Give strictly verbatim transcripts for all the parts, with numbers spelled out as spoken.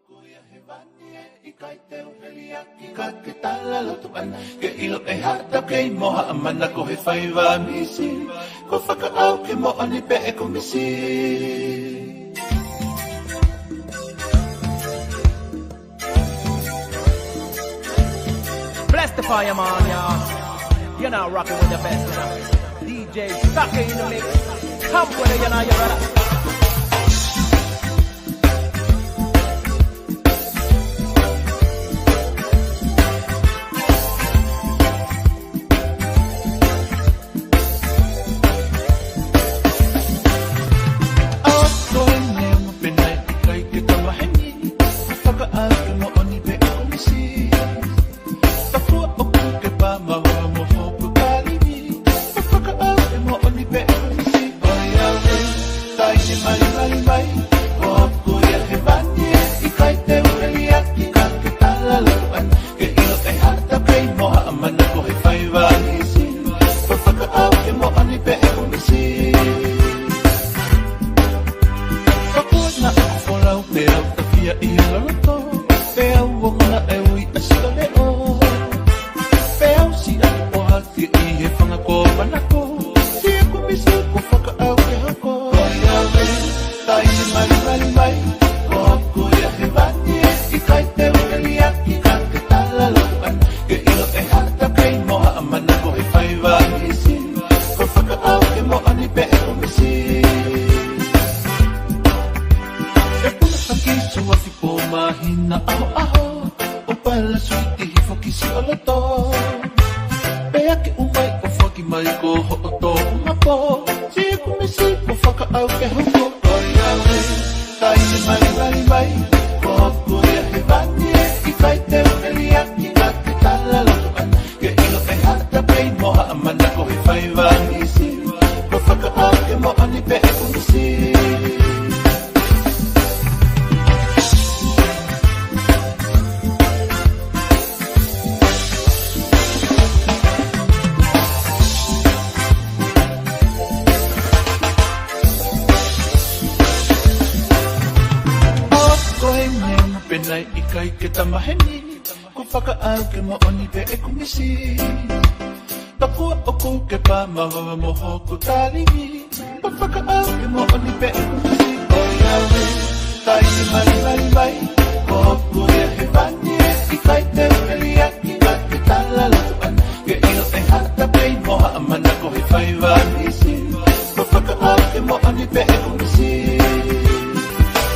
Ko ia he vani ē, ʻikai te u heliaki, ka ke tala loto ʻana, ke ʻilo ʻe haʻatau kei mo haʻamana ko he faiva misi. Ko fakaʻau ke moʻoni pē ʻeku misi. Bless the fire, man, y'all. You're now rocking with the best, you know. D J Stucky in the mix. Come with it, you know, you brother. ʻA ko e meʻa mo pena ʻikai ke tau maheni, fakaʻau ke moʻoni pē ʻeku misi. Ka kuo ʻoku ke pā maua mo hoku kalimi, fakaʻau ke moʻoni pē ʻeku misi. ʻOiauē, taimi malimali mai, ko hoku ia he vani ē, ʻikai te u heliaki, ka ke tala loto ʻana, ke ʻilo ʻe haʻatau kei mo haʻamana ko he faiva misi. Ko fakaʻau ke moʻoni pē ʻeku misi. Ka kuo naʻa ku folau pea u tafia ʻi he loloto, pea u ongoʻi e ui ʻa siʻo leʻo. Pea u siʻaki ʻo hake ʻi he fanga kōpanako, siʻeku misi ko fakaʻau ke hoko. ʻOiauē, taimi malimali mai, ko hoku ia he vani ē, ʻikai te u heliaki, ka ke tala loto ʻana, ke ʻilo ʻe haʻatau kei mo haʻamana ko he faiva misi. Ko fakaʻau ke moʻoni pē ʻeku misi. E puna haki suafi pō māhina ʻahoʻaho, ʻo pala suiti hifo ki siʻo loto. Pea ke ʻomai ʻo foaki mai ko hoʻo tōʻonga pō, siʻeku misi ko fakaʻau ke hoko. ʻOiauē, taimi malimali mai, ko hoku ia he vani ē, ʻikai te u heliaki, ka ke tala loto ʻana, ke ʻilo ʻe haʻatau kei mo haʻamana ko he faiva misi. Ko fakaʻau ke moʻoni pē ʻeku misi. ʻA ko e meʻa mo pena ʻikai ke tau maheni, ko fakaʻau ke moʻoni pē ʻeku misi. Ka kuo ʻoku ke pā maua mo hoku kalimi, ko fakaʻau ke moʻoni pē ʻeku misi. ʻOiauē, taimi malimali mai, ko hoku ia he vani ē, ʻikai te u heliaki, ka ke tala loto ʻana, ke ʻilo ʻe haʻatau kei mo haʻamana ko he faiva misi. Ko fakaʻau ke moʻoni pē ʻeku misi.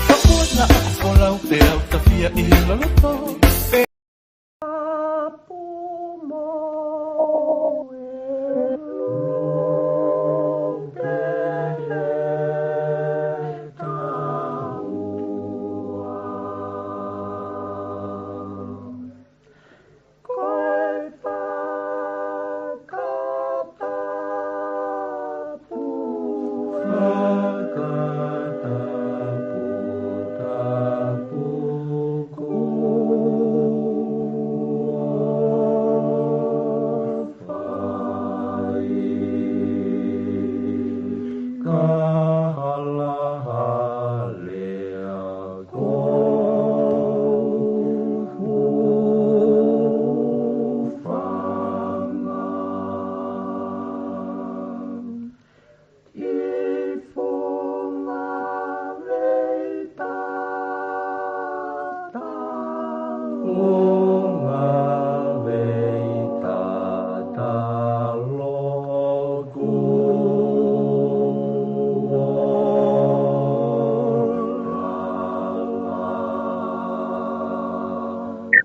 Ka kuo naʻa ku folau pea u tafia ʻi he loloto, pea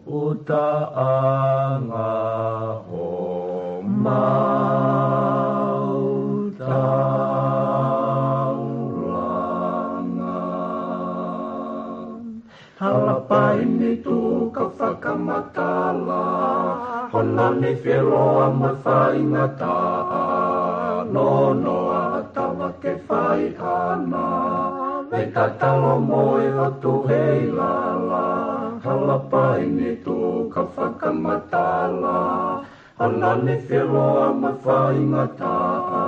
ʻutaʻanga homau taulanga. Hala paini tuʻu ka fakamatala, hono nifelo ʻa e faingataʻa, nonoʻa ʻa tava ke fai ʻana, me tatalo mo e ʻOtua ʻi lala. Hala paini tuʻu ka fakamatala, hono nifelo ʻa e faingataʻa,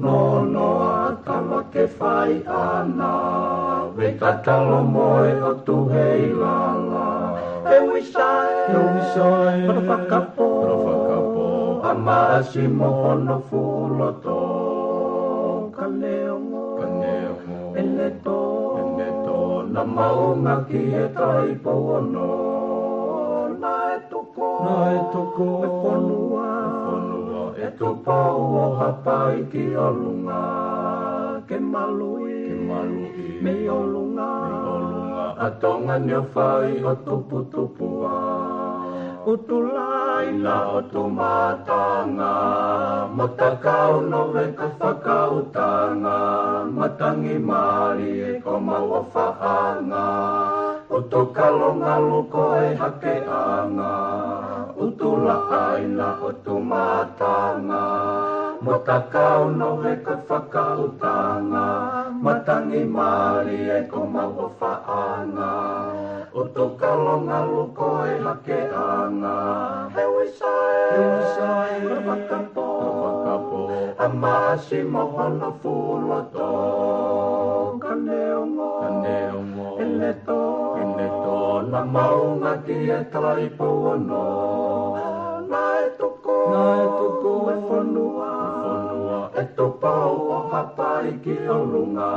nonoʻa ʻa tava ke fai ʻana, He tatalo mo e ʻOtu he ilala. He uisae, he uisae, kolo fakapō, kolo fakapō, ʻa Maʻasi mo hono fuʻu loto. Ka neongo, ka neongo, ʻene tō, ʻene tō, naʻa maʻunga ki he Taipou Ono. Naʻe tuku, naʻe tuku e fonua, e fonua ʻe Tupou ʻo Haʻapai ki ʻolunga. Ke maluʻi, ke maluʻi, mei ʻolunga, mei ʻolunga, ʻa Tonga ni ʻo fai ʻo tuputupu ā. ʻUtulāina ʻo Tumatanga, mo Takaunoveʻa ko Fakautanga, Matangi Malie ko Mauʻofaʻanga, ʻUtukalo Ngalu ko e hakeʻanga, ʻUtulāina ʻo Tumatanga, mo Takaunoveʻa ko Fakautanga, Matangi Malie ko Mauʻofaʻanga, ʻUtukalo Ngalu ko e hakeʻanga. He uisae, he uisae, kolo fakapō, kolo fakapō, ʻa Maʻasi mo hono fuʻu loto. Ka neongo, ka neongo, ʻene tō, ʻene tō, naʻa maʻunga ki he Taipou Ono. Naʻe tuku, naʻe tuku e fonua, e fonua ʻe Tupou ʻo Haʻapai ki ʻolunga.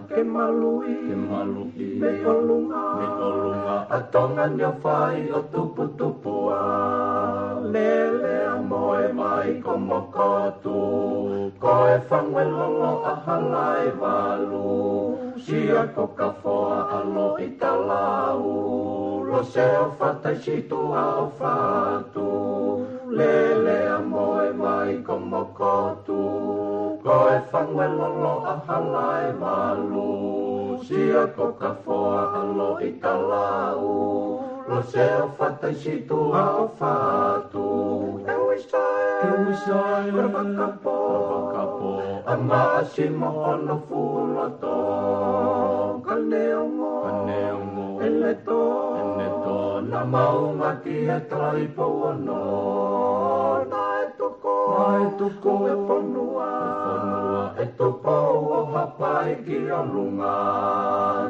Ke maluʻi, ke maluʻi, mei ʻolunga, mei ʻolunga, ʻa Tonga ni ʻo fai ʻo tuputupu ā. Lele ʻa Moevaikomoka Atu, ko e Fanguelolo ʻa Halaevalu, Sia ko Kafoa ʻa Loʻitalau, Lose ʻo Fataisituʻa ʻo Fatu, Lele ʻa Moevaikomoka Atu, ko e Fanguelolo ʻa Halaevalu, Sia ko Kafoa ʻa Loʻitalau, Lose ʻo Fataisituʻa ʻo Fatu. He uisae, he uisae, kolo fakapō, kolo fakapō, ʻa Maʻasi mo hono fuʻu loto. Ka neongo, ka neongo, ʻene tō, ʻene tō, naʻa maʻunga ki he Taipou Ono. Naʻe tuku, naʻe tuku e fonua, e fonua ʻe Tupou ʻo Haʻapai ki ʻolunga.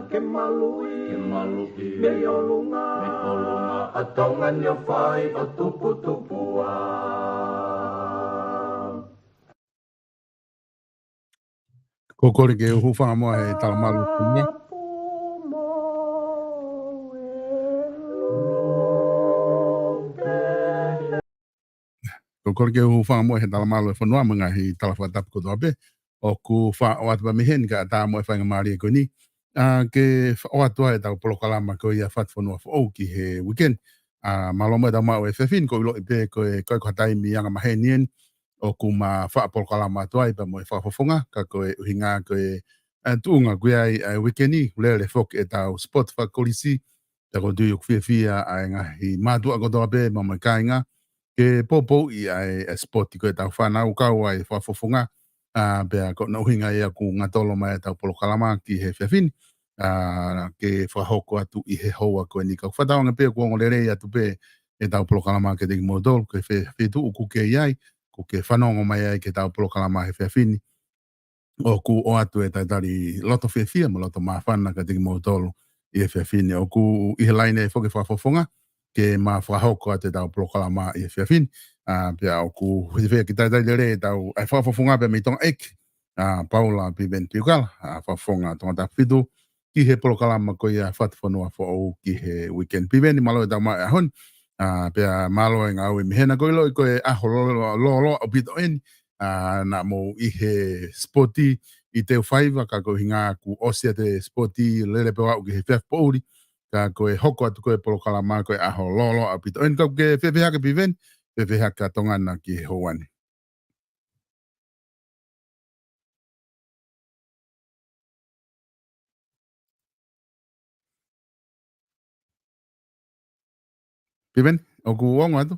Ke maluʻi, ke maluʻi, mei ʻolunga, mei ʻolunga, ʻa Tonga ni ʻo fai ʻo tuputupu ā. Ko e kole ke u hūfanga muʻa he talamalu e fonua. Ko e kole ke u hūfanga muʻa he talamalu e fonua mo e ngaahi tala fakatapu kotoa pē ʻoku faʻo atu pē mei heni kae ʻatā mo e faingamālie ko eni. ʻA, ke faʻo atu ai ʻetau polokalama ko ia Fatufonua Foʻou ki he weekend. ʻA, mālō muʻa ʻetau maʻu e efiafi ni, ʻoku ou ʻiloʻi pē ko e, ko e, ko ha taimi anga maheni eni ʻoku ma faʻa polokalama atu ai pea mo e fakafofonga, ka ko e ʻuhinga ko e, ʻa, tuʻunga ko ia ʻa e weekend ni, lele foki ʻetau sport fakakolisi, pea ʻoku ou tui ʻoku fiefia ʻa e ngaahi mātuʻa kotoa pē, pea mo e kāinga, ke poupouʻi ʻa e, ʻa e sport ko ʻetau fānau kau ai e fakafofonga, ʻa, pea ko hono ʻuhinga ia ʻoku ngatolo mai ʻetau polokalama ki he efiafi ni, ʻa, ke fakahoko atu ʻi he houa ko eni. Ka ʻoku fakatauange pē ʻoku ongo lelei atu pē ʻetau polokalama kiate kimoutolu, ko e fē, feituʻu ʻoku ke ʻi ai, ʻoku ke fanongo mai ai ki heʻetau polokalama he efiafi ni. ʻOku ʻoatu e talitali loto fiefia mo loto māfana kiate kimoutolu ʻi he efiafi ni. ʻOku ʻi he laine foki e fakafofonga ke ma fakahoko atu ʻetau polokalama ʻi he efiafi ni. ʻA, pea ʻoku fiefia ke talitali lelei ʻetau, ʻa e fakafofonga pea mei Tonga ʻEiki, ʻa, Paula Piveni Piukala, ʻa, fakafofonga Tongatapu fitu, ki he polokalama ko ia Fatufonua Foʻou ki he weekend. Piveni, mālō e tau maʻu e ʻaho ni. ʻA, pea mālō e ngāue mei hena, ʻoku ou ʻiloʻi ko e ʻaho lōloa, lōloa ʻaupito eni. ʻA, naʻa mou ʻi he sport ʻi Teufaiva, ka ko e ʻuhinga kuo ʻosi atu e sport, lele pē ʻo aʻu ki he efiafi poʻuli. Ka ko e hoko atu ko ē e polokalama ko e ʻaho lōloa ʻaupito eni. Ka ʻoku ke fēfē hake Piveni, fēfē hake ʻa Tonga na ki he houa ni? Piveni, ʻoku ongo atu?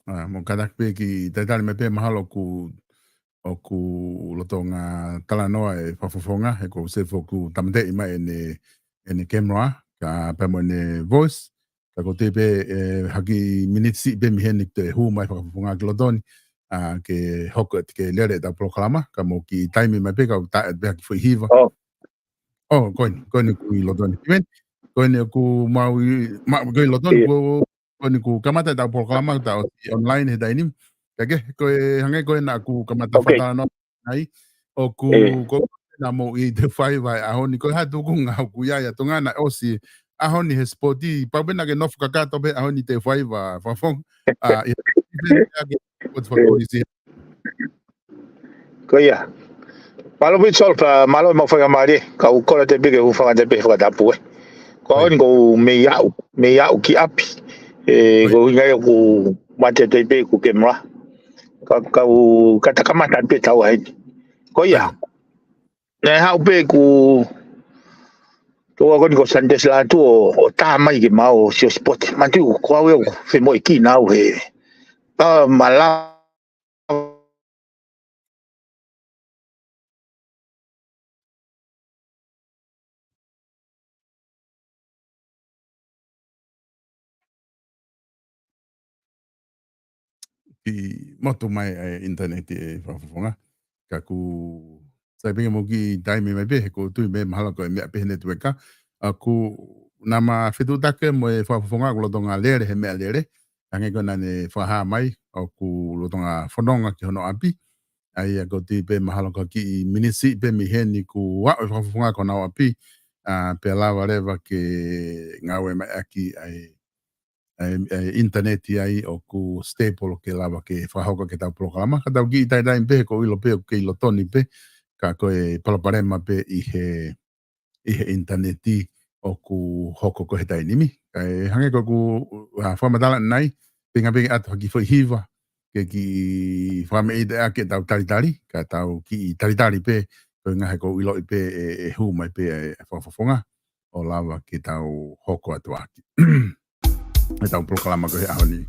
ʻA, mou kātaki pē ke talitali mai pē, mahalo ʻoku, ʻoku lolotonga talanoa e fakafofonga, he ʻoku ou sio foki ʻoku tāmateʻi mai ʻene, ʻene camera, ka pea mo ʻene voice, ka ʻoku ou tui pē, ʻe, ha kiʻi miniti siʻi pē mei heni ʻe toe hū mai e fakafofonga ki loto ni. ʻa, ke hoko atu ke lele ʻetau polokalama, ka mou kiʻi taimi mai pē kau tā atu pē ha kiʻi foʻi hiva. ʻO. ʻO, ko eni, ko eni ʻoku ʻi loto ni. Kiven, ko eni ʻoku mau ʻi, ma, ko ʻi loto ni, ʻIo. ko, ko eni ʻoku kamata ʻetau polokalama, ta ʻosi online he taimi ni. Ka ke, ko e hangē ko ē naʻa ku kamata Okay. fakatalanoa ai, ʻoku, ʻIo. ko ena mou ʻi he faiva he ʻaho ni, ko e hā e tuʻunga ʻoku ʻi ai ʻa Tonga naʻe ʻosi ʻaho ni he sipoti, pau pē naʻa ke nofo kakato pē he ʻaho ni he faiva, Fakafofonga. ʻA, ʻi he, ʻi he, ʻi he, ʻi he, Ko ia. Mālō Pita Solo, pea mālō e maʻu faingamālie, kau kole atu pē ke u hūfanga atu pē he fakatapu ē. Ko au eni ʻoku ou mei aʻu, mei aʻu ki ʻapi. ʻE, ʻOi. ko e ʻuhinga ia ʻoku mate atu pē ʻeku kemela. Ka, kau, ka ta kamata pē ʻetau ʻaho ni. Ko ia. ʻOi. Naʻe haʻu pē ʻeku tokoua ko eni ko Sanitesi Lātū ʻo, ʻo tā mai ke mau ʻosi ʻo sipoti. Manatuʻi ko au ʻoku femoʻuekina au he. Pea ma la Kiʻi motu mai ʻa e ʻinitaneti ē Fakafofonga. Ka ʻoku sai pē ke mou kiʻi taimi mai pē he ʻoku ou tui mahalo ko e meʻa pē he netiueka. ʻA, ʻoku nau ma fetuʻutaki mo e Fakafofonga ʻoku lolotonga lele he meʻalele. Hangē ko ena naʻa ne fakahā mai, ʻoku lolotonga fononga ki hono ʻapi. ʻA ia ʻoku ou tui pē mahalo ko e kiʻi miniti pē mei heni kuo aʻu e Fakafofonga ki honau ʻapi. ʻA, pea lava leva ke ngāue mai ʻaki ʻa e, ʻa e, ʻa e ʻinitaneti ai ʻoku stable ke lava ke fakahoko ʻaki ʻetau polokalama. Ka tau kiʻi taimi pē he ʻoku ou ʻilo pē ʻoku kei loto ni pē, ka ko e palopalema pē ʻi he ʻi he ʻinitaneti ʻoku hoko ko ē he taimi ni. Kae hangē ko ʻeku, ʻa, fakamatala ʻanenai, pea ngata pē ke ʻoatu ha kiʻi foʻi hiva, ke kiʻi fakameʻite ʻaki ʻetau talitali, ka tau kiʻi talitali pē, ko e ʻuhinga he ʻoku ou ʻiloʻi pē ʻe, ʻe hū mai pē ʻa e Fakafofonga, ʻo lava ke tau hoko atu ʻaki ʻetau polokalama ko ē he ʻaho ni.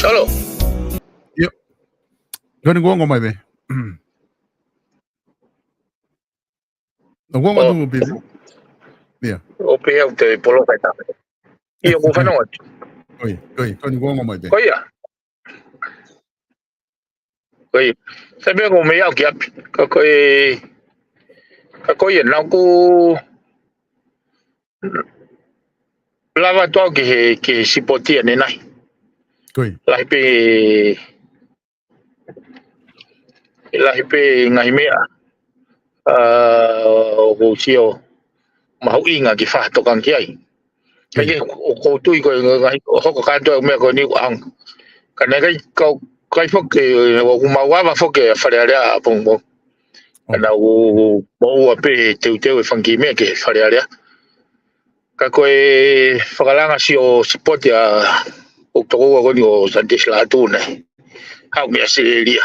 Solo. ʻIo. Ko eni kuo ongo mai pē. ʻOku ongo atu pē. ʻIo. ʻO pē au te poloka ʻe taha. ʻIo, ʻoku fanongo atu. ʻOi, ʻoi, ko eni kuo ongo mai pē. Ko ia. Ko ia. Sai pē ʻoku ou mei aʻu ki ʻapi. Ka ko e, ka ko ia, naʻa ku lava atu au ki he, ki he sipoti ʻanenai. Ko ia. Lahi pē, lahi pē ngaahi meʻa. ʻA, ʻoku ou sio mahuʻinga ke fakatokanga ki ai. Kae kehe, ʻoku ou tui ko e ngaahi, ʻo hoko kātoa e meʻa ko eni ʻoku ʻaonga. Ka naʻe ʻikai, kau, ʻikai foki, ʻoku mau ava foki ʻa Fale Alea ʻapongipongi. Ka naʻa ku moʻua pē he teuteu e fanga kiʻi meʻa ki Fale Alea. Ka ko e fakalanga sio sipoti ʻa ʻeku tokoua ko eni ʻo Sanitesi Lātū naʻe haʻu mei ʻAositelēlia.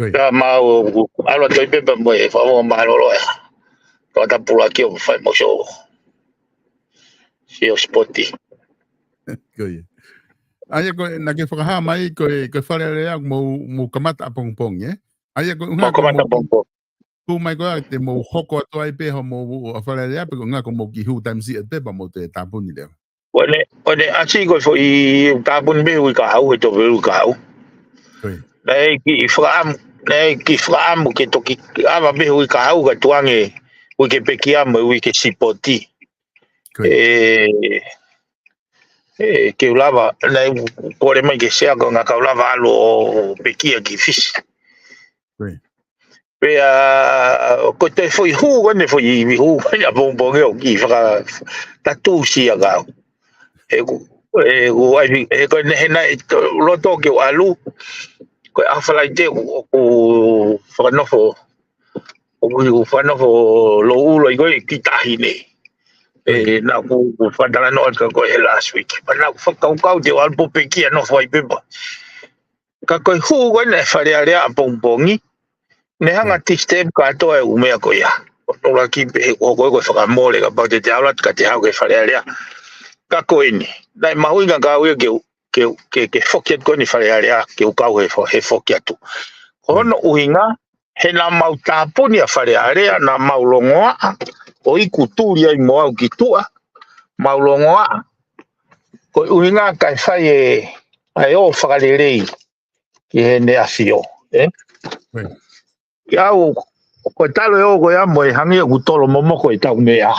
Ko ia. Ka mau ʻalu atu ai pē pea mo e Fakafofonga mālōlō ē. Tau tapulaki ʻo fai mo sio. Sio sipoti. Ko ia. ʻA ia ko e, naʻa ke fakahā mai ko e, ko e Fale Alea mou, mou kamata ʻapongipongi, ē? ʻA ia ko e ʻuhinga Mou kamata ʻapongipongi. Hū mai ko ia te mou hoko atu ai pē hoʻomou ʻa Fale Alea pe ko e ʻuhinga ʻoku mou kiʻi hū taimi siʻi pē pea mou toe tāpuni leva. ʻO ne, ʻo ne ʻasi ko e foʻi tāpuni mei he uike kahaʻu, he tofu uike kahaʻu. Ko ia. Naʻe kiʻi fakaʻamu, naʻe kiʻi fakaʻamu ke toki ava mei he uike kahaʻu ka tuʻu ange uike pekia mo e uike sipoti. Ko ia. ʻE, ʻe, ke u lava, naʻe kole mai ke sea ko e ʻuhinga kau lava ʻalu ʻo pekia ki Fisi. Ko ia. Pea, ko e toe foʻi hū, ko ʻene foʻi hū, ko ʻene ʻapongipongi ʻo kiʻi fakatatusia kau. ʻE ku, ʻe ku ʻai, ʻe ko ʻene hena ʻi loto ke u ʻalu, ko e ʻaho Falaite ʻoku, ʻoku fakanofo ʻOku ou fanongo ʻo Louʻulu ai ko ē ki tahi nei. ʻE, naʻa ku, ku fakatalanoa atu ka ko e he last week. Pea naʻa ku fakakaukau te u ʻalu pē ki ʻapi ʻo nofo ai pē pea ka ko e hū ko ē ʻa e Fale Alea ʻapongipongi, ne hanga ʻo disturb kātoa e ʻū meʻa ko ia. ʻUluaki pē he ko e, ko e fakamole kapau te te ʻalu atu ka te haʻu ki he Fale Alea. Ka ko eni, naʻe mahuʻinga ke u ʻalu ia ke u, ke, ke, ke foki atu ko eni Fale Alea, ke u kau he fo-, he foki atu. Ko hono ʻuhinga, he naʻa mau tāpuni ʻa Fale Alea, naʻa mau longoaʻa, ʻo iku tuli ai mo au ki tuʻa, mau longoaʻa. Ko e ʻuhinga kae fai e, ʻa e ō fakalelei ki heʻene ʻafio, ē? Ke ʻau, ko e talu e ō ko ia mo e hangē ʻoku tolo momoko ʻetau meʻa.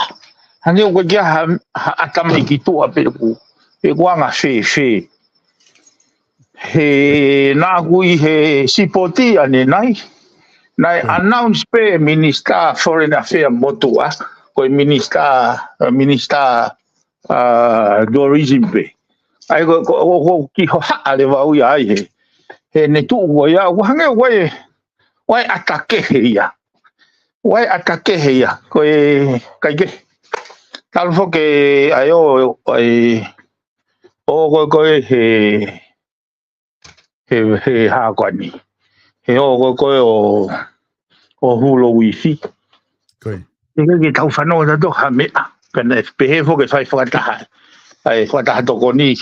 Hangē ʻoku ʻikai ha, ha ʻatamai ki tuʻa pe ʻoku, pe ʻoku anga fēfē. He naʻa ku ʻi he sipoti ʻanenai. Naʻe announce pē Minisitā Foreign Affairs motuʻa, ko e Minisitā, Minisitā, ʻa, Tourism pē. ʻA ia ko, ko, ko, ko ki hohaʻa leva au ia ai he. He ne tuʻu ko ia, ʻoku hangē ʻoku ʻi ai, ʻoku ʻi ai ʻata kehe ia. ʻOku ʻi ai ʻata kehe ia. Ko e, ʻikai ke. Talu foki ʻa e ō, ʻa e ō ko ē ko ē he, he, he hā ko eni. He ō ko ē ko ē ʻo, ʻo hū lou ifi. Ko e. ʻIkai ke tau fanongo tautolu ha meʻa. Ka naʻe pehē foki ke fai fakataha. ʻA e fakataha tokoni ʻi,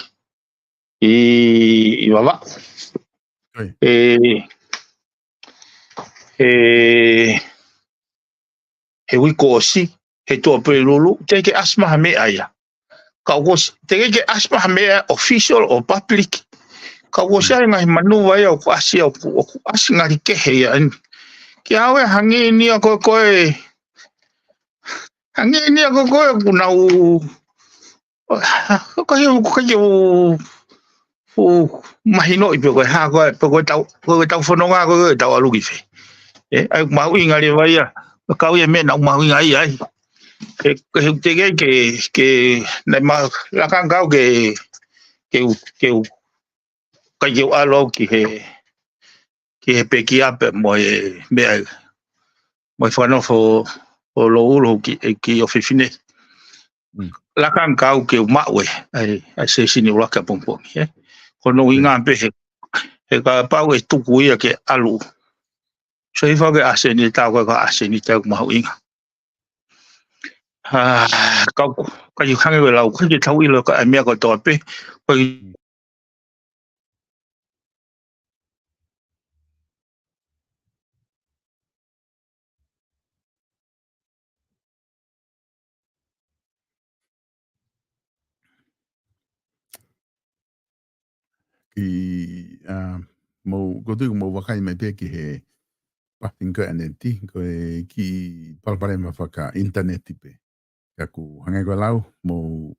ʻi Vavaʻu. Ko e. ʻE, ʻe, he uike kuo ʻosi, he tuʻapulelulu, teʻeki ke ʻasi mai ha meʻa ia. Ka ʻoku ʻosi, teʻeki ke ʻasi mai ha meʻa official ʻo public. Ka ʻoku ʻosi ʻi ai e ngaahi manuva ia ʻoku ʻasi ia, ʻoku, ʻoku ʻasi ngali kehe ia eni. Ke ʻau ʻo hangē ni ia ko ē ko ē, hangē ni ia ko ē ko ē ʻoku nau, ko e, ko e, ko e, ʻoku mahinoʻi pe ko e hā ko ē, pe ko ʻetau, ko ʻetau fononga ko ē, ʻetau ʻalu ki fē. ʻE, ʻa ia ʻoku mahuʻinga leva ia, ka ʻoku ʻi ai e meʻa naʻa ku mahuʻingaʻia ai. Ke, ke, ke, ke, ke, naʻe ma-, lakanga kau ke, ke u, ke u, ʻikai ke u ʻalu au ki he, ki he pekia pē mo e meʻa, mo e fakanofo ʻo Louʻulu ki, ki ʻofefine. Mm. Lakanga kau ke u maʻu e, ʻa e, ʻa e sēsini ʻuluaki ʻapongipongi, ē. Ko hono ʻuhinga pē he, he kapau ʻe tuku ia ke ʻalu. So ʻi fake ʻa e sēniti ko e ka ʻa e sēniti ʻoku mahuʻinga. ʻA, kau, ka ʻi hangē ko e lau, ʻikai ke tau ʻilo ka ʻa e meʻa kotoa pē, ko e Ki, ʻa, mou, ko e tuʻu mou vakai mai pē ki he pāpinga ʻanenai, ko e kiʻi palopalema faka-ʻinitaneti pē. Ka ʻoku hangē ko e lau, mou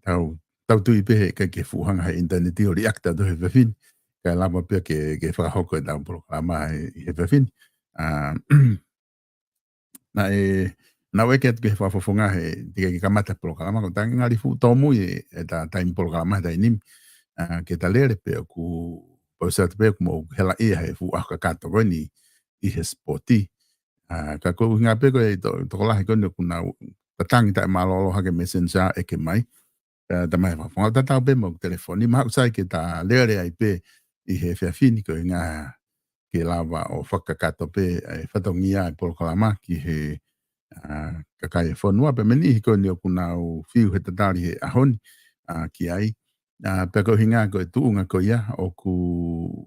tau, tau tui pē he ʻikai ke fuʻu hanga he ʻinitaneti ʻo react atu he efiafi ni. Kae lava pē ke, ke fakahoko ʻetau polokalama he, he efiafi ni. ʻA, naʻe, naʻe ʻeke atu ki he fakafofonga he, teʻeki ke kamata polokalama, ko e tangi ngali fuʻu tōmui e, ʻeta taimi polokalama he taimi ni. ʻA, ke ta lele pē ʻoku, pau sa te pē ʻoku mou helaʻia he fuʻu ʻaho kakato ko eni ʻi he sipoti. ʻA, ka ko e ʻuhinga pē ko e to-, tokolahi ko eni ʻoku nau tatangi taʻemālōlō hake Messenger ʻeke mai. ʻA, tamai fakafofonga tatau pē mo e telefoni, mahalo sai ke ta lele ai pē ʻi he efiafi ni ko e ʻuhinga ke lava ʻo fakakakato pē e fatongia e polokalama ki he, ʻa, kakai e fonua pea mo e niʻihi ko eni ʻoku nau fiu he tatali he ʻaho ni, ʻa, ki ai. ʻA, pea ko e ʻuhinga ko e tuʻunga ko ia ʻoku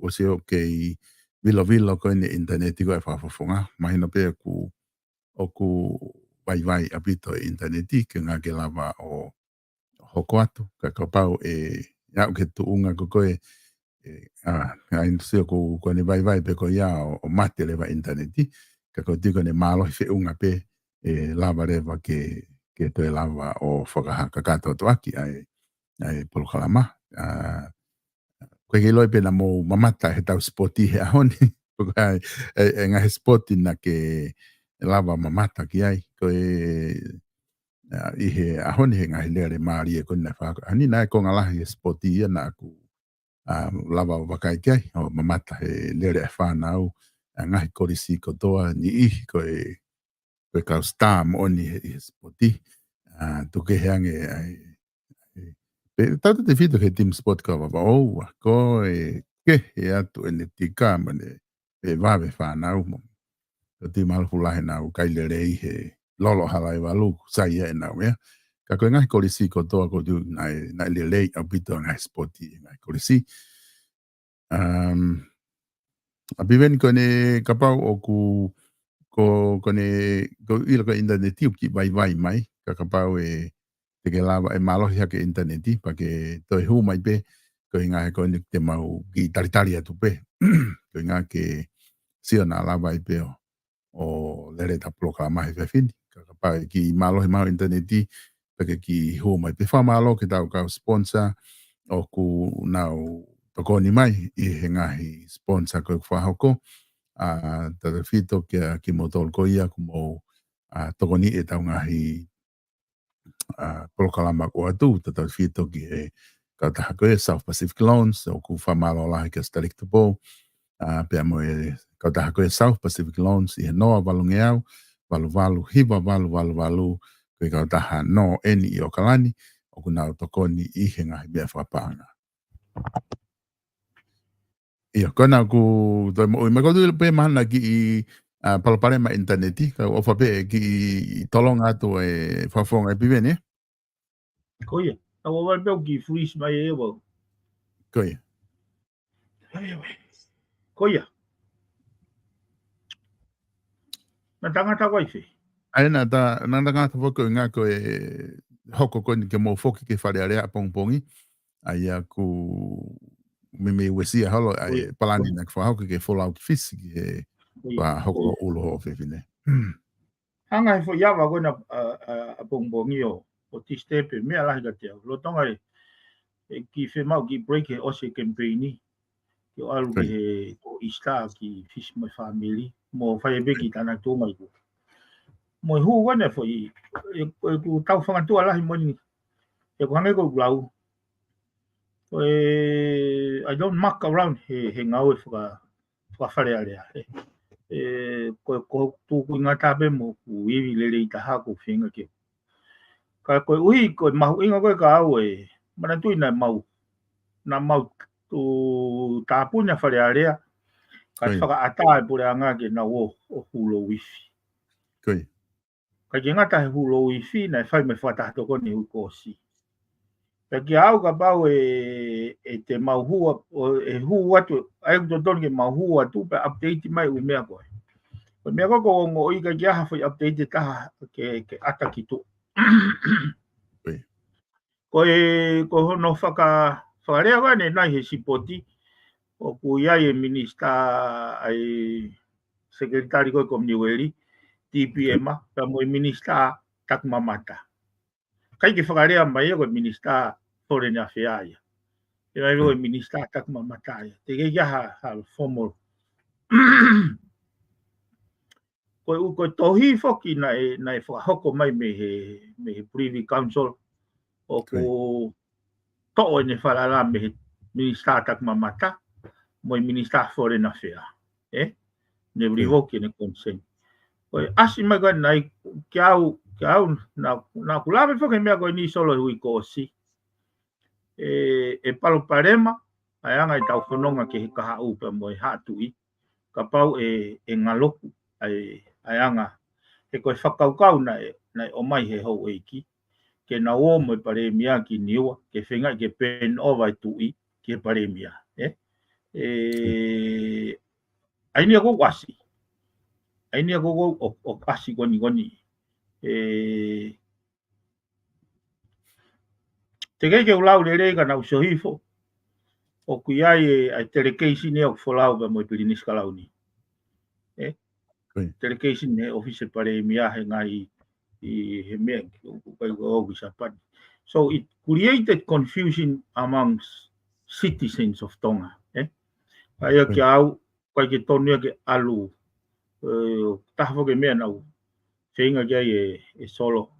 ʻosi ʻoku kei vilovilo ko eni ʻinitaneti ko e fakafofonga. Mahino pē ʻoku, ʻoku vaivai ʻaupito e ʻinitaneti ke ngā ke lava ʻo hoko atu, ka kapau ʻe aʻu ki he tuʻunga ko ē, ʻe, ʻa, ʻa ʻi he sio ko, ko ʻene vaivai pē ko ia ʻo, ʻo mate leva ʻinitaneti, ka ko e tiko ʻene mālohi feʻunga pē, ʻe lava leva ke, ke toe lava ʻo fakahā kakato atu ʻaki ʻa e, ʻa e polokalama. ʻA, ko e ke ʻiloʻi pē naʻa mou mamata he tau sipoti he ʻaho ni. Ko e, e, e ngaahi sipoti naʻa ke lava mamata ki ai. Ko e, ʻa, ʻi he ʻaho ni he ngaahi lele mālie ko eni naʻe fakahoko. ʻAho ni naʻe konga lahi e sipoti ia naʻa ku, ʻa, lava ʻo vakai ki ai, ʻo mamata he lele e fānau, ʻa e ngaahi kolisi kotoa, niʻihi ko e, ko e kau star moʻoni he, he sipoti. ʻA, tuku kehe ange ai, ai. Pea tautautefito ki he team sport ko Vavaʻu, ʻa, ko e kehe atu ʻene tika mo ʻene, ʻene vave fānau mo. Ko e team ʻalu fuʻu lahi ʻenau kai lelei he lolo Halaevalu, sai ia ʻenau meʻa. Ka ko e ngaahi kolisi kotoa ko tu naʻe, naʻe lelei ʻaupito ngaahi sipoti, ngaahi kolisi. Um, ʻa Piveni ko ʻene kapau ʻoku, ko, ko ʻene, ko ʻilo ko e ʻinitaneti ʻoku kiʻi vaivai mai, ka kapau ʻe te ke lava ʻe mālohi hake ʻinitaneti, pea ke toe hū mai pē, ko e ʻuhinga he ko eni te mau kiʻi talitali atu pē, ko e ʻuhinga ke sio naʻa lava ai pē ʻo, ʻo lele ʻeta polokalama he efiafi ni. Ka kapau ʻe kiʻi mālohi mai ʻinitaneti, pea ke kiʻi hū mai pē. Fakamālō ki heʻetau kau sponsor, ʻoku nau tokoni mai ʻi he ngaahi sponsor ko ē ʻoku fakahoko. ʻA, tautautefito kia, kimoutolu ko ia ʻoku mou, ʻa, tokoniʻi ʻetau ngaahi, ʻa, polokalama ko atu, tautautefito ki he kautaha ko e South Pacific Loans, ʻoku fakamālō lahi kia Staliktupo, ʻa, pea mo e kautaha ko e South Pacific Loans, ʻi he noa valungeau, valu valu hiva valu valu valu, ko e kautaha nō eni ʻi ʻOkalani, ʻoku nau tokoni ʻi he ngaahi meʻa fakapaʻanga. ʻIo, ko ena ʻoku toe moʻui mai, ko tu pē mahalo kiʻi, ʻa, palopalema ʻinitaneti, ka ʻofa pē kiʻi tolonga atu e fakafofonga ʻe Piveni, ē? Ko ia, tau ʻofa pē ʻoku kiʻi freeze mai ʻe au. Ko ia. Ko ia. Naʻa tangata ko ē fē? ʻAi, naʻa ta, naʻa tangata foki ko e ʻuhinga ko e hoko ko eni ke mou foki ki Fale Alea ʻapongipongi. ʻA ia ʻoku meimei uesia holo, ʻa e palani naʻa ke fakahoko ke folau ki Fisi ki he fakahoko ʻulu hoʻo fefine. Hanga he foʻi ava ko ena, ʻa, ʻa, ʻapongipongi ʻo, ʻo Tisitepe, meʻa lahi kiate au. Lolotonga e, e kiʻi fiemaʻu kiʻi break he ʻosi e kemipeini. Ke ʻalu ki he ko Easter ki Fisi mo e fāmili. Mo fai pē kiʻi tānaki tuʻunga ʻi ko. Mo e hū ko ena foʻi, e, e ʻoku tau fangatua lahi mo eni. ʻOku hangē ko ʻeku lau. Ko e, I don't muck around he, he ngāue faka, faka Fale Alea. E, e, ko, ko tuku ʻi ngata pē mo ʻeku ivi lelei taha ʻoku ou feinga ke. Ka koeʻuhi, ko e mahuʻinga ko ē ka au e, manatuʻi naʻe mau, naʻa mau tu tāpuni ʻa Fale Alea, ka fakaʻatā e puleʻanga ke nau ō, ʻo hū louifi. Ka ʻikai ke ngata he hū louifi, naʻe fai mo e fakataha tokoni he uike kuo ʻosi. Pea kia au kapau ʻe, ʻe te mau hū a-, ʻo, ʻe hū atu, ʻa ia ʻoku totonu ke mau hū atu, pea update mai ʻū meʻa ko ē. Ko e meʻa ko ē ʻoku ou ongoʻi ʻikai ke ʻi ai ha foʻi update ʻe taha ke, ke ʻata ki tuʻa. Ko e, ko hono faka-, fakalea ko ē ʻanenai he sipoti, ʻoku ʻi ai e minisitā ʻa e sekelitali ko ē Kominiueli, T P M, pea mo e minisitā Takimamata. ʻIkai ke fakalea mai ia ko e minisitā Foreign Affairs ia. ʻE mai ko e minisitā Takimamata ia. Teʻeki ai ha, ha formal. Ko e ʻū, ko e tohi foki naʻe, naʻe fakahoko mai mei he, mei he Privy Council, ʻoku toʻo ʻene falala mei he minisitā Takimamata, mo e minisitā Foreign Affairs, ē? Ne revoke ʻene consent. Ko e ʻasi mai ko ē naʻe, kia au, kia au, naʻa, naʻa ku lave foki he meʻa ko eni Solo he uike kuo ʻosi. ʻE, ʻe palopalema, ʻa e anga ʻetau fononga ki he kahaʻu pea mo e haʻa tuʻi, kapau ʻe, ʻe ngaloku, ʻa e, ʻa e anga, he ko e fakakaukau naʻe, naʻe ʻomai he houʻeiki, ke nau ō mo e palēmia ki Niua, ke feingaʻi ke bend over e tuʻi, ki he palēmia, ē? ʻE, ʻa eni ia ʻoku ʻasi. ʻA eni ia ʻoku, ʻo, ʻoku ʻasi ko eni ko eni. ʻE, teʻeki ke u lau lelei ka naʻa ku sio hifo. ʻOku ʻi ai e, ʻa e delegation ia ʻoku folau pea mo e Pilinisi Kalauni. Ē? Delegation he ʻofisi palēmia he ngaahi, ʻi he meʻa, ʻoku kai ko ʻoku Sapani. So it created confusion amongst citizens of Tonga, ē? ʻA ia kia au, ʻikai ke tonu ia ke ʻalu, ē, taha foki e meʻa naʻa ku feinga ki ai e, e Solo.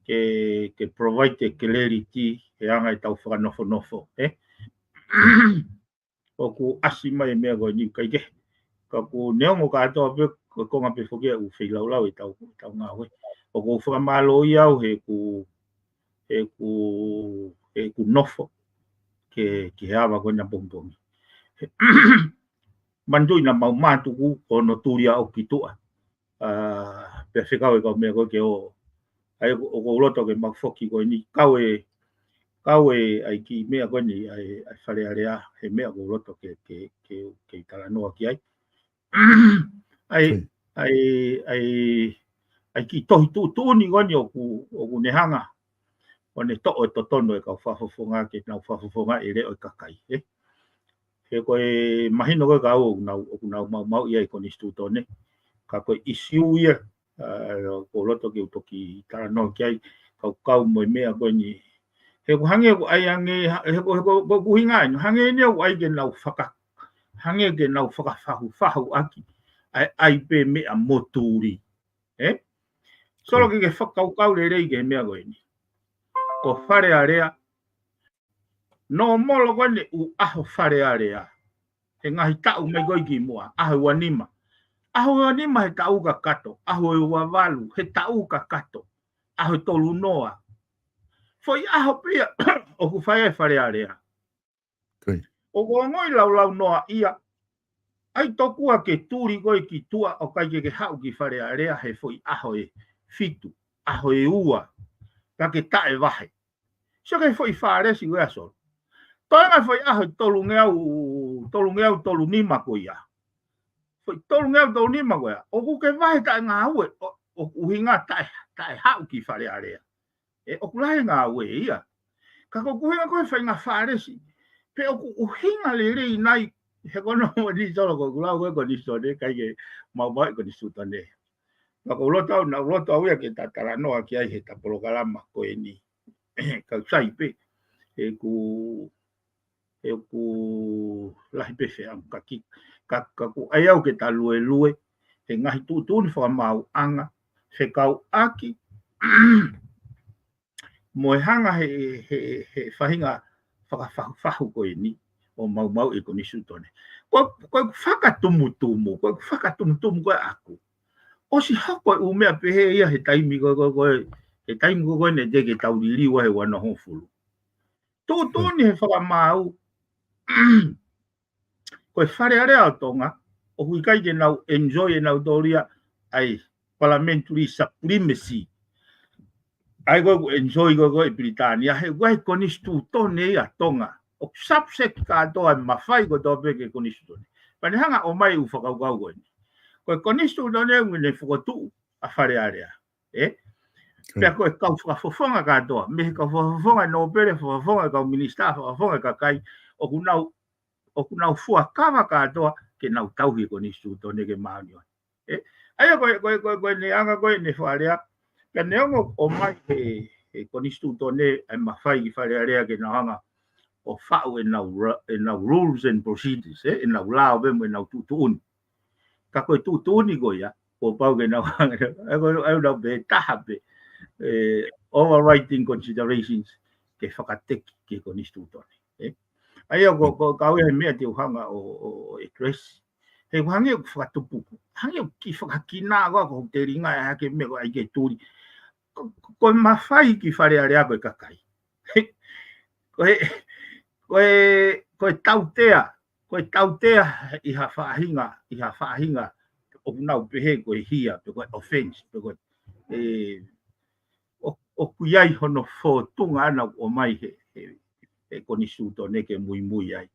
Ke, ke provide e clarity, he anga ʻetau fakanofonofo, ē? ʻOku ʻasi mai e meʻa ko eni ʻikai ke, Ka ʻoku neongo kātoa pē, ko e konga pē foki ʻoku feilaulau ʻetau, ʻetau ngāue. ʻOku ou fakamālō ia au he ʻeku, he ʻeku, he ʻeku nofo ki, ki he ava ko ena pongipongi. Manatuʻi naʻa mau mātuku ko hono tuli ʻa ʻoku ki tuʻa. ʻA, pea fekau e kau meʻa ko ē ke ō. ʻA ia ʻoku, ʻoku ou loto ke mau foki ko eni. Kau e, kau e, ʻa e kiʻi meʻa ko eni, ʻa e, ʻa e Fale Alea, he meʻa ʻoku ou loto ke, ke, ke, ke talanoa ki ai. ʻA e, ʻa e, ʻa e, ʻa e kiʻi tohi tuʻutuʻuni ko eni ʻoku, ʻoku ne hanga ʻo ne toʻo e totonu e kau fakafofonga ke nau fakafofonga e leʻo e kakai, ē? He ko e mahino ko e kau ʻoku nau, ʻoku nau maumauʻi ʻa e konisitūtone. Ka ko e ʻisiū ia, ʻa, ʻoku ou loto ke u toki talanoa ki ai, kau kau mo e meʻa ko eni. He ʻoku hangē ʻoku ʻai ange, he ʻoku, he ʻoku, ʻoku ʻuhinga eni, hangē eni ʻoku ʻai ke nau faka, hangē ke nau fakafahufahu ʻaki ʻa e ʻai pē meʻa mo tuli. Ē? Solo ke ke fakakaukau lelei ki he meʻa ko eni. Ko Fale Alea, nōmolo ko eni ʻū ʻaho Fale Alea. He ngaahi taʻu mai ko ē ki muʻa, ʻaho ua nima. ʻAho ua nima he taʻu kakato, ʻaho ua valu he taʻu kakato, ʻaho tolu noa. Foʻi ʻaho pē ia ʻoku fai ai Fale Alea. ʻOku ongoʻi laulau noa ia, ʻai tokua ke tuli koe ki tuʻa ʻo ʻikai ke ke haʻu ki Fale Alea he foʻi ʻaho ʻe fitu, ʻaho ʻe ua, ka ke taʻe vahe. Sio ki he foʻi fālesi ko ia Solo. Toe ngaahi foʻi ʻaho ʻe tolungeau, tolungeau tolu nima ko ia. Foʻi tolungeau tolu nima ko ia. ʻOku ke vahe taʻe ngāue, ʻo, ʻoku ʻuhinga taʻe, taʻe haʻu ki Fale Alea. ʻE, ʻoku lahi e ngāue ia. Ka ko e ʻuhinga ko e faʻahinga fālesi. Pe ʻoku ʻuhinga lelei nai, he ko hono moʻoni Solo ko ʻeku lau ko e konisitūtone, ʻikai ke maumauʻi e konisitūtone. Ka ʻoku ou loto au, naʻa ku loto au ia ke ta talanoa ki ai he ta polokalama ko eni. Kau sai pē, he ʻoku, he ʻoku lahi pē feʻamu ka ki, ka, ka ʻoku ʻai au ke ta luelue he ngaahi tuʻutuʻuni fakamaauʻanga, fekauʻaki mo e hanga he, he, he faʻahinga fakafahufahu ko eni ʻo maumauʻi e konisitūtone. Ko, ko ʻeku fakatumutumu, ko ʻeku fakatumutumu ko ē ʻaʻaku. ʻOsi hoko e ʻū meʻa pehē ia he taimi ko, ko, ko, he taimi ko, ko ē naʻe teʻeki ke tau liliu ai he ua noa hongofulu. Tuʻutuʻuni he fakamaau, ko e Fale Alea ʻo Tonga, ʻoku ʻikai ke nau enjoy ʻe nautolu ia ʻa e parliamentary supremacy. ʻA ia ko ē ʻoku enjoy ko ē ʻe Pilitānia, he ʻoku ʻi ai e konisitūtone ia ʻa Tonga. ʻOku subject kātoa e mafai kotoa pē ki he konisitūtone. Pea ne hanga ʻo ʻomai e ʻū fakakaukau ko eni. Ko e konisitūtone ʻoku ne fokotuʻu ʻa Fale Alea. Ē? Pea ko e kau fakafofonga kātoa, mei he kau fakafofonga e nōpele, fakafofonga e kau minisitā, fakafofonga e kakai, ʻoku nau, ʻoku nau fuakava kātoa ke nau tauhi e konisitūtone ke māʻoniʻoni. Ē? ʻA ia ko e, ko e, ko e, ko e anga ko ē ʻene fakalea, pea neongo ʻoku ʻomai he, he konisitūtone ʻa e mafai ki Fale Alea ke nau hanga ʻo faʻu ʻenau ra-, ʻenau rules and procedures, ē? ʻEnau lao pē mo ʻenau tuʻutuʻuni. Ka ko e tuʻutuʻuni ko ia, kuo pau ke nau hanga, ʻa ia ko e, ʻa ia ʻoku nau pehē taha pē, ē, overriding considerations ke fakateki ki he konisitūtone. Ē? ʻA ia ko, ko, ka ʻoku ʻi ai e meʻa te u hanga ʻo, ʻo, ʻo address. He ʻoku hangē ʻoku fakatupu. Hangē ʻoku kiʻi fakakina ko ē ko e telinga ʻa e hake meʻa ko ē ʻai ke tuli. Ko, ko, ko e mafai ki Fale Alea ko e kakai. Ko e, ko e, ko e tautea, ko e tautea ʻi ha faʻahinga, ʻi ha faʻahinga ʻoku nau pehē ko e hia, pe ko e offense, pe ko e, ē, ʻo, ʻoku ʻi ai hono fōtunga ʻana ʻoku ʻomai he, he, he konisitūtone ke muimui ai.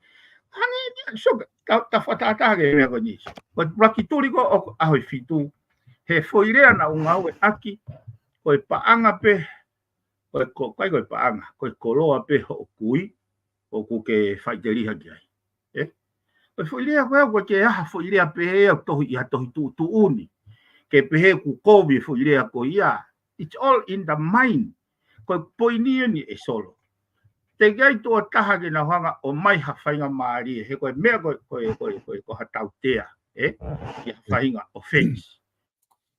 Hangē ni, so, ta, ta fakatātā ki he meʻa ko eni. Ko e ʻuluaki tuli ko ē ʻo e ʻaho ʻe fitu, he foʻi lea naʻa ku ngāueʻaki, ko e paʻanga pē, ko e ko-, ʻikai ko e paʻanga, ko e koloa pē hoʻo kui, ʻoku ke faʻiteliha ki ai. Ē? Ko e foʻi lea ko ē, ʻoku ʻikai ke ʻi ai ha foʻi lea pehē ia ʻoku tohi ʻi ha tohi tuʻutuʻuni. Ke pehē ʻoku kovi e foʻi lea ko ia. It's all in the mind. Ko e poini eni ē Solo. Teʻeki ai tuʻo taha ke nau hanga ʻo ʻomai ha faingamālie. He ko e meʻa ko e, ko e, ko e, ko e, ko ha tautea. Ē? ʻI ha faʻahinga offense.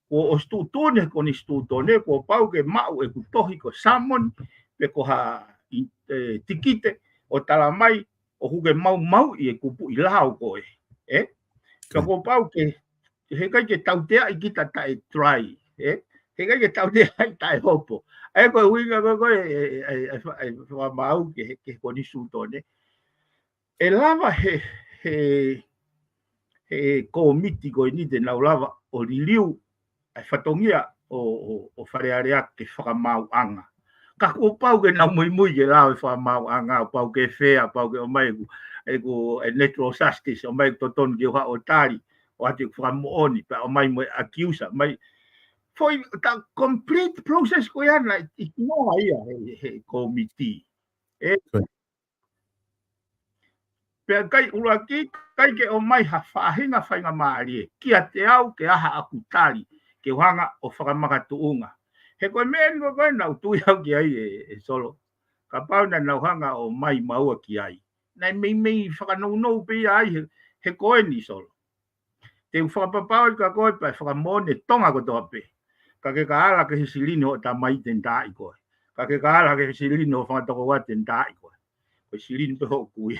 Kuo ʻosi tuʻutuʻuni he konisitūtone, kuo pau ke maʻu ʻeku tohi ko e summon, pe ko ha i-, ē, tikite, ʻo tala mai, ʻoku ke maumauʻi e kupuʻi lao ko ē. Ē? Ka kuo pau ke, heʻikai ke tauteaʻi kita taʻe try, ē? Heʻikai ke tauteaʻi taʻe hopo. ʻA ia ko e ʻuhinga ko ē ko ē, ʻe, ʻe, ʻe, ʻe, ʻe, ʻe fakamaau ke, ke ko ni sūtone. ʻE lava he, he, he kōmiti ko eni te nau lava ʻo liliu ʻa e fatongia ʻo, ʻo, ʻo Fale Alea ke fakamaauʻanga. Ka kuo pau ke nau muimui ke lava e fakamaauʻanga, ʻo pau ke fair, pau ke ʻomai ʻeku, ʻeku, e natural justice, ʻomai ʻeku totonu ke u haʻu ʻo tali, ʻo ʻoatu ʻeku fakamoʻoni, pea ʻomai mo e accuser, mai. Foʻi, tā complete process ko ia naʻe ignore ia he, he kōmiti. ʻE, Pea ʻikai ʻuluaki, ʻikai ke ʻomai ha faʻahinga faingamālie kiate au ke ʻai haʻaku tali, ke u hanga ʻo fakamakatuʻunga. He ko e meʻa eni ko ē naʻa ku tui au ki ai ē, ē Solo. Kapau naʻa nau hanga ʻo ʻomai maua ki ai, naʻe meimei fakanounou pē ia ai he, he ko eni Solo. Te u fakapapauʻi kia koe pea fakamoʻoni ʻe Tonga kotoa pē. Ka ke ka ala ki he silini hoʻo tamai te ne taaʻi koe. Ka ke ka ala ki he silini hoʻo fanga tokoua te ne taaʻi koe. Ko e silini pē hoʻo kui.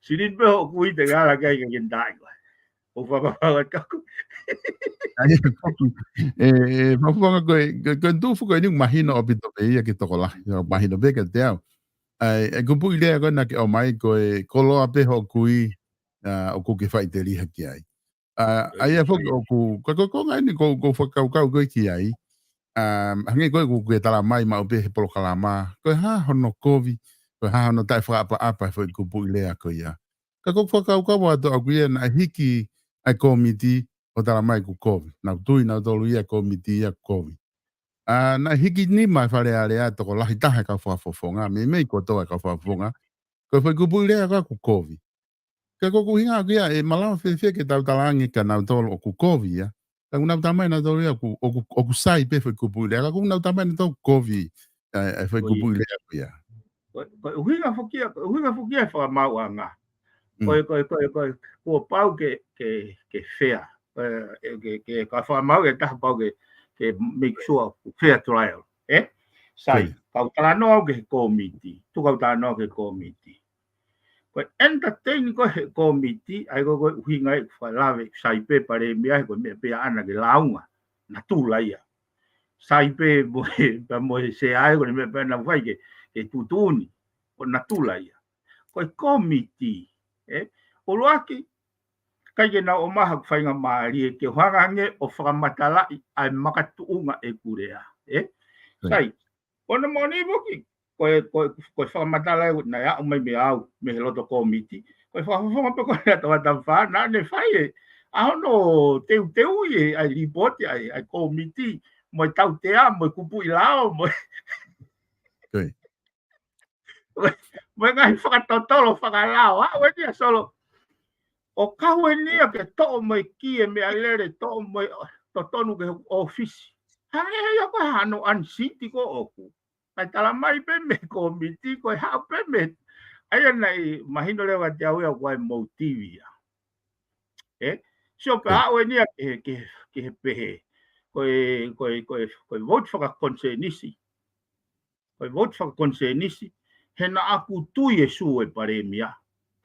Silini pē hoʻo kui te ke ala ki ai ka ke ne taaʻi koe. ʻOku fakapapauʻi atu kia koe. ʻA ia, ʻe, ʻe, Fakafuanga ko e, ko e, ko e tuʻu foki eni mahino ʻaupito pē ia ki he tokolahi. Mahino pē kiate au. ʻA e, e kupuʻi lea ko ē naʻa ke ʻomai ko e koloa pē hoʻo kui, ʻa, ʻoku ke faʻiteliha ki ai. ʻA, ʻa ia foki ʻoku, ko, ko, ko e konga eni ʻoku, ʻoku ou fakakaukau ko ē ki ai. ʻA, hangē ko ē ʻoku ke talamai maʻu pē he polokalama. Ko e hā hono kovi, ko e hā hono taʻefakaʻapaʻapa he foʻi kupuʻi lea ko ia. Ka ʻoku ou fakakaukau atu au ko ia naʻe hiki ʻa e kōmiti ʻo talamai ʻoku kovi. Naʻa ku tui nautolu ia kōmiti ia ʻoku kovi. ʻA, naʻe hiki nima e Fale Alea tokolahi taha e kau fakafofonga, meimei kotoa e kau fakafofonga. Ko e foʻi kupuʻi lea ko ē ʻoku kovi. Ka ko ʻeku ʻuhinga ko ia ʻe malava fēfē ke tau talaange kia nautolu ʻoku kovi ia. Ka ʻoku nau talamai nautolu ia ʻoku, ʻoku, ʻoku sai pē foʻi kupuʻi lea. Ka ʻoku nau talamai nautolu ʻoku kovi, ʻa, ʻa e foʻi kupuʻi lea ko ia. Ko, ko e ʻuhinga foki ia, ko e ʻuhinga foki ia e fakamaauʻanga. Ko e, ko e, ko e, ko e, kuo pau ke, ke, ke fair. Ē, ē, ke, ke ka fakamaau ʻe taha pau ke, ke make sure fair trial. Ē? Sai, kau talanoa au ki he kōmiti. Tuku kau talanoa ki he kōmiti. Ko e entertain ko ē he kōmiti, ʻa ia ko e, ko e ʻuhinga ʻeku fakalave, sai pē Palēmia he ko e meʻa pē ʻaʻana ke lāunga, natula ia. Sai pē mo e, pea mo e sea ai, ko e meʻa pē ʻaʻana fai ke, ke tuʻutuʻuni, ko e natula ia. Ko e kōmiti, ē? ʻUluaki, ʻikai ke nau ʻomai haku faingamālie ke u hanga ange ʻo fakamatalaʻi ʻa e makatuʻunga ʻeku lea, ē? Sai, ʻo na moni foki, ko e, ko e, ko e fakamatala ē naʻe aʻu mai mei au, mei he loto kōmiti. Ko e fakafofonga pē ko ē naʻa tau ʻatā fā, naʻa ne fai ē, ʻa hono teuteuʻi ē, ʻa e lipooti ʻa e, ʻa e kōmiti, mo e tautea, mo e kupuʻi lao, mo e mo e ngaahi fakatotolo fakalao, ʻa, ʻo eni ia Solo. ʻO kau eni ia ke toʻo mo e kī e meʻalele, toʻo mo e, ʻo, totonu ki he ʻōfisi. Hangē ia ko e hano ʻanisiti ko ʻoku. Kae talamai pē mei he kōmiti, ko e haʻu pē mei. ʻA ia naʻe mahino leva kiate au ia ko e motive ia. Ē? Sio pē ʻa ʻo eni ia ki he, ki he, ki he pehē. Ko e, ko e, ko e, ko e vote fakakonisēnisi. Ko e vote fakakonisēnisi, he naʻa ku tui e sū e Palēmia.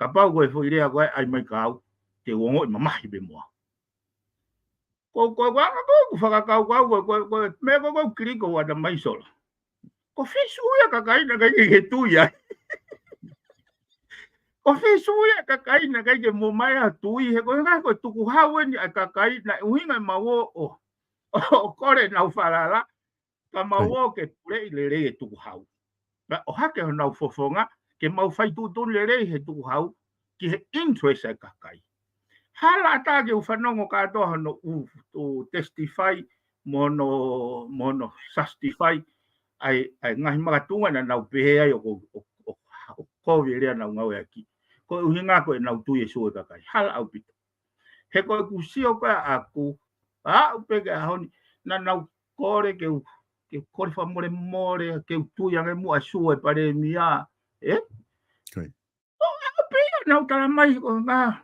Kapau ko e foʻi lea ko ē ʻai mai kia au, te u ongoʻi mamahi pē muʻa. Ko, ko, ko anga ko ē ʻeku fakakaukau, ko, ko, ko, meʻa ko, ko e kiliko ua na mai Solo. Ko e fē sū ia kakai naʻe ʻikai ke tui ai. Ko e fē sū ia kakai naʻe ʻikai ke mo mai ʻa tui, he ko e ngaahi ko e tukuhau eni ʻa e kakai naʻe ʻuhinga ʻemau ō, ʻo, ʻo kole ʻenau falala, ka mau ō ke puleʻi lelei e tukuhau. Pea ʻohake honau fofonga, ke mau fai tuʻutuʻuni lelei he tukuhau, ki he interest ʻa e kakai. Hala ʻatā ke u fanongo kātoa hono ʻū, ʻū testify, mo hono, mo hono justify, ʻa e, ʻa e ngaahi makatuʻunga naʻa nau pehē ai ʻoku, ʻoku, ʻoku, ʻoku kovi e lea naʻa nau ngāueʻaki. Ko e ʻuhinga ko ʻenau tui e sū e kakai. Hala ʻaupito. He ko ʻeku sio ko ē ʻaʻaku, aʻu pē ki he ʻaho ni, naʻa nau kole ke u, ke u kole fakamolemole, ke u tui ange muʻa e sū e Palēmia, ē? ʻO aʻu pē ia naʻa nau talamai ko e ngaahi,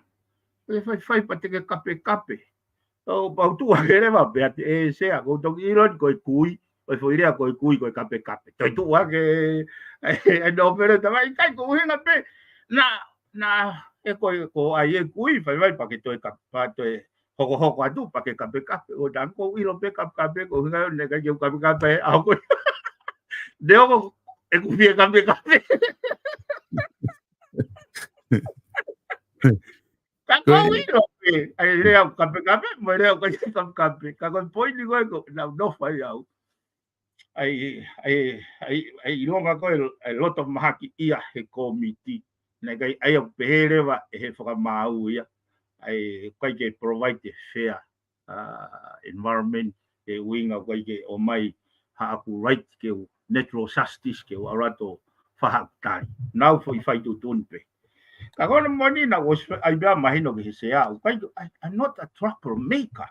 ʻe faifai pea te ke kapekape. ʻO pau tuʻu hake leva pē ʻa e sea, ko e toki ʻilo ni ko e kui, ko e foʻi lea ko e kui, ko e kapekape. Toe tuʻu hake, ʻe, ʻe nōpele tamai, ʻikai ko e ʻuhinga pē, naʻa, naʻa, ʻE ko e, ko ai e kui, fai vai pea ke toe ka, pea toe hokohoko atu, pea ke kapekape. ʻO tā ko e ʻilo pē kapekape, ko e ʻuhinga ʻoku ʻikai ke u kapekape, ʻa ko e. Neongo ʻeku fie kapekape. Ka ko e ʻilo pē, ʻa e lea ʻoku kapekape, mo e lea ʻoku ʻikai kapekape. Ka ko e poini ko ē ʻoku ou nofo ai au. ʻA e, ʻa e, ʻa e, ʻa e ʻilonga ko ē, ʻa e loto mahaki ia he kōmiti. Naʻe ʻikai, ʻa ia ʻoku pehē leva ʻe he fakamaau ia. ʻA e, ʻikai ke provide e fair, uh, environment, ʻi he ʻuhinga ʻikai ke ʻomai haʻaku right ke u natural justice ke u ʻalu atu ʻo fai haʻaku tali. Naʻá ku foʻi fai tuʻutuʻuni pē. Ka ko hono moʻoni naʻá ku ʻosi ʻai pē ʻa e mahino ki he sea, ʻikai ke, I, I'm not a troublemaker.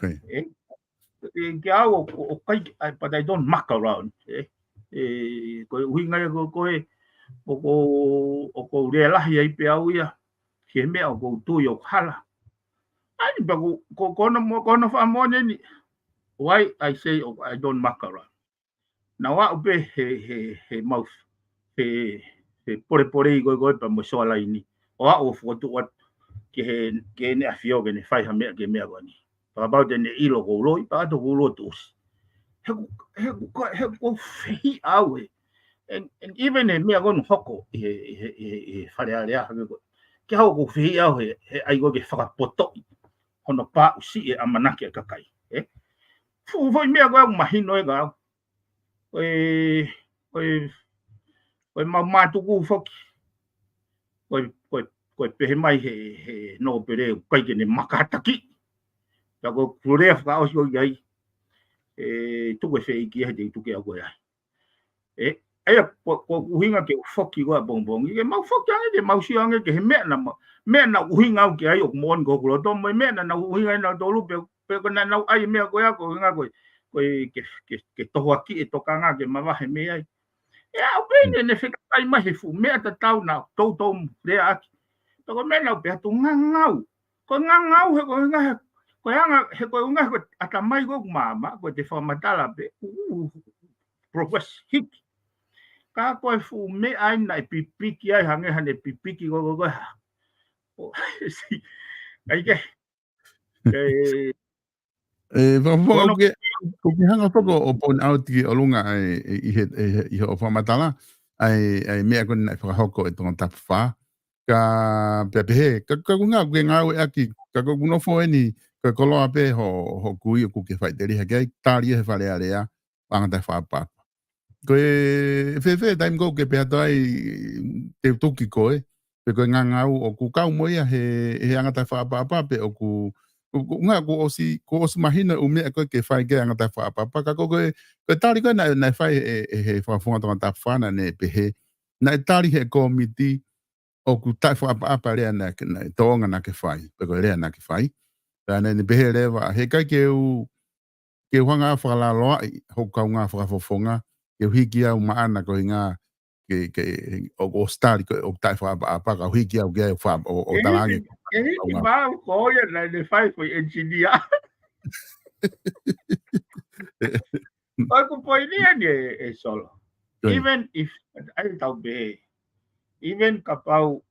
Ē? ʻE, ke au ʻo, ʻo ʻikai, I, but I don't muck around, ē? ʻE, ko e ʻuhinga ia ko, ko e, ʻoku, ʻoku ou lea lahi ai pē au ia, ki he meʻa ʻoku ou tui ʻoku hala. ʻAi, pea ko, ko, ko hono mo, ko hono fakamoʻoni eni, why I say, oh, I don't muck around. Naʻá ku aʻu pē he, he, he mau, he, he polepole ko ē ko ē pea mo Soalaini. ʻO aʻu ʻo fokotuʻu atu ki he, ki heʻene ʻafio ke ne fai ha meʻa ki he meʻa ko eni. Fakapapau te ne ʻilo ʻoku ou loi, pea ʻoku ou loi tuʻusi. He ʻoku, he ʻoku, he ʻoku ou fehiʻa au ē. And, and even he meʻa ko eni hoko ʻi he, ʻi he, ʻi he, ʻi he Fale Alea hake ko ē. Ke hau ʻoku ou fehiʻa au he, he ʻai ko ē ke fakapotoʻi hono paʻusiʻi e ʻamanaki ʻa e kakai. Ē? Fuʻu foʻi meʻa ko ē ʻoku mahino ē ka au. Ko e, ko e, ko e mau mātuku foki. Ko e, ko e, ko e pehē mai he, he nōpele ʻikai ke ne makātaki. Ka ko e kulea fakaʻosi ʻoku ʻi ai. ʻE tuku e feiki ia he te u tuku ʻe au ko ē ai. Ē, ʻa ia, ko, ko e ʻuhinga ke u foki ko ē ʻapongipongi. Ke mau foki ange, ke mau sio ange, ki he meʻa naʻa ma, meʻa naʻe ʻuhinga au ki ai ʻoku moʻoni ko hoku loto, mo e meʻa naʻa nau ʻuhinga ai nautolu pē, pē ko ē naʻa nau ʻai e meʻa ko ia ko e ʻuhinga ko e, ko e ke, ke, ke tohoakiʻi e tokanga ke mavahe mei ai. ʻE aʻu pē ne, ne fekakai mai he fuʻu meʻa tatau naʻa toutou lea ʻaki. Pea ko e meʻa naʻá ku pehē atu ngangau. Ko e ngangau he ko e ʻuhinga he, ko e anga, he ko e ʻuhinga he ko e ʻatamai ko ē ʻoku maama, ko e te fakamatala pē, ʻū, ʻū, progress hiki. Ka ko e fuʻu meʻa ʻeni naʻe pipiki ai, hangē haʻane pipiki ko ē, ko ē, ko ē, ha. ʻO, si, ʻai ke, ʻE, ʻe, fakafofonga, ʻoku ke, ʻoku ke hanga foki ʻo point out ki ʻolunga ʻa e, ʻe, ʻi he, ʻe, ʻi hoʻo fakamatala, ʻa e, ʻa e meʻa ko ē naʻe fakahoko ʻe Tongatapu fā. Ka, pea pehē, ka, ka ʻoku ngā, ʻoku ke ngāueʻaki, ka ʻoku nofo eni, ka koloa pē ho, ho kui ʻoku ke faʻiteliha ki ai, tali ia he Fale Alea, ʻo anga taʻefakaʻapaʻapa. Ko e fēfē taimi ko ē ʻoku ke pehē atu ai te u tuki koe, pe ko e ngangau ʻoku kau mo ia he, he anga taʻefakaʻapaʻapa pe ʻoku, ʻoku, ʻoku ngā kuo ʻosi, kuo ʻosi mahino e ʻū meʻa ko ē ke fai ki he anga taʻefakaʻapaʻapa, ka ko, ko e, ko e tali ko ē naʻe, naʻe fai ʻe, ʻe he fakafofonga Tongatapu fā naʻá ne pehē, naʻe tali he kōmiti ʻoku taʻefakaʻapaʻapa e lea naʻe, naʻe tōʻonga naʻá ke fai, pe ko e lea naʻá ke fai. Pea naʻá ne pehē leva, he ʻikai ke u, ke u hanga ʻo fakalaloaʻi hoku kaungā fakafofonga, ke u hiki au maʻana ko e ʻuhinga ke, ke, ʻo, ʻosi tali ko ē ʻoku taʻefakaʻapaʻapa, ka u hiki au ki ai ʻo fa-, ʻo, ʻo talaange. ʻE hiki, ʻe hiki maʻau ko ia naʻá ne fai ko e engineer. ʻOku poini eni ē, ē Solo. Even if, ʻai tau pehē, even kapau,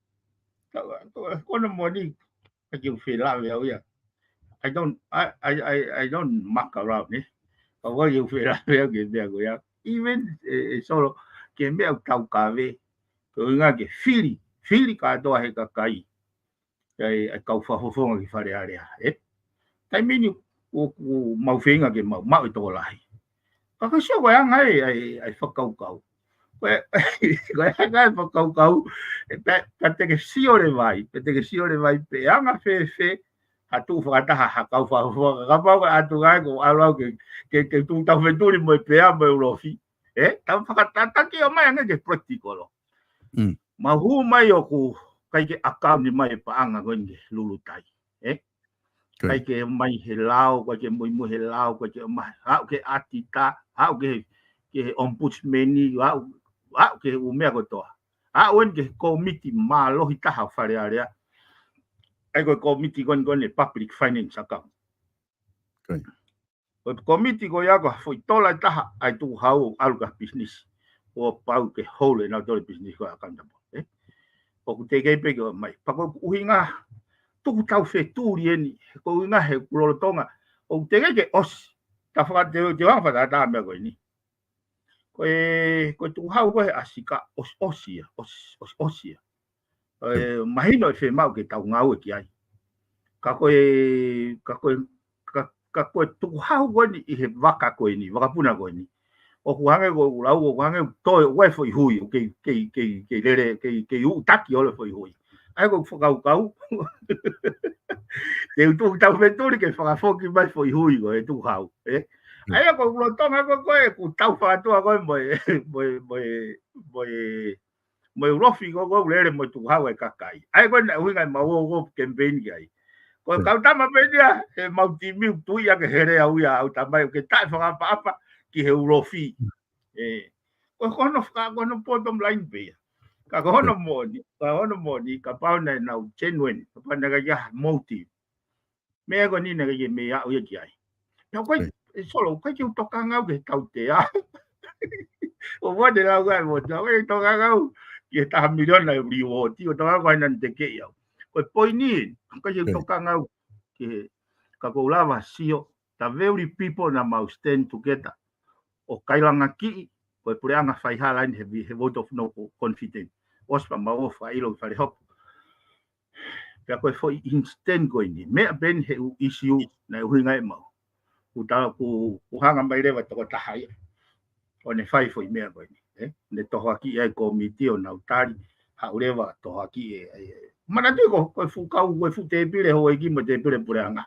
ka, ka, ko hono moʻoni, ʻikai ke u felāveʻi au ia. I don't, I, I, I, I don't muck around, ē. Ka ʻoku ʻikai ke u felāveʻi au ki he meʻa ko ia. Even, ē, ē Solo, ki he meʻa ʻoku tau kave, ko e ʻuhinga ke fili, fili kātoa he kakai. ʻA e, ʻa e kau fakafofonga ki Fale Alea, ē. Taimi ni ʻoku, ʻoku mau feinga ke mau, mau e tokolahi. Ka ka sio ko e anga ē, ʻa e, ʻa e fakakaukau. Ko e, ko e anga e fakakaukau, ē, pea, pea te ke sio leva ai, pea te ke sio leva ai, pe anga fēfē, ha tuʻu fakataha, ha kau fakafofonga, kapau ko e ʻatu ngai, ko e ʻalu au ke, ke, ke tuʻu tau fetuli mo e pea, mo e ulofi. Ē, tau fakatataki ʻo mai ange ke practical. Mm. Mau hū mai ʻoku ʻikai ke ʻakauni mai e paʻanga ko eni ke lulutai. Ē? Good. ʻIkai ke mai he lao, ʻikai ke muimui he lao, ʻikai ke mai, aʻu ki he ʻatita, aʻu ki he, ki he ombudsman, aʻu, aʻu ki he ʻū meʻa kotoa. Aʻu eni ki he kōmiti mālohi taha ʻo Fale Alea. ʻA ia ko e kōmiti ko eni ko eni public finance account. Good. Ko e kōmiti ko ia ko ha foʻi tola ʻe taha ʻa e tukuhau ʻo ʻalu ki ha business. ʻO pau ke hold ʻe nautolu e business ko ia accountable, ē? ʻoku teʻeki pē ke ʻomai. Pea ko e ʻuhinga, tuku tau fetuli eni, ko e ʻuhinga he ʻoku lolotonga, ʻoku teʻeki ke ʻosi. Tau faka-, te, te u hanga fakatātā meʻa ko eni. Ko e, ko e tukuhau ko ē ʻa Sika, ʻosi, ʻosi ia, ʻosi, ʻosi, ʻosi ia. ʻE, mahino ʻe fiemaʻu ke tau ngāue ki ai. Ka ko e, ka ko e, ka, ka ko e tukuhau ko eni ʻi he vaka ko eni, vakapuna ko eni. ʻOku hangē ko ʻeku lau, ʻoku hangē ʻoku toe, ʻoku ʻi ai e foʻi hui, ʻoku kei, kei, kei, kei lele, kei, kei ʻūtaki ʻo le foʻi hui. ʻA ia ko e fakakaukau. Te u tuku tau fetuli ke fakafoki mai foʻi hui ko e tukuhau, ē? ʻA ia ko e lolotonga ko ē, ko e ʻoku tau fakatua ko ē mo e, mo e, mo e, mo e, mo e ulofi ko ē ʻoku lele mo e tukuhau ʻa e kakai. ʻA ia ko e ʻuhinga ʻemau ō ko ē campaign ki ai. Ko e kau tama pē ia, ʻemau timi ʻoku tui ʻa e hele au ia ʻa e tamai ʻoku ke taʻefakaʻapaʻapa ki he ulofi. Ē, ko hono faka-, ko hono bottom line pē ia. Ka ko hono moʻoni, ka hono moʻoni, kapau naʻa nau genuine, kapau naʻe ʻikai ha motive. Meʻa ko eni naʻe ʻikai ke mei aʻu ia ki ai. Pea ʻoku ʻikai, ʻe Solo, ʻoku ʻikai ke u tokanga au ki he tautea. ʻO ʻoua te lau ʻa e motu, ʻoku ʻikai ke u tokanga au ki he taha miliona ʻe reward, ʻo tokanga au ko ena te ke au. Ko e poini, ʻoku ʻikai ke u tokanga au ki he, ka ʻoku ou lava sio, the very people naʻa mau stand together ʻo kailangakiʻi, ko e puleʻanga faihala eni he, he vote of no confidence. ʻOsi pea mau ō fakaʻilo ki fale hopo. Pea ko e foʻi incident ko eni, meʻa pē eni he ʻū issue naʻe ʻuhinga ʻemau. ʻOku tau, ʻoku, ʻoku hanga mai leva tokotaha ia ʻo ne fai foʻi meʻa ko eni, ē? Ne tohoakiʻi ʻa e kōmiti ʻo nau tali, haʻu leva tohoakiʻi ē, ē. Manatuʻi ko, ko e fuʻu kau, ko e fuʻu tēpile houʻeiki mo e tēpile puleʻanga.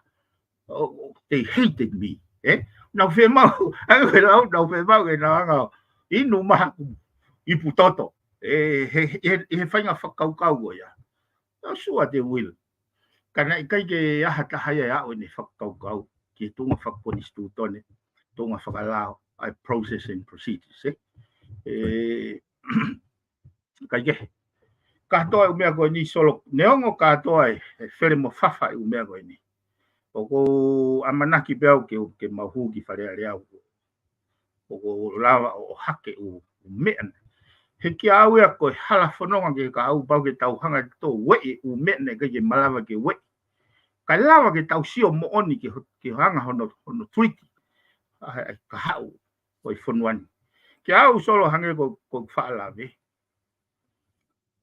Oh, oh, they hated me, ē? Nau fiemaʻu, ʻa ia ko e lau, nau fiemaʻu ke nau hanga ʻo inu mai haʻaku ipu toto. Ē, he, he, he faʻahinga fakakaukau ko ia. Nau sua te uila. Ka naʻe ʻikai ke ʻi ai ha taha ia ʻe aʻu ʻene fakakaukau ki he tuʻunga fakakonisitūtone, tuʻunga fakalao, ʻa e process and procedures, ē? Ē, ʻikai ke. Kātoa e ʻū meʻa ko eni Solo, neongo kātoa e, e fele mo fafa e ʻū meʻa ko eni. ʻOku ou ʻamanaki pē au ke, ke mau hū ki Fale Alea au. ʻOku ou lava ʻo, ʻohake ʻū, ʻū meʻa na. He kiate au ia ko e hala fononga ke ka au pau ke tau hanga ʻo ueʻi ʻū meʻa naʻe ʻikai ke malava ke ueʻi. Kae lava ke tau sio moʻoni ke ho-, ke hanga hono, hono treat ʻa e, ʻa e kahaʻu ʻo e fonua ni. Kiate au Solo hangē ko, ko e faʻa lave.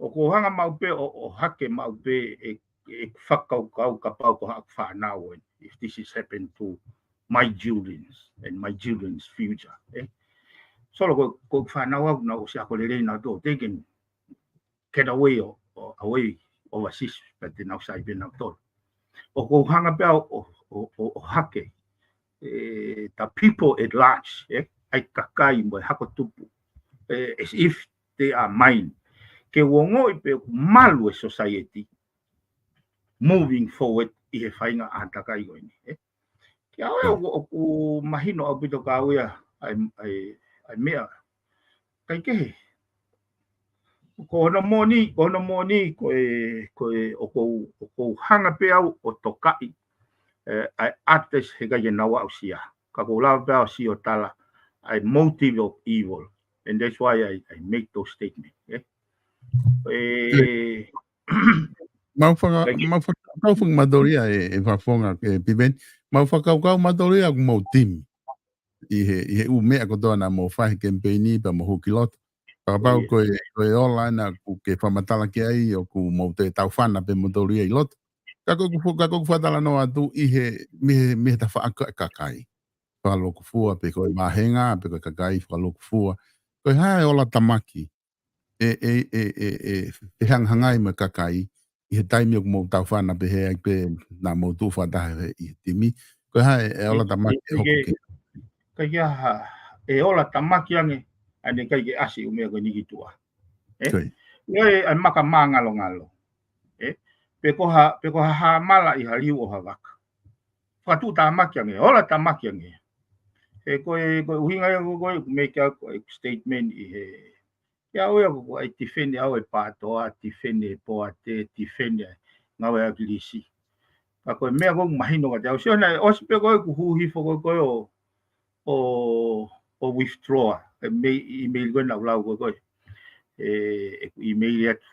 ʻOku ou hanga maʻu pē ʻo, ʻohake maʻu pē e, e fakakaukau kapau ko haʻaku fānau eni, if this is happen to my children's and my children's future, ē? Solo ko, ko e fānau au naʻa nau ʻosi ako lelei naʻa nau, they can get away or, or away overseas, but then outside pē naʻa nau tolo. ʻOku ou hanga pē au ʻo, ʻo, ʻo, ʻohake, e, the people at large, ē? ʻA e kakai mo e hako tupu, e, as if they are mine. Ke u ongoʻi pē ʻoku malu e society moving forward ʻi he faʻahinga ʻātakai ko eni, ē? Kiate au ia ʻoku, ʻoku mahino ʻaupito kiate au ia ʻa e, ʻa e, ʻa e meʻa. ʻIkai ke he. Ko hono moʻoni, ko hono moʻoni, ko e, ko e, ʻoku ou, ʻoku ou hanga pē au ʻo tokaʻi, e, ʻa e artist he ʻikai ke nau aʻusia. Ka ʻoku ou lava pē au ʻo sio tala, ʻa e motive of evil. And that's why I, I make those statements, ē? E, Mau faka-, ʻikai ke mau faka-, kau fakamatoli ia e, e Fakafofonga, e Piveni. Mau fakakaukau matoli ia ʻoku mau timi ʻi he, ʻi he ʻū meʻa kotoa naʻa mau fai he kemipeini pea mau hū ki loto. Kapau ko e, ko e ola ena ʻoku ke fakamatala ki ai ʻoku mau toe taufana pē mautolu ia ʻi loto. Ka ko ʻeku fo-, ka ko ʻeku fakatalanoa atu ʻi he, mei he, mei he tafaʻaki ʻa e kakai fakalūkufua pe ko e vāhenga, pe ko e kakai fakalūkufua. Ko e hā e ola tamaki ʻe, ʻe, ʻe, ʻe, ʻe fehangahangai mo e kakai ʻi he taimi ʻoku mau taufana pehē ai pē naʻa mau tuʻu fakataha ʻi he timi. Ko e hā e, e ola tamaki ʻe hoko ki ai? ʻIkai ke ʻi ai ha, e ola tamaki ange, ʻa ia naʻe ʻikai ke ʻasi ʻū meʻa ko eni ki tuʻa. Ē? Ko ia. ʻIo, ʻa e maka māngalongalo. Ē? Pe ko ha, pe ko ha hāmala ʻi ha liu ʻo ha vaka. Fakatuʻutāmaki ange, ola tamaki ange. He ko e, ko e ʻuhinga ia ko e, ko e, make a, ko e statement ʻi he, ʻikai au ia ko e tifeni au e pātoa, tifeni e poate, tifeni e ngāue ʻa ʻAkilisi. Ka ko e meʻa ʻoku mahino kiate au, sio naʻe ʻosi pē ko ē ʻeku hū hifo ko ē ʻo, ʻo, ʻo withdraw, e mei, ʻi he ʻīmeili ko ē naʻa ku lau ko ē, e, ʻeku ʻīmeili atu.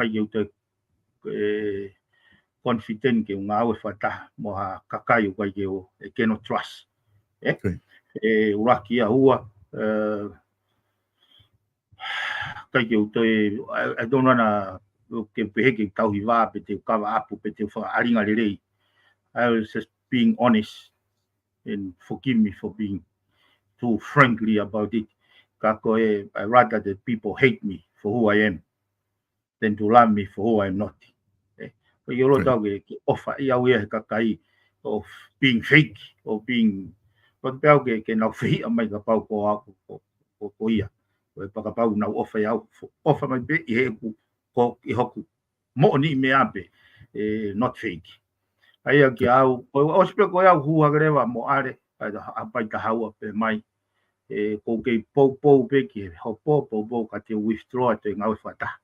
ʻikai ke u toe, ē, confident ke u ngāue fakataha mo ha kakai ʻoku ʻikai ke u, ʻe cannot trust. Ē? ʻUluaki ia. Ua, ē, ʻikai ke u toe, I, I don't wanna, ke pehē ke u tauhi vā pe te u kava ʻapu pe te u fakaʻalinga lelei. I was just being honest, and forgive me for being too frankly about it. Ka ko e, I rather that people hate me for who I am than to love me for who I am not. Ē, ko ia ʻoku ou loto au ke, ke ʻofa ʻi au ia he kakai of being fake, of being, but pea au ke, ke nau fehiʻa mai kapau ko au, ko, ko, ko ia. Ko e pea kapau nau ʻofa ʻi au, ʻofa mai pē ʻi heʻeku, ko ʻi hoku moʻoniʻi meʻa pē, ē, not fake. ʻA ia kia au, ko, ʻosi pē ko au hū hake leva mo ʻAle, ʻa, ʻa pai ka haua pē mai. Ē, ʻoku ou kei poupou pē ki he hopo, poupou ka te withdraw atu e ngāue fakataha.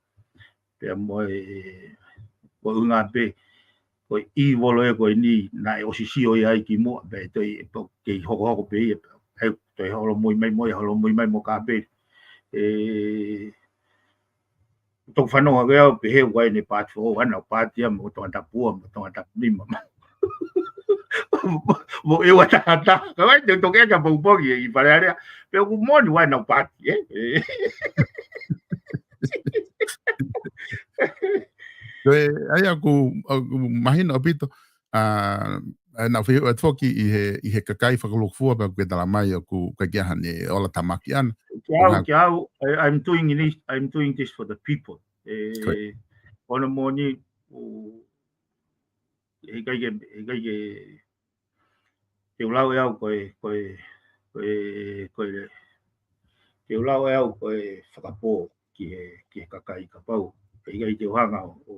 Pea mo e, ko e ʻuhinga pē, ko e ʻīvolo ē ko eni, naʻe ʻosi sio ia ai kimuʻa, pea ʻe toe, ʻe pau kei hokohoko pē ia, pea ʻe toe holomui mai mo ia, holomui mai mo ka pē. Ē, toki fanongo hake au pehē ʻoku ʻi ai ʻene paati foʻou, ʻa ʻenau paati ia mo Tongatapu ua, mo Tongatapu nima. Mo, mo ʻEua Taha Taha. Ka ʻoku ʻi ai te u toki ʻeke poupou ki he ʻi Fale Alea. Pe ʻoku moʻoni ʻoku ʻi ai ʻenau paati, ē? Ē. Ko e, ʻa ia ʻoku, ʻoku mahino ʻaupito, ʻa, ʻa, naʻa ku fehuʻi atu foki ʻi he, ʻi he kakai fakalūkufua pea ʻoku ke tala mai ʻoku ʻikai ke ʻi ai haʻane ola tāmaki ʻana. Kia au, kia au, I, I'm doing this, I'm doing this for the people. Ē, ko hono moʻoni, ʻoku, ʻikai ke, ʻikai ke, ke u lau ʻe au ko e, ko e, ko e, ko e, ke u lau ʻe au ko e fakapō ki he, ki he kakai kapau ʻe ʻikai te u hanga ʻo, ʻo,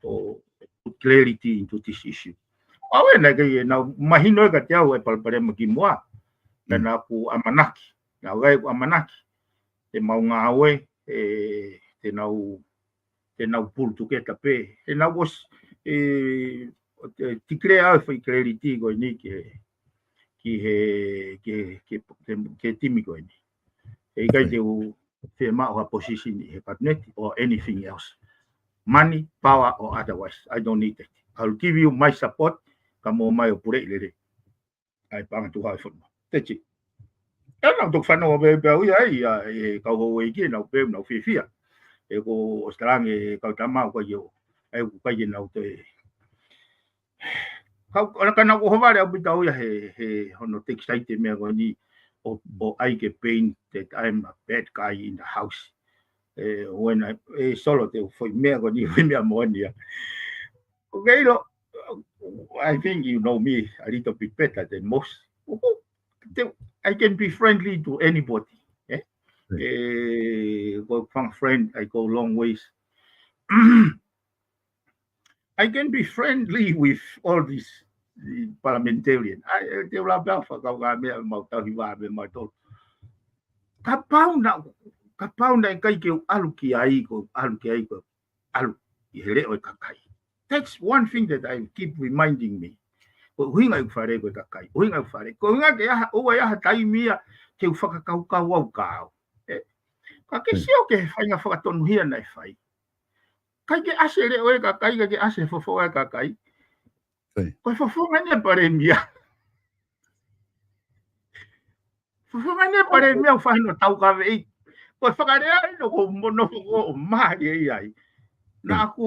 ʻo put clarity into this issue. ʻAuē, naʻe ʻikai ke nau mahino ʻe kiate au e palopalema kimuʻa. Naʻa ku ʻamanaki, naʻa ku ʻamanaki te mau ngāue, ē, te nau, te nau pull together pē. He naʻa ku ʻosi, ē, ʻo te, declare au e foʻi clarity ko eni ki he, ki he, ki he, ki he, ki he timi ko eni. ʻE ʻikai te u fiemaʻu ha position ʻi he cabinet or anything else. Money, power or otherwise, I don't need it. I'll give you my support, ka mou ō mai ʻo puleʻi lelei ʻa e paʻanga tuʻu hau e fonua. That's it. ʻE naʻa ku toki fanongo pē pē au ia ai, ʻa e kau houʻeiki, naʻa ku pehē naʻa ku fiefia. Ē, ko ʻosi talange kau tama ʻoku ʻikai ke ō. ʻE ʻoku ʻikai ke nau toe. Kau, ʻo na ka naʻa ku ʻohovale ʻaupito au ia he, he hono take side e meʻa ko eni ʻo, ʻo ʻai ke paint that I'm a bad guy in the house. Ē, when I, ē, Solo, te u foʻi meʻa ko eni, foʻi meʻa moʻoni ia. Okay, lo, I think you know me a little bit better than most. Te, I can be friendly to anybody, ē? Ē, ko e fanga friend, I go long ways. I can be friendly with all these, the parliamentarian. ʻAi, ē, te u lava pē au fakakaukau meʻa mau tauhi vā meʻa mau tolu. Kapau naʻa, kapau naʻe ʻikai ke u ʻalu ki ai, ko ʻalu ki ai, ko ʻalu ʻi he leʻo e kakai. That's one thing that I keep reminding me. Ko e ʻuhinga ʻeku fale ko e kakai. ʻUhinga ʻeku fale. Ko e ʻuhinga ke ʻaha, ʻoua ʻe ʻaha taimi ia ke u fakakaukau au ka au. Ē? Ka ke sio ki he faʻahinga fakatonuhia naʻe fai. ʻIkai ke ʻasi e leʻo e kakai, ʻikai ke ʻasi e fofonga e kakai. Ko e fofonga eni e palēmia. Fofonga eni e palēmia ʻoku fai hono taukaveʻi. Ko e fakalea eni ʻoku mono foko ʻo mali e i ai. Naʻa ku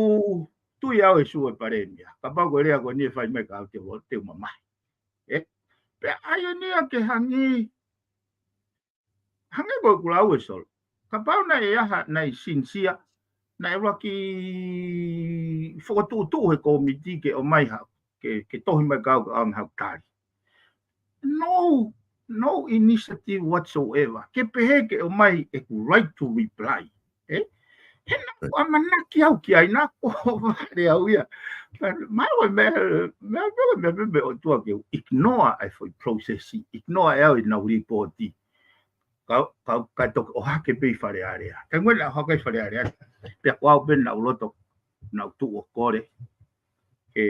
tui au e sio e palēmia. Kapau ko e lea ko eni ʻe fai mai ka au te u, te u mamahi. Ē? Pea ʻai eni ia ke hangi Hangē ko ʻeku lau e Solo. Kapau naʻe ʻaha, naʻe sincere, naʻe ʻuluaki fokotuʻutuʻu he kōmiti ke ʻomai ha, ke, ke tohi mai ka au, ka au ʻaonga haku tali. No, no initiative whatsoever. Ke pehē ke ʻomai ʻeku right to reply. Ē? He naʻa ku ʻamanaki au ki ai, naʻa ku ʻohovale au ia. Mahalo ko e meʻa, meʻa, meʻa, meʻa, meʻa ʻotua ke u ignore ʻa e foʻi process, ignore ʻe au ʻenau lipoti. Ka, ka, ka toki ʻohake pē ʻi Fale Alea. Ka ngoi naʻa ʻohake ʻi Fale Alea. Pea ko au pē naʻa ku loto, naʻa ku tuʻu ʻo kole. Ē,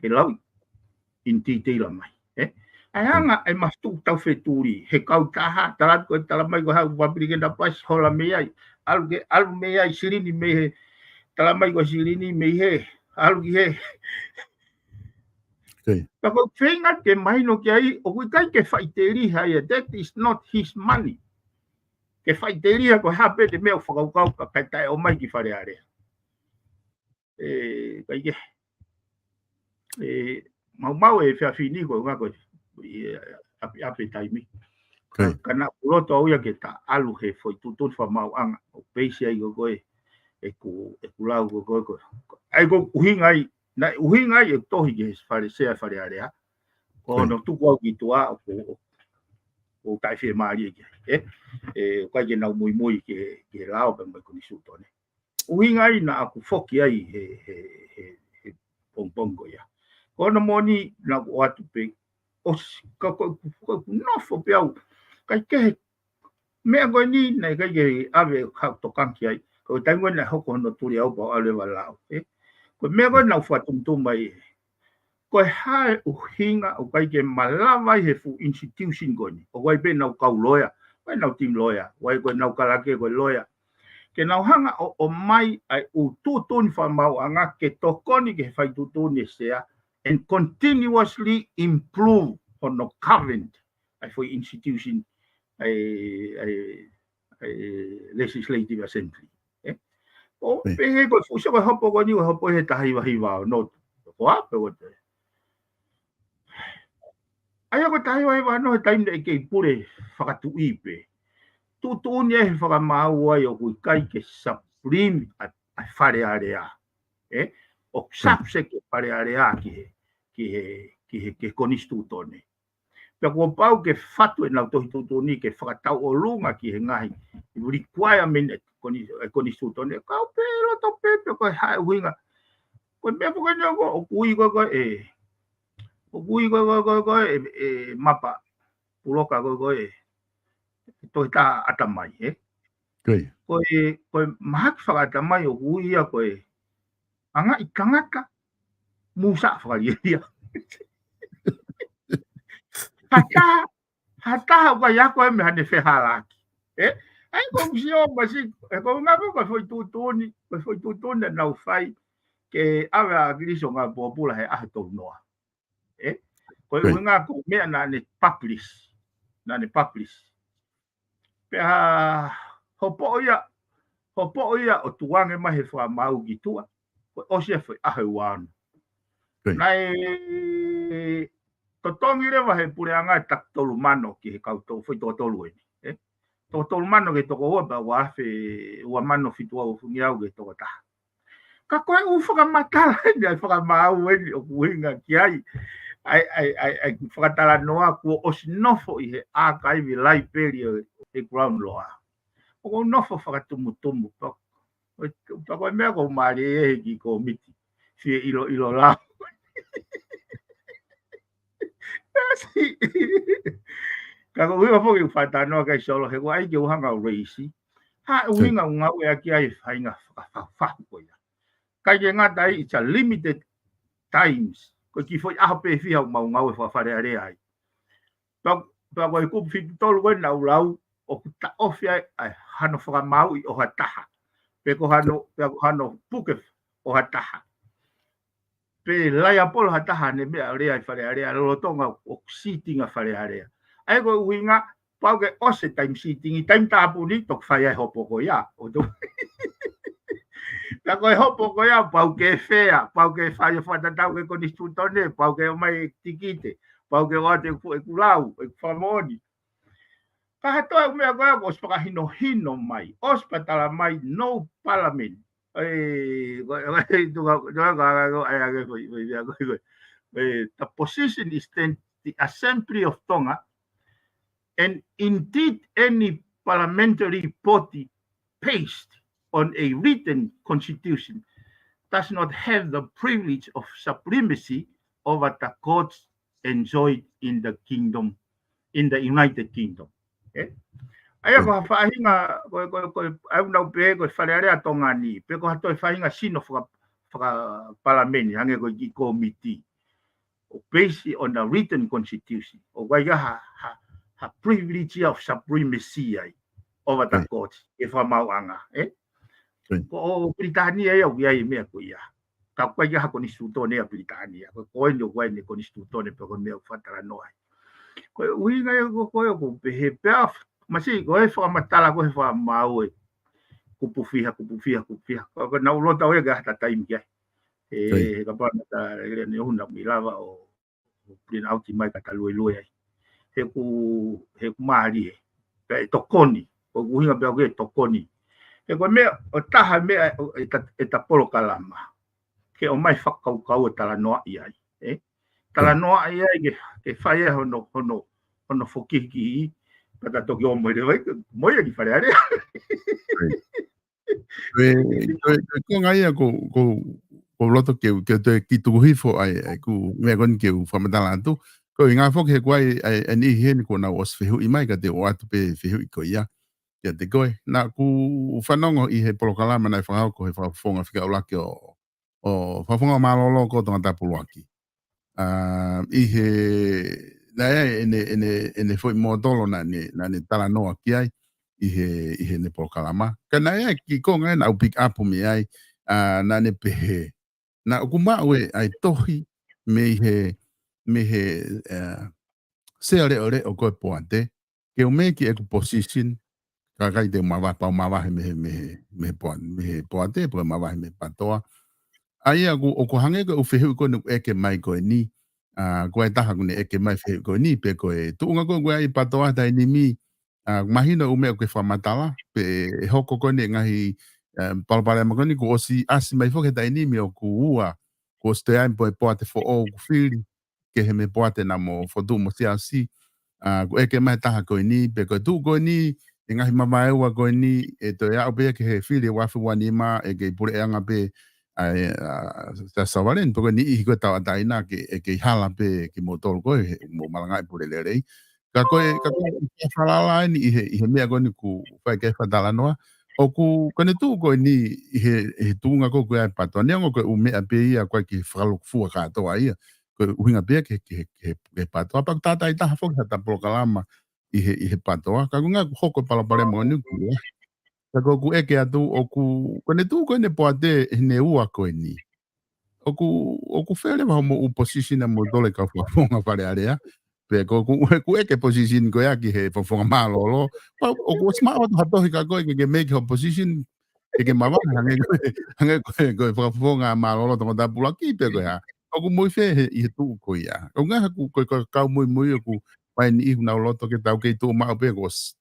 ke lau in detail mai, ē? ʻA e anga ʻa e mafutu taufetuli, he kautaha, tala ko e tala mai ko e hā ʻoku public enterprise, hola mei ai, ʻalu ke, ʻalu mei ai, silini mei he, tala mai ko e silini mei he, ʻalu ki he. Pea ko e feinga ke mahino ki ai, ʻoku ʻikai ke faʻiteliha ia, that is not his money. Ke faʻiteliha ko e hā pē te meʻa ʻoku fakakaukau ka kai taʻe ʻomai ki Fale Alea. ʻE, kai ke. ʻE, maumau e fea fini ko e ngako ʻi ʻapi, ʻapi taimi. Ka, ka naʻa ku loto au ia ke ta ʻalu he foʻi tuʻutuʻuni fakamaauʻanga ʻo peisi ai ko koe, ʻeku, ʻeku lau ko koe ko. ʻAi ko e ʻuhinga ai, naʻe ʻuhinga ai ʻeku tohi ki he Fale Sea Fale Alea. Ko hono tuku au ki tuʻa ʻoku, ʻoku taʻefiemālie ki ai. ʻE, ʻe, ʻoku ʻikai ke nau muimui ke, ke lao pe mai ko ni sutone. ʻUhinga ai naʻa ku foki ai he, he, he, he pongipongi ko ia. Ko hono moʻoni naʻa ku ʻoatu pē, ʻosi, ka ko, ko, ko, nofo pē au. Kai kehe, meʻa ko eni, naʻe ʻikai ke ʻave ha tokanga ki ai. Ko e taimi ko ē naʻe hoko hono tuli au pea u ʻalu ʻo lau, ē. Ko e meʻa ko ē naʻa ku fakatumtumu ai, ko e hā e ʻuhinga ʻoku ʻikai ke malava ai he fuʻu institution ko eni. ʻOku ʻi ai pē ʻenau kau loea, ʻoku ʻi ai ʻenau team loea, ʻoku ʻi ai ko ʻenau kalake ko e loea. Ke nau hanga ʻo, ʻomai ʻa e ʻū tuʻutuʻuni fakamaauʻanga ke tokoni ki he fai tuʻutuʻuni e sea, and continuously improve hono government ʻa e foʻi institution, ʻa e, ʻa e, ʻa e Legislative Assembly. ʻE? ʻO pehē ko e fuʻu sio ko e hopo ko eni, ko e hopo he taha hiva hiva ono. Ko ā pē ko te. ʻA ia ko e taha hiva hiva ono he taimi naʻe kei pule fakatuʻi pē. Tuʻutuʻuni ai he fakamaau ai ʻoku ʻikai ke supreme ʻa, ʻa Fale Alea. ʻE? ʻOku subject ʻa Fale Alea ki he, ki he, ki he, ki he konisitūtone. Pea kuo pau ke fatu ʻenau tohi tuʻutuʻuni ke fakatauʻolunga ki he ngaahi requirement ʻa e koni-, ʻa e konisitūtone. Kau pē loto pē pe ko e hā e ʻuhinga. Ko e meʻa pē ko eni ʻoku, ʻoku ui ko ē ko e, ʻoku ui ko ē ko e, ko e, ko e, ʻe, ʻe Mapa Puloka ko ē ko e, tohi tā ʻatamai, ē? Ko e, ko e mahaki fakaʻatamai ʻoku ui ia ko e, anga ʻi tangata, musa fakalielia. Ha taha, ha taha ʻoku ʻikai ako e meʻa ne fehālaaki. ʻE? ʻAi ko e sio masi, ʻe ko e ngako ko e foʻi tuʻutuʻuni, ko e foʻi tuʻutuʻuni naʻa nau fai, ke ʻave ʻa ʻAkilisi ʻo ngāue pōpula he ʻaho tolu noa. ʻE? Ko e ʻuhinga ko e meʻa naʻa ne publish, naʻa ne publish. Pea hopo ia, hopo ia ʻo tukuange mai he fakamaau ki tuʻa, ko e ʻosi e foʻi ʻaho ua ono. Naʻe totongi leva he puleʻanga e taki tolu mano ki he kau toko, foʻi toko tolu eni, ē? Toko tolu mano ki he toko ua pea ua afe, ua mano fitu ua ua fungau ki he toko taha. Ka ko e ʻū fakamatala eni, ʻa e fakamaau eni ʻoku ʻuhinga ki ai, ʻa e, ʻa e, ʻa e, ʻa e fakatalanoa kuo ʻosi nofo ʻi he archive library ʻo e Crown Loa. ʻOku ou nofo fakatumutumu, pea, pea ko e meʻa ʻoku ou mālieʻia he kiʻi kōmiti, fie ʻiloʻilo lau. Ka ko e ʻuhinga foki ʻoku fakatalanoa ki ai Solo, he ʻoku ʻai ke u hanga ʻo raise. Ha ʻuhinga ʻoku ngāueʻaki ai e faʻahinga fakafahufahu ko ia. ʻIkai ke ngata ai, it's a limited times. Ko e kiʻi foʻi ʻaho pē fiha ʻoku mau ngāue fakafalealea ai. Pea, pea ko e kupu fitu tolu ko ē naʻa ku lau, ʻoku taʻofi ai ʻa e hano fakamāuʻi ʻo ha taha. Pe ko hano, pe ko hano puke ʻo ha taha. Pe laiapolo ha taha ne meʻa lea ʻi Fale Alea, lolotonga ʻoku sitting ʻa Fale Alea. ʻA ia ko e ʻuhinga, pau ke ʻosi e taimi sitting, taimi tāpuni, toki fai ai e hopo ko ia. ʻO to-, ka ko e hopo ko ia, pau ke fair, pau ke fai ʻo fakatatau ki he konisitūtone, pau ke ʻomai e tikite, pau ke ʻoatu ʻeku, ʻeku lau, ʻeku fakamoʻoni. Ka ha toe ʻū meʻa ko ia, kuo ʻosi fakahinohino mai, ʻosi pē tala mai, no parliament. ʻE, ko, ko, ko, ko, ko, ko, ʻai, ʻai, ko, ko, ko, ko, ko, ko, the position is then the Assembly of Tonga, and indeed any parliamentary body based on a written constitution does not have the privilege of supremacy over the courts enjoyed in the kingdom, in the United Kingdom. ʻE? ʻA ia ko ha faʻahinga, ko, ko, ko, ʻa ia ʻoku nau pehē ko e Fale Alea Tonga ni, pe ko ha toe faʻahinga sino faka-, fakapalameni, hangē ko e kiʻi kōmiti. ʻo based on a written constitution. ʻOku ʻikai ha, ha, ha privilege of supremacy ai over the court, ʻi he fakamaauʻanga, ē? Ko Pilitānia ia ʻoku ʻi ai e meʻa ko ia. Ka ʻoku ʻikai ha konisitūtone ʻa Pilitānia. Ko e ko eni ʻoku ʻi ai ʻene konisitūtone pe ko e meʻa ʻoku fakatalanoa ai. Ko e ʻuhinga ia ko ē ʻoku ou pehē pē au, masiʻi ko e fakamatala ko e fakamaau ē. Kupu fiha, kupu fiha, kupu fiha. Ko, ko naʻa ku loto au ia ke ʻi ai ha taimi ki ai. Ē, kapau naʻa ta lele ni ʻoku naʻa mou lava ʻo, ʻo print out mai ka ta luelue ai. He ʻoku, he ʻoku mālie. Pea ʻe tokoni. Ko e ʻuhinga pē au ke tokoni. He ko e meʻa, ʻo taha meʻa ʻo, ʻeta, ʻeta polokalama. Ke ʻomai fakakaukau ʻo talanoaʻi ai. Ē? Talanoaʻi ai ke, ke fai ai hono, hono, hono fokihikihiʻi. Pea ta toki ō mai leva ai, mo ia ki Fale Alea. Ko e, ko e, ko e konga ia ko, ko, ko loto ke, ke te ki tuku hifo ai, ai ku meʻa ko eni ke u fakamatala atu. Ko e ʻuhinga foki he ʻoku ʻi ai, ai, ʻa e niʻihi heni kuo nau ʻosi fehuʻi mai ka te u ʻoatu pē fehuʻi ko ia. Kiate koe. Naʻa ku fanongo ʻi he polokalama naʻe fakahoko he fakafofonga fika ʻuluaki ʻo, ʻo fakafofonga mālōlō ko Tongatapu ʻuluaki. ʻA, ʻi he, naʻe ʻi ai ʻene, ʻene, ʻene foʻi mōtolo naʻa ne, naʻa ne talanoa ki ai, ʻi he, ʻi heʻene polokalama. Ka naʻe ʻi ai e kiʻi konga ia naʻa ku pick up mei ai, ʻa, naʻa ne pehē. Naʻa ku maʻu ʻa e tohi, mei he, mei he, ʻa, sea leʻoleʻo ko e poate, ke u make ʻeku position, ka ʻikai te u mavahe, pau mavahe mei he, mei he, mei he poa-, mei he poate, pe ko e mavahe mei he patoa. ʻA ia ʻoku, ʻoku hangē ko e ʻū fehuʻi ko eni ʻoku ʻeke mai ko eni, ʻa, ko e taha ʻoku ne ʻeke mai fehuʻi ko eni, pe ko e tuʻunga ko ē ʻoku ʻi ai e patoa he taimi ni, ʻa, mahino ʻū meʻa ʻoku ke fakamatala, pe ʻe hoko ko eni e ngaahi, ʻa, palopalema ko eni kuo ʻosi ʻasi mai foki he taimi ni ʻoku ua, kuo ʻosi toe ʻi ai mo e poate foʻou ʻoku fili, kehe mei he poate naʻa mo Fotu mo Siasi. ʻA, ʻoku ʻeke mai taha ko eni, pe ko e tuʻu ko eni, e ngaahi mavaeua ko eni, ʻe toe aʻu pē ia ki he fili ʻe uaafe uanima, ʻe kei puleʻanga pē, ʻa, ʻa, Siaosi Savaliani, pe ko e niʻihi ko ē tauʻatāina ke, ʻe kei hala pē kimoutolu ko ē, he mo malangaʻi pule lelei. Ka ko e, ka ko e falala eni ʻi he, ʻi he meʻa ko eni ʻoku fai ki ai e fakatalanoa. ʻOku, ko ʻene tuʻu ko eni ʻi he, ʻi he tuʻunga ko ē ʻoku ʻi ai e patoa. Neongo ko e ʻū meʻa pē ia ʻoku ʻikai ke fakalūkufua kātoa ia. Ko e ʻuhinga pē ia ki he, ki he, ki he, ki he patoa. Pea ʻoku tātāitaha foki haʻata polokalama ʻi he, ʻi he patoa. Ka ko e ʻuhinga ʻoku hoko e palopalema ko eni ʻoku ua. Ka ko ʻeku ʻeke atu ʻoku, ko ʻene tuʻu ko eni e poate ʻi heʻene ua ko eni. ʻOku, ʻoku fēleva hoʻomou position ʻamoutolu e kau fakafofonga Fale Alea. Pe ko ʻeku, ʻeku ʻeke position ko ia ki he fakafofonga mālōlō. Pea ʻoku ʻosi maʻu atu ha tohi kia koe ke, ke make hoʻo position, ke ke mavahe, hangē ko e, hangē ko e, ko e fakafofonga mālōlō Tongatapu ʻuluaki pe ko e hā. ʻOku mou ʻi fē he, ʻi he tuʻu ko ia. ʻOku ʻi ai haʻaku, ko e, ko e kau muimui ʻoku ʻi ai e niʻihi ʻoku nau loto ke tau kei tuʻu maʻu pē kuo ʻosi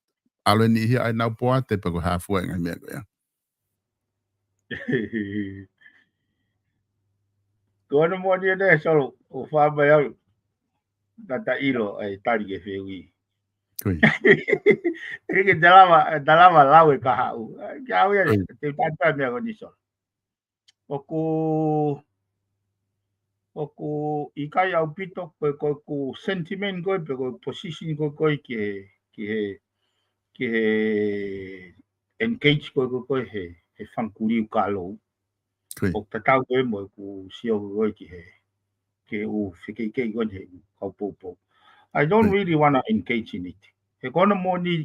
ʻalu e niʻihi ia ʻa ʻenau poate pe ko e hā fua e ngaahi meʻa ko ia. Ko hono moʻoni ʻeni Solo, ʻoku ou fai mai au, naʻa ta ʻilo ʻa e tali ki he fehuʻi. Ko ia. ʻIkai ke ta lava, ta lava lau e kahaʻu. Ke au ia, ko ia, te u tali atu e meʻa ko eni Solo. ʻOku, ʻoku ʻikai ʻaupito ko e, ko ʻeku sentiment ko ē, pe ko e position ko ē, ko ē ki he, ki he, ki he engage ko ē, ko ē, ko ē he, he fanga kuliu kālou. Ko ia. ʻOku tatau ko ē mo ʻeku sio ko ē ki he, ki he ʻū fekeʻikeʻi ko ē he ʻū kau poupou. I don't, ko ia, really wanna engage in it. He ko hono moʻoni,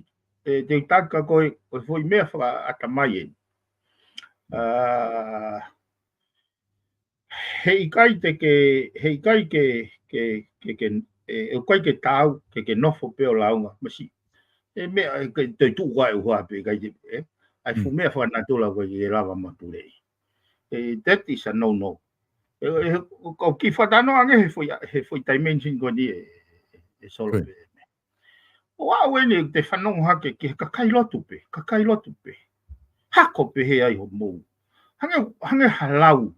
ʻe, te u tali kia koe, ko e foʻi meʻa fakaʻatamai eni. ʻA, heʻikai te ke, heʻikai ke, ke, ke, ke, ʻe, ʻe ʻikai ke taau, ke, ke nofo pē ʻo lāunga, masiʻi. ʻE meʻa, ʻe, ke te tuʻu ʻa e ʻuha pē, ʻikai te, ē? ʻA e fuʻu, mm, meʻa fakanatula ʻoku ʻikai ke lava mapuleʻi. ʻE, that is a no-no. ʻE, ʻe, ʻoku ou kiʻi fakatalanoa ange he foʻi, he foʻi dimension ko eni ʻe, ʻe Solo, ko ia, pē. ʻO aʻu eni te fanongo hake ki he kakai lotu pē, kakai lotu pē. Hako pē he ai hoʻomou. Hangē, hangē ha lau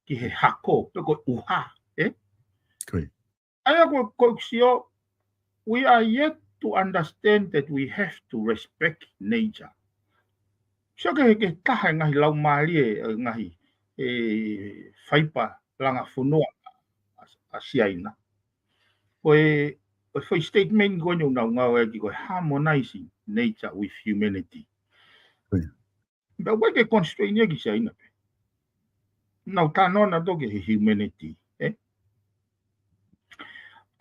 ki he hako, pe ko e ʻuha, ē? Ko ia. ʻA ia ko, ko ʻeku sio, we are yet to understand that we have to respect nature. Sio ki he, ki he taha e ngaahi laumālie, e ngaahi, e, faipa langa fonua ʻa, ʻa Siaina. Ko e, ko e foʻi statement ko eni ʻoku nau ngāueʻaki ko e harmonizing nature with humanity. Ko ia. Pea ʻoku ʻikai ke constrain ia ki Siaina pē. Nau talanoa nautolu ki he humanity, ē?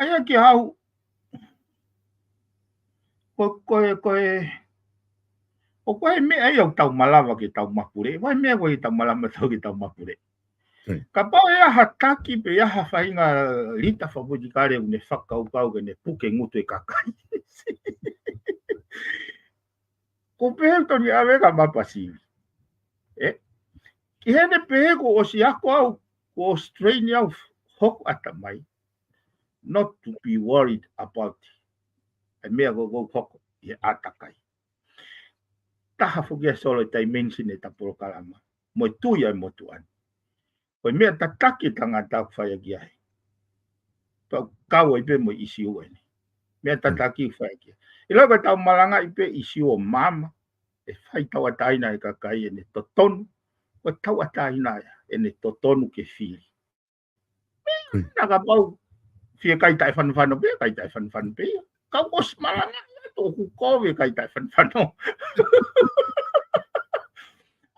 ia ki au, ko, ko, ko e, ʻoku ʻi ai e meʻa ia ʻoku tau malava ke tau mapuleʻi, ʻoku ʻi ai e meʻa ʻoku ʻikai ke tau malava tau ke tau mapuleʻi. Kapau ʻe ʻi ai ha taki pe ʻi ai ha faʻahinga lita fakapolitikale ʻoku ne fakakaukau ke ne puke ngutu e kakai, ko e pehē tonu ia ʻave ka mapasili. ʻE? ʻI heʻene pehē kuo ʻosi ako au, kuo ʻosi train au, hoko ʻatamai. Not to be worried about e meʻa ko ē ʻoku hoko ʻi he ʻātakai. Taha foki ia Solo e dimension ʻeta polokalama mo e tui ʻa e motuʻa ni. Ko e meʻa tataki e tangata ʻoku fai ʻaki ai. Pea ʻoku kau ai pē mo e ʻisiū eni. Meʻa tataki ʻoku fai ʻaki ai. ʻIlo ko e tau malangaʻi pē ʻisiū ʻo māmani, ʻe fai tauʻatāina e kakai ʻene totonu, ko e tauʻatāina ia ʻene totonu ke fili. Naʻa kapau fie kai taʻefanofano pē, kai taʻefanofano pē ia. Kau ʻosi malangaʻi atu ʻoku kovi e kai taʻefanofano.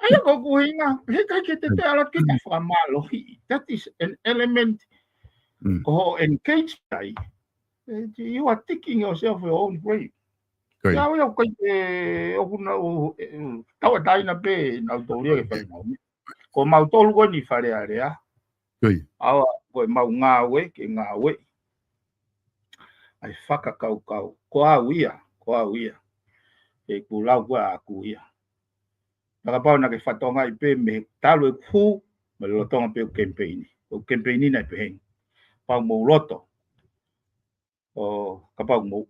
ʻA ia ko ʻeku ʻuhinga, he ʻikai ke te te ala ke ta fakamālohiʻi. That is an element ko hoʻo engage ai. You are digging yourself your own grave. Ia au ia ʻoku ʻikai ke, ʻoku nau, tauʻatāina pē nautolu ia ke fai mau meʻa. Ko mautolu ko eni Fale Alea. ʻAua ko e mau ngāue ke ngāue ai fakakaukau. Ko au ia, ko au ia. ʻEku lau ko ē ʻaku ia. Naʻa kapau naʻa ke fatongaʻi pē mei he talu ʻeku hū, mei lolotonga pē ʻeku kemipeini. ʻEku kemipeini naʻe pehē ni. Kapau mou loto. ʻO kapau mou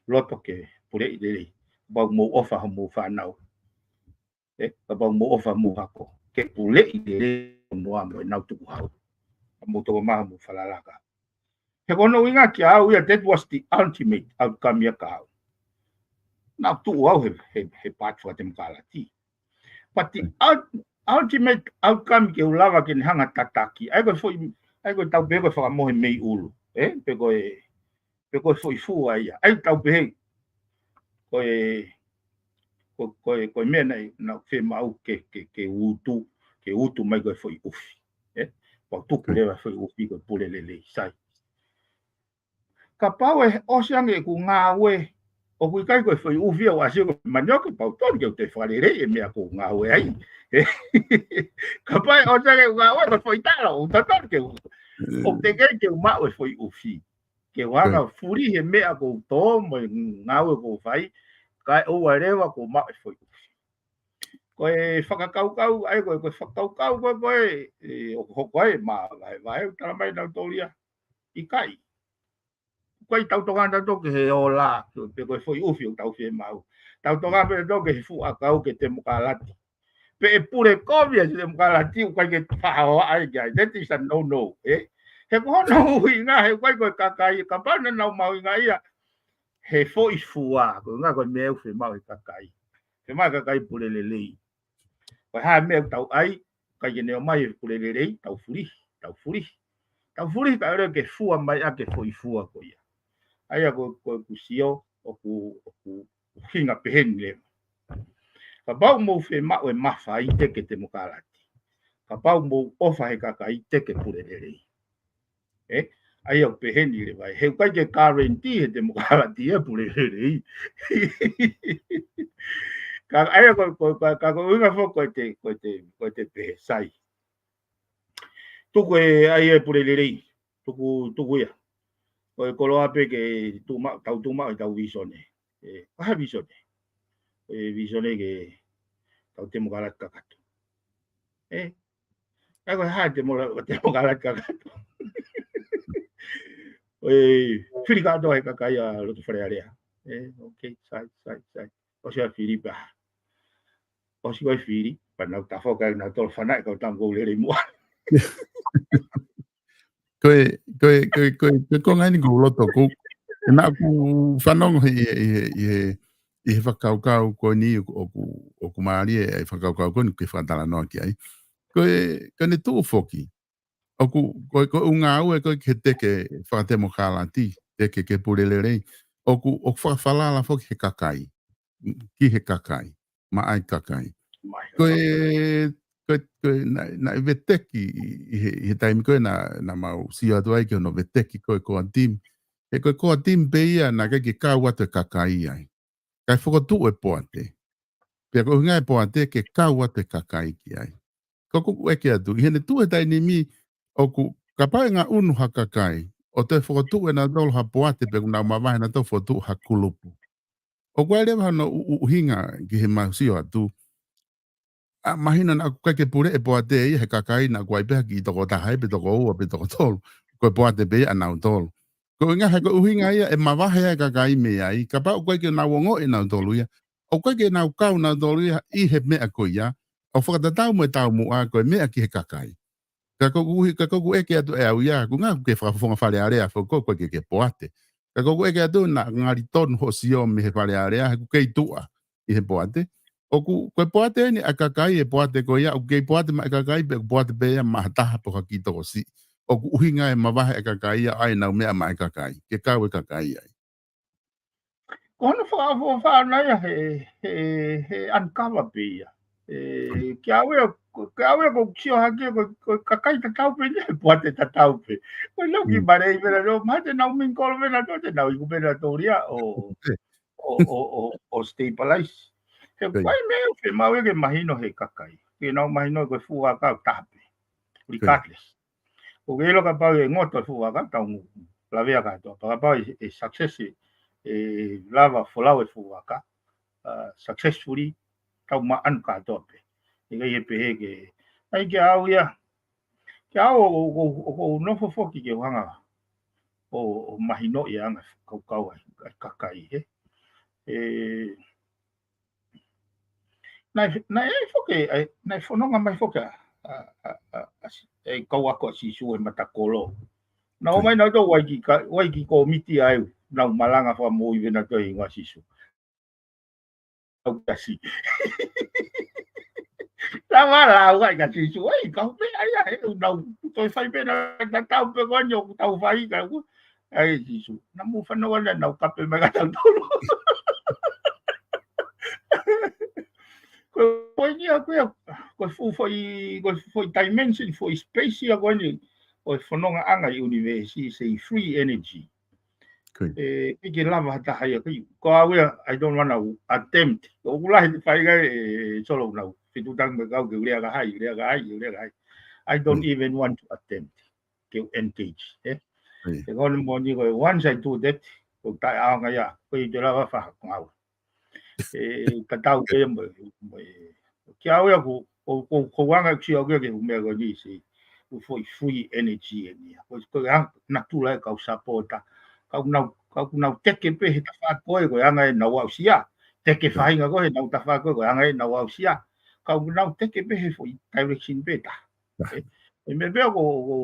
loto ke puleʻi lelei. Kapau mou ʻofa homou fānau. ʻE, kapau mou ʻofa homou hako. Ke puleʻi lelei noa mo ʻenau tukuhau. Ka mou toko maha mou falalaka. He ko hono ʻuhinga kia au ia, that was the ultimate outcome ia kia au. Naʻa ku tuʻu au he, he, he paati fakatemokalati. But the ul-, ultimate outcome ke u lava ke ne hanga tataki. ʻA ia ko e foʻi, ʻa ia ko e tau pehē ko e fakamohe mei ʻulu. ʻE, pe ko e, pe ko e foʻi fua ia. ʻA ia tau pehē ko e, ko, ko e, ko e meʻa naʻe, naʻa ku fiemaʻu ke, ke, ke utu, ke utu mai ko e foʻi ʻufi. ʻE, pau tuku leva foʻi ʻufi ko e pule lelei, sai. Kapau ʻe ʻosi ange ʻeku ngāue, ʻoku ʻikai ko e foʻi ʻufi ʻoku ʻasi ko e manioke, pau tonu ke u toe fakalelei e meʻa ʻoku ou ngāue ai. ʻE, kapau ʻe ʻosi ange ʻeku ngāue, ko e foʻi talo, ʻoku totonu ke u, ʻoku teʻeki ke u maʻu e foʻi ʻufi. Ke u hanga fuli he meʻa ʻoku ou tō mo e ngāue ʻoku ou fai, kae ʻoua leva kuo u maʻu e foʻi ʻufi. Ko e fakakaukau, ʻa ia ko e, ko e fakakaukau ko ē, ko ē, ʻe, ʻoku hoko ai, mā, vahe, vahe, ʻoku tala mai nautolu ia. ʻIkai. ʻOku ʻikai tau tokanga tautolu ki he ola, pe ko e foʻi ʻufi ʻoku tau fiemaʻu. Tau tokanga pē tautolu ki he fuʻu ʻakau ke temokalati. Pe ʻe pule kovi ʻa e temokalati, ʻoku ʻikai ke faʻa hoa ai ki ai. That is a no-no, ʻe? He ko hono ʻuhinga, he ʻoku ʻikai ko e kakai, kapau naʻa nau mahuʻingaʻia he foʻi fua, ko e ʻuhinga ko e meʻa ʻoku fiemaʻu ʻe he kakai. Fiemaʻu ʻe he kakai pule lelei. Ko e hā e meʻa ʻoku tau ʻai, ʻikai ke ne ʻomai e pule lelei, tau fulihi, tau fulihi. Tau fulihi kae ʻoua ke fua mai ʻa e foʻi fua ko ia. ʻA ia ko, ko ʻeku sio, ʻoku, ʻoku ʻuhinga pehē ni leva. Kapau mou fiemaʻu e mafaite ke temokalati. Kapau mou ʻofa he kakai te ke pule lelei. ʻE, ʻa ia ʻoku pehē ni leva, he ʻoku ʻikai ke guarantee he temokalati ia pule lelei. Ka, ʻa ia ko, ko, ka, ka ko e ʻuhinga foki ko e te, ko e te, ko e te pehē sai. Tuku e, ʻa ia e pule lelei. Tuku, tuku ia. Ko e koloa pē ke tuʻu ma-, tau tuʻu maʻu ʻetau visone. ʻE, ko e hā e visone? ʻE, visone ke tau temokalati kakato. ʻE, ʻa ia ko e hā e temola-, temokalati kakato? ʻE, fili kātoa he kakai ʻa loto Fale Alea. ʻE, okay, sai, sai, sai. ʻOsi ʻa e fili pē. ʻOsi ko e fili, pea nau tafoki ʻa nautolu fanaʻi kau tau kou lele muʻa. Ko e, ko e, ko e, ko e, ko e konga eni ʻoku ou loto ʻoku, naʻa ku fanongo he, he, he, he, he fakakaukau ko eni ʻoku, ʻoku, ʻoku mālie e fakakaukau ko eni ke fakatalanoa ki ai. Ko e, ko ʻene tuʻu foki. ʻOku, ko e, ko e ʻū ngāue ko ē ke teke fakatemokalati, teke ke pule lelei. ʻOku, ʻoku fakafalala foki he kakai. Ki he kakai. Maʻa e kakai. Ko e, ko e, ko e, naʻe, naʻe veteki ʻi, ʻi he, ʻi he taimi ko ē naʻa, naʻa mau sio atu ai ki hono veteki ko ē ko ē ʻa e timi. He ko e core team pē ia naʻe ʻikai ke kau atu e kakai ai. Kae fokotuʻu e poate. Pea ko e ʻuhinga e poate ke kau atu e kakai ki ai. Ka ʻoku ou ʻeke atu, ʻi heʻene tuʻu he taimi ni ʻoku kapau ʻe ngaʻunu ha kakai, ʻo toe fokotuʻu ʻe nautolu ha poate pe ʻoku nau mavahe nautolu fokotuʻu ha kulupu. ʻOku ʻi ai leva hono ʻu-, ʻu-, ʻuhinga ki he mau sio atu. ʻA, mahino naʻa ʻoku ʻikai ke puleʻi e poate ia he kakai naʻa ʻoku ʻi ai pē ha kiʻi toko taha ia pe toko ua pe toko tolu. Ko e poate pē ia ʻanautolu. Ko e ʻuhinga he ko e ʻuhinga ia ʻe mavahe ai e kakai mei ai, kapau ʻoku ʻikai ke nau ongoʻi ʻe nautolu ia, ʻoku ʻikai ke nau kau nautolu ia ʻi he meʻa ko ia, ʻo fakatatau mo e taumuʻa ko e meʻa ki he kakai. Ka ko ʻeku ʻuhi-, ka ko ʻeku ʻeke atu ʻe au ia, ko e ʻuhinga ʻoku ke fakafofonga Fale Alea, foʻi ko ʻoku ʻikai ke poate. Ka ko ʻeku ʻeke atu naʻa ngali tonu hoʻo sio mei he Fale Alea, he ʻoku kei tuʻa ʻi he poate. ʻOku, ko e poate eni ʻa e kakai, e poate ko ia, ʻoku kei poate maʻa e kakai, pe ʻoku poate pē ia maʻa ha taha pe ko ha kiʻi tokosiʻi. ʻOku ʻuhinga e mavahe e kakai ia, ʻai ʻenau meʻa maʻa e kakai, ke kau e kakai ai. Ko hono fakaʻofoʻofa ʻana ia he, he, he uncover pē ia. E, ke au ia, ke au ia ko e sio hake, ko, ko e kakai tatau pē ia, he poate tatau pē. Ko e lau ki Mm. Malei pē nautolu, mahalo te nau mingle pē nautolu, te nau iku pē nautolu ia, ʻo, ʻo, ʻo, ʻo, ʻo stabilize. He Right. ko e meʻa ʻoku fiemaʻu ia ke mahino he kakai. Ke nau mahino ko e fuʻu vaka ʻoku taha pē. Regardless. ʻOku ke ʻilo kapau ʻe ngoto e fuʻu vaka, tau ngu-, lavea kātoa. Pea kapau ʻe, ʻe success, ʻe lava folau e fuʻu vaka, uh, successfully, tau maʻanu kātoa pē. ʻIkai ke pehē ke, ʻai ke au ia, ke au ʻo, ʻo, ʻo, ʻo nofo foki ke u hanga ʻo, ʻo mahinoʻi ʻa e anga e kaukau ʻa e, ʻa e kakai, he. E, naʻe, naʻe foki, ʻai, naʻe fononga mai foki ʻa, ʻa, ʻa, ʻa, ʻa Si-, e kau ako ʻa Sīsū he matakolo. Naʻe ō mai nautolu ʻo ʻai ki ka-, ʻo ʻai ki kōmiti ai, nau malanga fakamoʻui pē nautolu ʻi he hingoa ʻo Sīsū. Au kasi. Lava lau ai ka Sīsū, ʻai, kau pē, ʻai, ʻai, ʻe, nau, toe fai pē nautolu tatau pē ko eni ʻoku tau fai ka, ʻai, Sīsū, naʻa mou fanongo naʻa nau kape mai kia tautolu. Ko e poini ia ko ia, ko e fuʻu foʻi, ko e foʻi dimension, foʻi space ia ko eni, ʻo e fonongaʻanga ʻi ʻunivēsi, se free energy. Ko ia. E, ʻikai ke lava ha taha ia, ko ia, ko au ia, I don't wanna attempt. ʻOku lahi e faʻahinga e, e solo nau, fetuʻutaki mo e kau ke u lea ka hai, lea ka hai, lea ka hai. I don't Mm. even want to attempt. Ke u engage, eh? Ko ia. He ko hono moʻoni ko e once I do that, ko e taʻeʻaonga ia, ko e te lava faha, ko au. E, tatau pē mo, mo, ke au ia ko, ko, ko, ko anga ʻeku sio au ia ki he meʻa ko eni se, ko e foʻi free energy eni ia. Ko, ko e anga natula e kau sapota. Kau nau, kau nau teke pē he tafaʻaki ko ē, ko e anga ʻenau aʻusia. Teke faʻahinga ko ē, he nau tafaʻaki ko ē, ko e anga ʻenau aʻusia. Kau nau teke pē he foʻi direction pē taha. E, e meʻa pē ko, ko,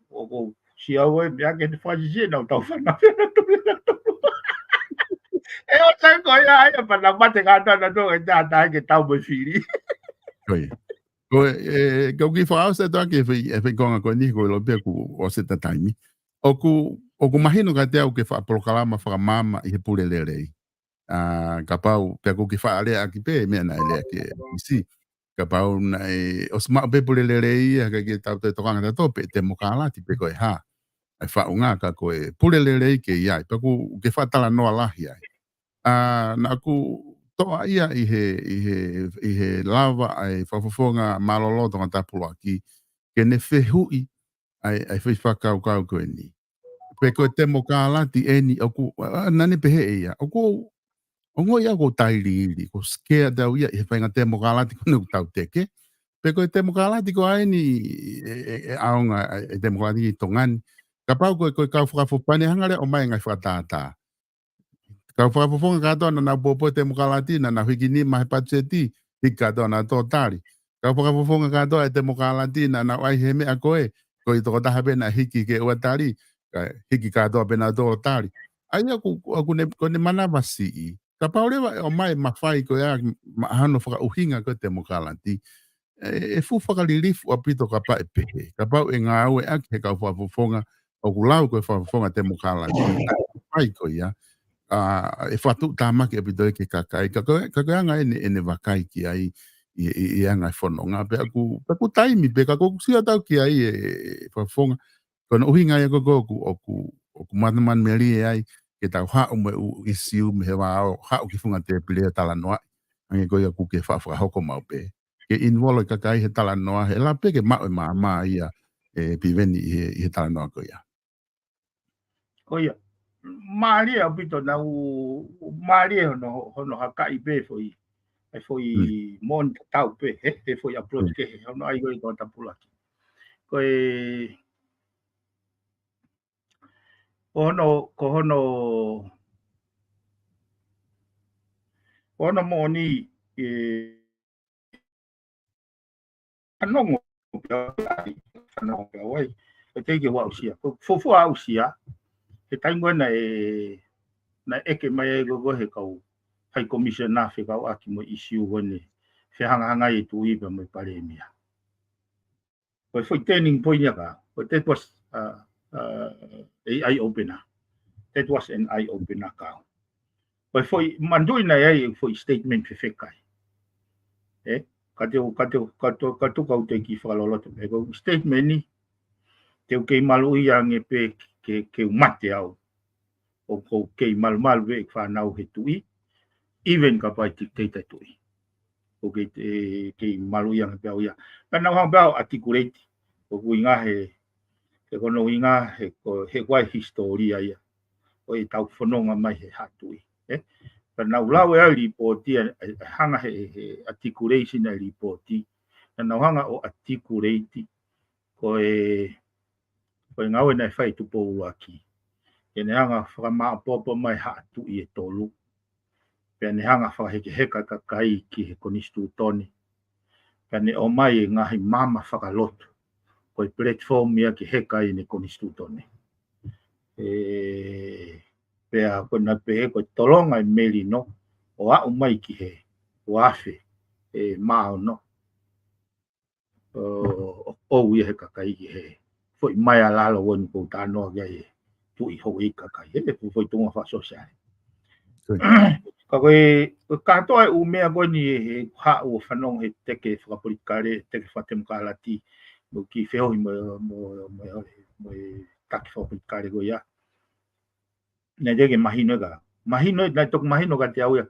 ko, ko, si au e, meʻa ke te fasi si, nau tau fana pē na tu, na tu. E o sai ko ia, ai, a pana mate ka ta, na tu, e ta, ta, ke tau mo e fili. Ko ia. Ko e, e, ka u kiʻi fakaʻosi atu ʻaki e fai, e fai konga ko eni, ko e lo pē ku o se ta taimi. ʻOku, ʻoku mahino kiate au ke faʻa polokalama fakamaama ʻi he pule lelei. ʻA, kapau, pea ko e kiʻi faʻa lea ʻaki pē, meʻa naʻe lea ki he isi. Kapau naʻe, ʻosi maʻu pē pule lelei ia, ka ke tau te tokanga tautolu pē temokalati pē ko e hā. ʻAi faʻunga ka ko e pule lelei ke ʻi ai. Pea ʻoku ke faʻa talanoa lahi ai. ʻA, naʻa ku toʻa ia ʻi he, ʻi he, ʻi he lava ʻa e fakafofonga mālōlō Tongatapu ʻuluaki. Ke ne fehuʻi ʻa e, ʻa e foʻi fakakaukau ko eni. Pe ko e temokalati eni ʻoku, ʻa, naʻa ne pehē ʻe ia. ʻOku, ʻoku ou ongoʻi au ʻoku ou tailiili, ʻoku ou scared au ia ʻi he faʻahinga temokalati ko eni ʻoku tau teke. Pe ko e temokalati ko eni e, e, e ʻaonga e, e temokalati ʻi Tonga ni. Kapau ko e, ko e kau fakafo-, pea ne hanga leva ʻo ʻomai e ngaahi fakatātā. Kau fakafofonga kātoa naʻa nau pōpō temokalati, naʻa nau hiki nima he patiseti, hiki kātoa nautolu ʻo tali. Kau fakafofonga kātoa e temokalati, naʻa nau ʻai he meʻa ko ē, ko e tokotaha pē naʻe hiki ke ua tali, kae hiki kātoa pē nautolu ʻo tali. ʻA ia ʻoku, ʻoku ne, ko ʻene manavasiʻi. Kapau leva ʻe ʻomai e mafai ko ia, ma-, hano fakaʻuhinga ko e temokalati. E, e fuʻu fakalilifu ʻaupito kapau ʻe pehē. Kapau ʻe ngāueʻaki he kau fakafofonga, ʻoku lau ko e fakafofonga temokalati. ʻA e fai ko ia, ʻa, ʻe fakatuʻutāmaki ʻaupito ia ki he kakai. Ka ko e, ka ko e anga ʻene, ʻene vakai ki ai, ʻi, ʻi, ʻi he anga e fononga. Pea ʻoku, pea ʻoku taimi, pea ka ʻoku sio atu au ki ai e, e fakafofonga. Ko hono ʻuhinga ia ko ē ʻoku, ʻoku, ʻoku manumanu melie ai, ke tau haʻu mo e ʻū ʻisiū mei he vao, haʻu ki he funga tēpile ʻo talanoaʻi. Hangē ko ia ʻoku ke faʻa fakahoko maʻu pē. Ke involve e kakai he talanoa, he ʻe lava pē ke maʻu e maama ia ʻe Piveni ʻi he, ʻi he talanoa ko ia. Ko ia. Mālie ʻaupito naʻa ku, mālie hono, hono hakaʻi pē foʻi, e foʻi Mm. moʻoni tatau pē, he, he foʻi approach Mm. kehe, hono ʻai ko e ko tapulaki. Ko e, ko hono, ko hono, ko hono moʻoni, e, fanongo pē au ai, fanongo pē au ai. ʻE teʻeki ke u aʻusia. Ko e fuofua aʻusia, he taimi ko ē naʻe, naʻe ʻeke mai ai ko e ko e he kau High Commissioner fekauʻaki mo e ʻisiū ko eni, fehangahangai e tuʻi pea mo e palēmia. Ko e foʻi turning point ia ka, ko e that was, uh, uh, a eye opener. That was an eye opener ka. Ko e foʻi manatuʻi naʻe ʻi ai e foʻi statement fefeka ai. ʻE, ka te u, ka te u, ka te u, ka te u kau te ki fakaloloto. ʻE ko e statement ni, te u kei maluʻi ange pē ke, ke u mate au. ʻOku ou kei malumalu pē ʻeku fānau he tuʻi, even kapau ʻe dictate e tuʻi. ʻOku kei, e, kei maluʻi ange pē au ia. Pea naʻa ku hanga pē au ʻo articulate. ʻOku ʻuhinga he, he ko hono ʻuhinga he ko, he ko e hisitōlia ia ʻo ʻetau fononga mai he haʻa tuʻi. ʻE? Pea naʻa ku lau e au lipooti, e, e hanga he, he articulation e lipooti. Pea naʻa ku hanga ʻo articulate ko e, ko e ngāue naʻe fai ʻe Tupou ʻUluaki. Ke ne hanga fakamaʻopoʻopo mai haʻa tuʻi ʻe tolu. Pea ne hanga fakahekeheka kakai ki he konisitūtone. Pea ne ʻomai e ngaahi maama fakalotu. Ko e platform ia ke heka ai ʻene konisitūtone. ʻE, pea ko ena pē he ko e tolonga e melino, ʻo aʻu mai ki he, ua afe, e, mā ono. ʻO, ʻo, ʻo ia he kakai ki he foʻi mai a lalo ʻo eni ʻoku ou talanoa ki ai e tuʻi houʻeiki kakai, he, he foʻi tuʻunga fakasōsiale. Ka ko e, ko e kātoa e ʻū meʻa ko eni he, he haʻu ʻo fanongo he teke fakapolitikale, teke fakatemokalati, mo e kiʻi feohi mo, mo, mo, mo e taki fakapolitikale ko ia. Naʻe teʻeki ke mahino ka. Mahino, naʻe toki mahino kiate au ia.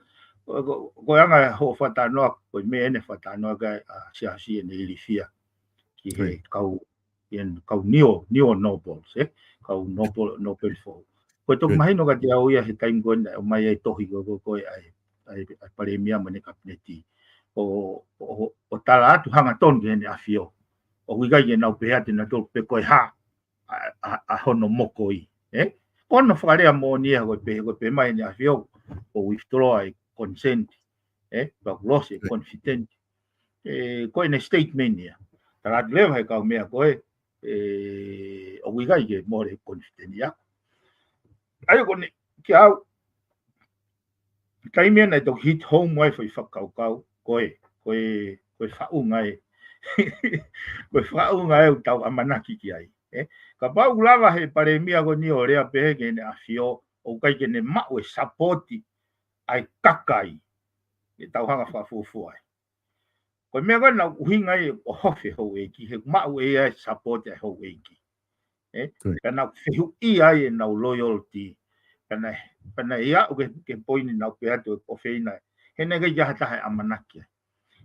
Ko, ko, ko e anga hoʻo fakatalanoa, ko e meʻa ʻeni fakatalanoa ka, a, siasi ʻene ilifia. Ki he Right. kau, ʻi he kau neo, neo nobles, ʻe? Kau noble, noble foʻou. Ko e toki Right. mahino kiate au ia he taimi ko ē naʻe ʻomai ai e tohi ko, ko, ko e ʻai, ʻai, ʻai palēmia mo ʻene kapineti. ʻO, ʻo, ʻo, ʻo tala atu hangatonu ki heʻene ʻafio. ʻOku ʻikai ke nau pehē atu nautolu pe ko e hā, a, a, a hono mokoi, ʻe? Ko hono fakalea moʻoni ia ko e pehē, ko e pehē mai ʻene ʻafio, ʻo withdraw e consent, ʻe? Pea kuo ʻosi e Right. confident. ʻE, ko ʻene statement ia. Tala atu leva he kau meʻa ko ē, ʻe, ʻoku ʻikai ke mole confident ia. ʻA ia ko eni, kiate au, taimi ia naʻe toki hit home ai foʻi fakakaukau, ko e, ko e, ko e faʻunga ē. Ko e faʻunga ē ʻoku tau ʻamanaki ki ai, ʻe? Kapau ʻoku lava he palēmia ko eni ʻo lea pehē ki heʻene ʻafio, ʻoku ʻikai ke ne maʻu e sapoti ʻa e kakai, ʻe tau hanga fakafuofua ai. Ko e meʻa ko ē naʻe ʻuhinga ai ʻo hofe houʻeiki, he maʻu ʻe ia e sapoti ʻa e houʻeiki. ʻE? Right. Pea naʻe fehuʻia ai ʻenau loyalty. Pea naʻe, pea naʻe ʻi ai ke, ke poini naʻe pehē atu ʻe ʻofeina. He naʻe ʻikai ke ʻi ai ha taha ʻe ʻamanaki ai.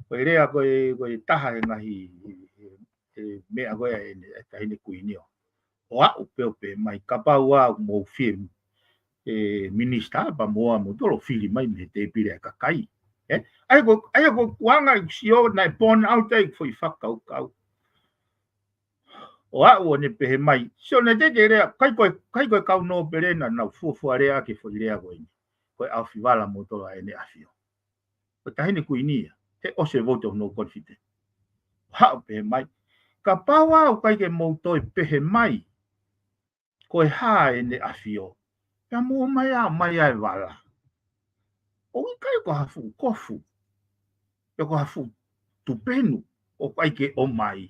Ko e lea ko ē, ko e taha he ngaahi, e, e, meʻa ko ē ʻa e, ʻa e taʻahine kuini ʻo ʻo aʻu pē ʻo pehē mai, kapau ʻoku mou fie, e, minisitā pea mo ʻa moutolu ʻo fili mai mei he tēpile ʻa e kakai. ʻE? ʻA ia ko, ʻa ia ko e anga ʻeku sio naʻe point out ai foʻi fakakaukau. ʻO aʻu ʻo ne pehē mai, sio naʻe teʻeki lea, ʻikai ko e, ʻikai ko e kau nōpele naʻa nau fuofua lea ki he foʻi lea ko eni. Ko e ʻaofivala moutolu ʻa ʻene ʻafio. Ko e taʻahine kuini ia, he ʻosi e vote of no confidence. Haʻu pehē mai, kapau ʻoku ʻikai ke mou toe pehē mai, ko e hā ʻene ʻafio, pea mou ō mai ā, mai ā e vala. ʻOku ʻikai ko ha fuʻu kofu, pe ko ha fuʻu tupenu, ʻoku ʻai ke ʻomai.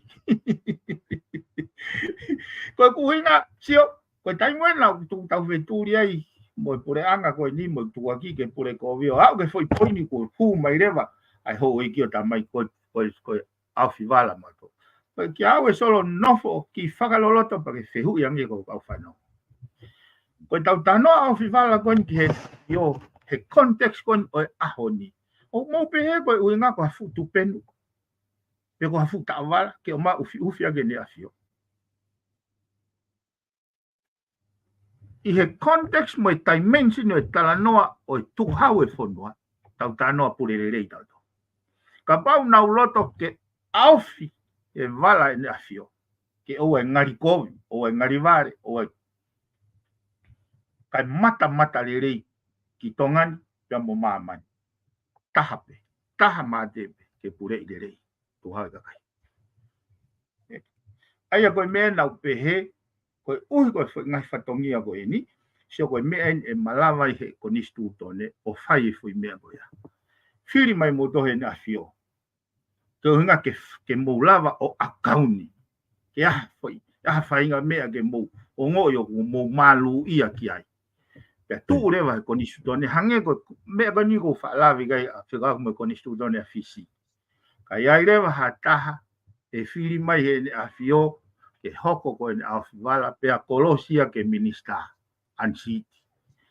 Ko e ʻuhinga, sio, ko e taimi ko ē naʻa ku tuʻu tau fetuli ai, mo e puleʻanga ko eni, mo e tuʻuaki ki he pule kovi ʻo aʻu ki he foʻi poini kuo hū mai leva ʻa e houʻeiki ʻo talamai ko e, ko e, ko e ʻaofivala mautolu. Ko e kiate au e solo nofo ʻo kiʻi fakaloloto pea ke fehuʻi ange ko au fano. Ko e tau talanoa ʻofi vala ko eni ki he ʻafio, he context ko eni ʻo e ʻaho ni. ʻOku mou pehē ko e ʻuhinga ko ha fuʻu tupenu, pe ko ha fuʻu taʻovala, ke ʻomai ʻufiʻufi ʻaki ʻEne ʻAfio. ʻI he context mo e dimension ʻo e talanoa ʻo e tukuhau ʻo e fonua, tau talanoa pule lelei tautolu. Kapau naʻa nau loto ke ʻaofi e vala ʻEne ʻAfio, ke ʻoua ʻe ngali kovi, ʻoua ʻe ngali vale, ʻoua ʻe kae matamata lelei ki Tonga ni pea mo māmani. Taha pē, taha mate pē, ke puleʻi lelei, tukuhau ʻa e kakai. ʻA ia ko e meʻa naʻa ku pehē, koeʻuhi ko e foʻi ngaahi fatongia ko eni, sio ko e meʻa eni ʻe malava ʻi he konisitūtone ʻo fai e foʻi meʻa ko ia. Fili mai moutolu ʻEne ʻAfio. Ke ʻuhinga ke, ke mou lava ʻo ʻakauni. Ke ʻi ai ha foʻi, ʻi ai ha faʻahinga meʻa ke mou ongoʻi ʻoku mou maluʻia ki ai. Pea tuʻu leva he konisitūtone, hangē ko e meʻa ko eni ʻoku faʻa lave ki ai ʻa e fekauʻaki mo e konisitūtone ʻa Fisi. Ka ʻi ai leva ha taha ʻe fili mai ʻe heʻene ʻafio ke hoko ko ʻene ʻaofi vala pea kolosi ia ke minisitā, unseat.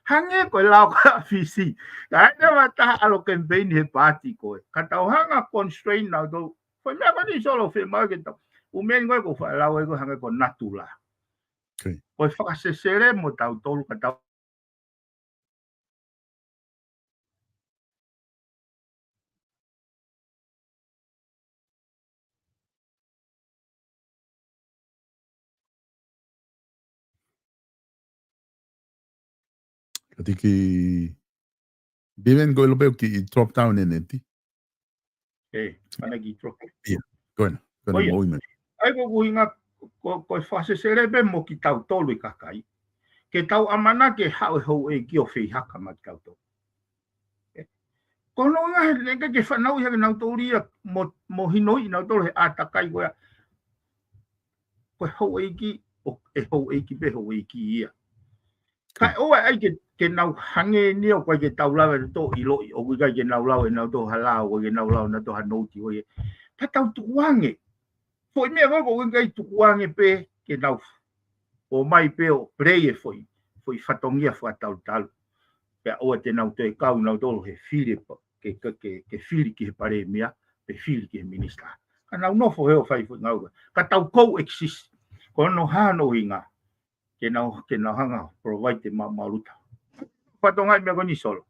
Hangē ko e lao ko ia ʻa Fisi. Ka ʻi ai leva ha taha ʻalu ʻo kemipeini he paati ko ē. Ka tau hanga ʻo constrain nautolu. Ko e meʻa ko eni Solo ʻoku fiemaʻu ke tau. ʻUmeni ko ē ʻoku faʻa lau ai ko e hangē ko natula. Ko e fakasesele mo tautolu ka tau Ka tiki, Vivian, ko e ʻilo pē ʻoku kiʻi drop down e neti. ʻE, ana kiʻi drop. ʻIa, ko ena, ko ena. ʻAi ko e ʻuhinga, ko, ko e fakasesele pē mo kitautolu e kakai. Ke tau ʻamanaki ke haʻu e houʻeiki ʻo feihaka maʻa kitautolu. Ko hono ʻuhinga he ʻikai ke fanauʻi hake nautolu ia mo, mo hinoʻi nautolu he ʻātakai ko ia. Ko e houʻeiki, ʻoku houʻeiki pē houʻeiki ia. Kae ʻoua ʻe ʻai ke, ke nau hangē ni ʻoku ʻikai ke tau lava ʻe tautolu ʻiloʻi, ʻoku ʻikai ke nau lau ʻe nautolu ha lao, ʻoku ʻikai ke nau lau ʻe nautolu ha nouti, ʻoku ʻikai. Ka tau tukuange. Foʻi meʻa ko ē ʻoku ʻikai tukuange pē ke nau ō mai pē ʻo play e foʻi, foʻi fatongia fakatalutalu. Pea ʻoua te nau toe kau nautolu he fili e pa-, ke, ke, ke, ke fili ki he palēmia, pe fili ki he minisitā. Ka nau nofo hē ʻo fai foʻi ngāue ko ē. Ka tau coexist. Ko hono hā hono ʻuhinga. Ke nau, ke nau hanga ʻo provide e maʻumaʻuluta. Fatongia e meʻa ko eni Solo.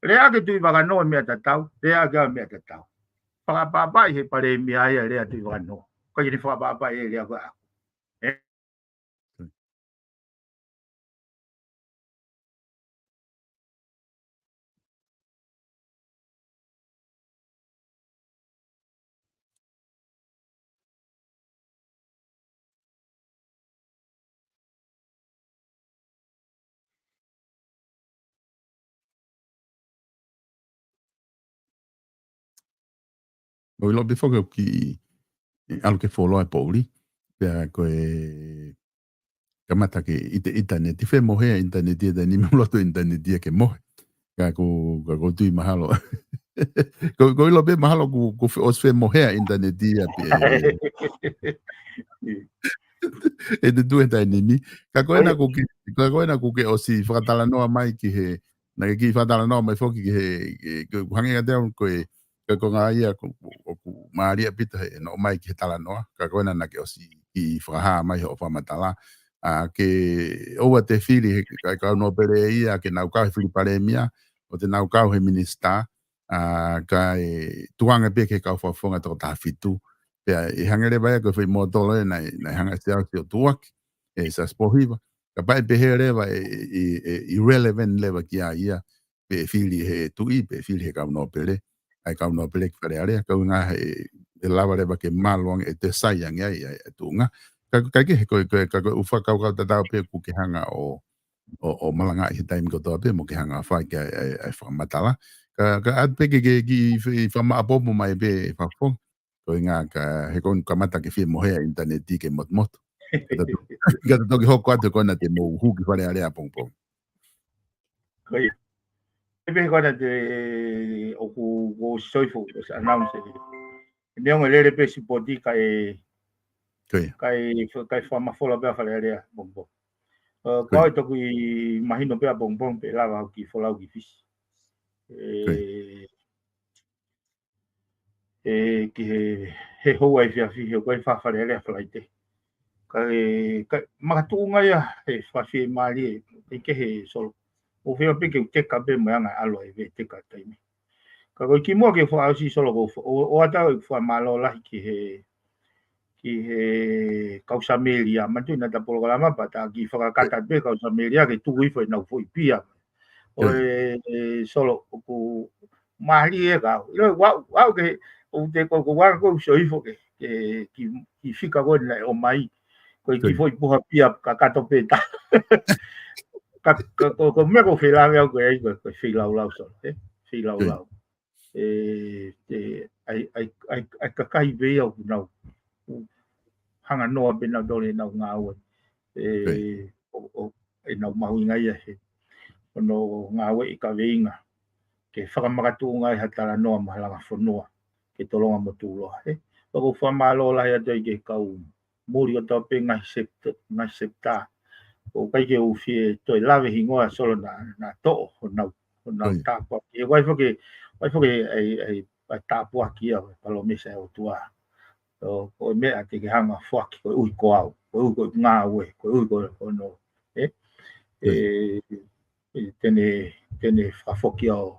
Lea ki he Tuʻi Vakanoa e meʻa tatau, lea ki ai e meʻa tatau. Fakapapauʻi he palēmia ia e lea Tuʻi Vakanoa. Ko eni fakapapauʻi e lea ko ē ʻaʻaku. ʻOku ʻilo pē foki ʻoku kiʻi ʻalu ke fuoloa e poʻuli. Pea ko e kamata ke ʻita, ʻitaneti, femohea ʻitaneti, ʻitaneti, mei loto ʻitaneti ia ke mohe. Ka ko, ka ko tui mahalo. Ko, ko ʻilo pē mahalo ko, ko fe, ʻosi femohea ʻitaneti ia pē. ʻE te tui he taimi ni. Ka ko ena ʻoku ke, ka ko ena ʻoku ke ʻosi fakatalanoa mai ki he, naʻa ke kiʻi fakatalanoa mai foki ki he, ki, ki, hangē kiate au ko e, ko e konga ia ʻoku, ʻoku mālie ʻaupito he, naʻe ʻomai ki he talanoa, ka ko ena naʻa ke ʻosi kiʻi fakahā mai hoʻo fakamatala. ʻA, ke ʻoua te fili he, ka, kau nōpele ia, ke nau kau he fili palēmia, ʻoua te nau kau he minisitā, ʻa, kae tukuange pē ki he kau fakafofonga toko taha fitu. Pea ʻe hangē leva ia ko e foʻi mōtolo ē naʻe, naʻe hanga ʻe Siaosi ʻo tukuaki, ʻe Siaosi Pōhiva. Kapau ʻe pehē leva ʻe, ʻe, ʻe, ʻe irrelevant leva kia ia, pe ʻe fili he tuʻi, pe ʻe fili he kau nōpele. ʻA e kau nōpele ki Fale Alea, ka ʻuhinga he, ʻe lava leva ke malu ange, ʻe toe sai ange ai, ʻa e, ʻa e tuʻunga. Ka, ka ke he ko e, ko e, ka ko e ʻū fakakaukau tatau pē ʻoku ke hanga ʻo, ʻo, ʻo malangaʻi he taimi kotoa pē mo ke hanga ʻo fai ki ai, ʻa e, ʻa e fakamatala. Ka, ka ʻoatu pē ke, ke, ke, ke fakamaʻopoʻopo mai pē fakafofonga. Ko e ʻuhinga ka, he ko eni kamata ke femohea ʻitaneti ke motumotu. Ka ta to-, ka ta toki hoko atu ko ena te mou hū ki Fale Alea pongipongi. Ko ia. ʻE pehē ko ena te, ʻoku, ʻoku soifo, ʻosi announce. Neongo e lele pē sipoti kae, ko ia, kae, kae fakamafola pē ʻa Fale Alea pongipongi. Ko au ʻe toki mahino pē ʻapongipongi pe lava au ke folau ki Fisi. ʻE, ʻe ki he, he houa efiafi, he ko e Fale Alea Falaite. Ka e, ka, makatuʻunga ia he fakafiemālie, ʻe kehe Solo. ʻOku ou fiemaʻu pē ke u teka pē mo e anga ʻalo e vē teka taimi. Ka ko e kimuʻa ke fakaʻosi Solo ko ʻo, ʻo ʻatā ʻeku fakamālō lahi ki he, ki he kau Samēlia, manatuʻi naʻa ta polokalama pea ta kiʻi fakakata pē kau Samēlia ke tuku hifo ʻenau foʻi pia. ʻOi, ʻe, Solo, ʻoku mālie ʻa e kau. ʻIlo, ʻoku ou, ʻoku ou ke, ʻoku te ko, ko ʻeku anga ko ē ʻeku sio hifo ke, ke, ki, ki he fika ko ē naʻe ʻomai. Ko e kiʻi foʻi puha pia kakato pē ta. Ka, ka, ko, ko e meʻa ʻoku ou fie lave au ko ē ai ko e, ko e feilaulau Solo, ē? Feilaulau. ʻE, ʻe, ʻai, ʻai, ʻai, ʻai kakai pē ia ʻoku nau, ʻoku hanga noa pē nautolu ʻenau ngāue. ʻE, ʻo, ʻo, ʻenau mahuʻinga ia he, ʻo nau ngāueʻi kaveinga ke fakamakatuʻunga ai ha talanoa mo ha langa fonua ke tolonga mo tuʻuloa, ē. Pea ʻoku ou fakamālō lahi atu ai ki he kau muli kotoa pē ngaahi sep-, ngaahi septa. ʻOku ʻikai ke u fie toe lave hingoa Solo naʻa, naʻa toʻo honau, honau tāpuaki. ʻOku ʻi ai foki, ʻi ai foki ʻa e, ʻa e, ʻa e tāpuaki ia, ʻa e palōmesi ʻa e ʻOtua. ʻO, ko e meʻa te ke hanga foaki, koeʻuhi ko au, koeʻuhi ko e ngāue, koeʻuhi ko, ko hono, ē? ʻE, ʻe, te ne, te ne fakafoki ʻo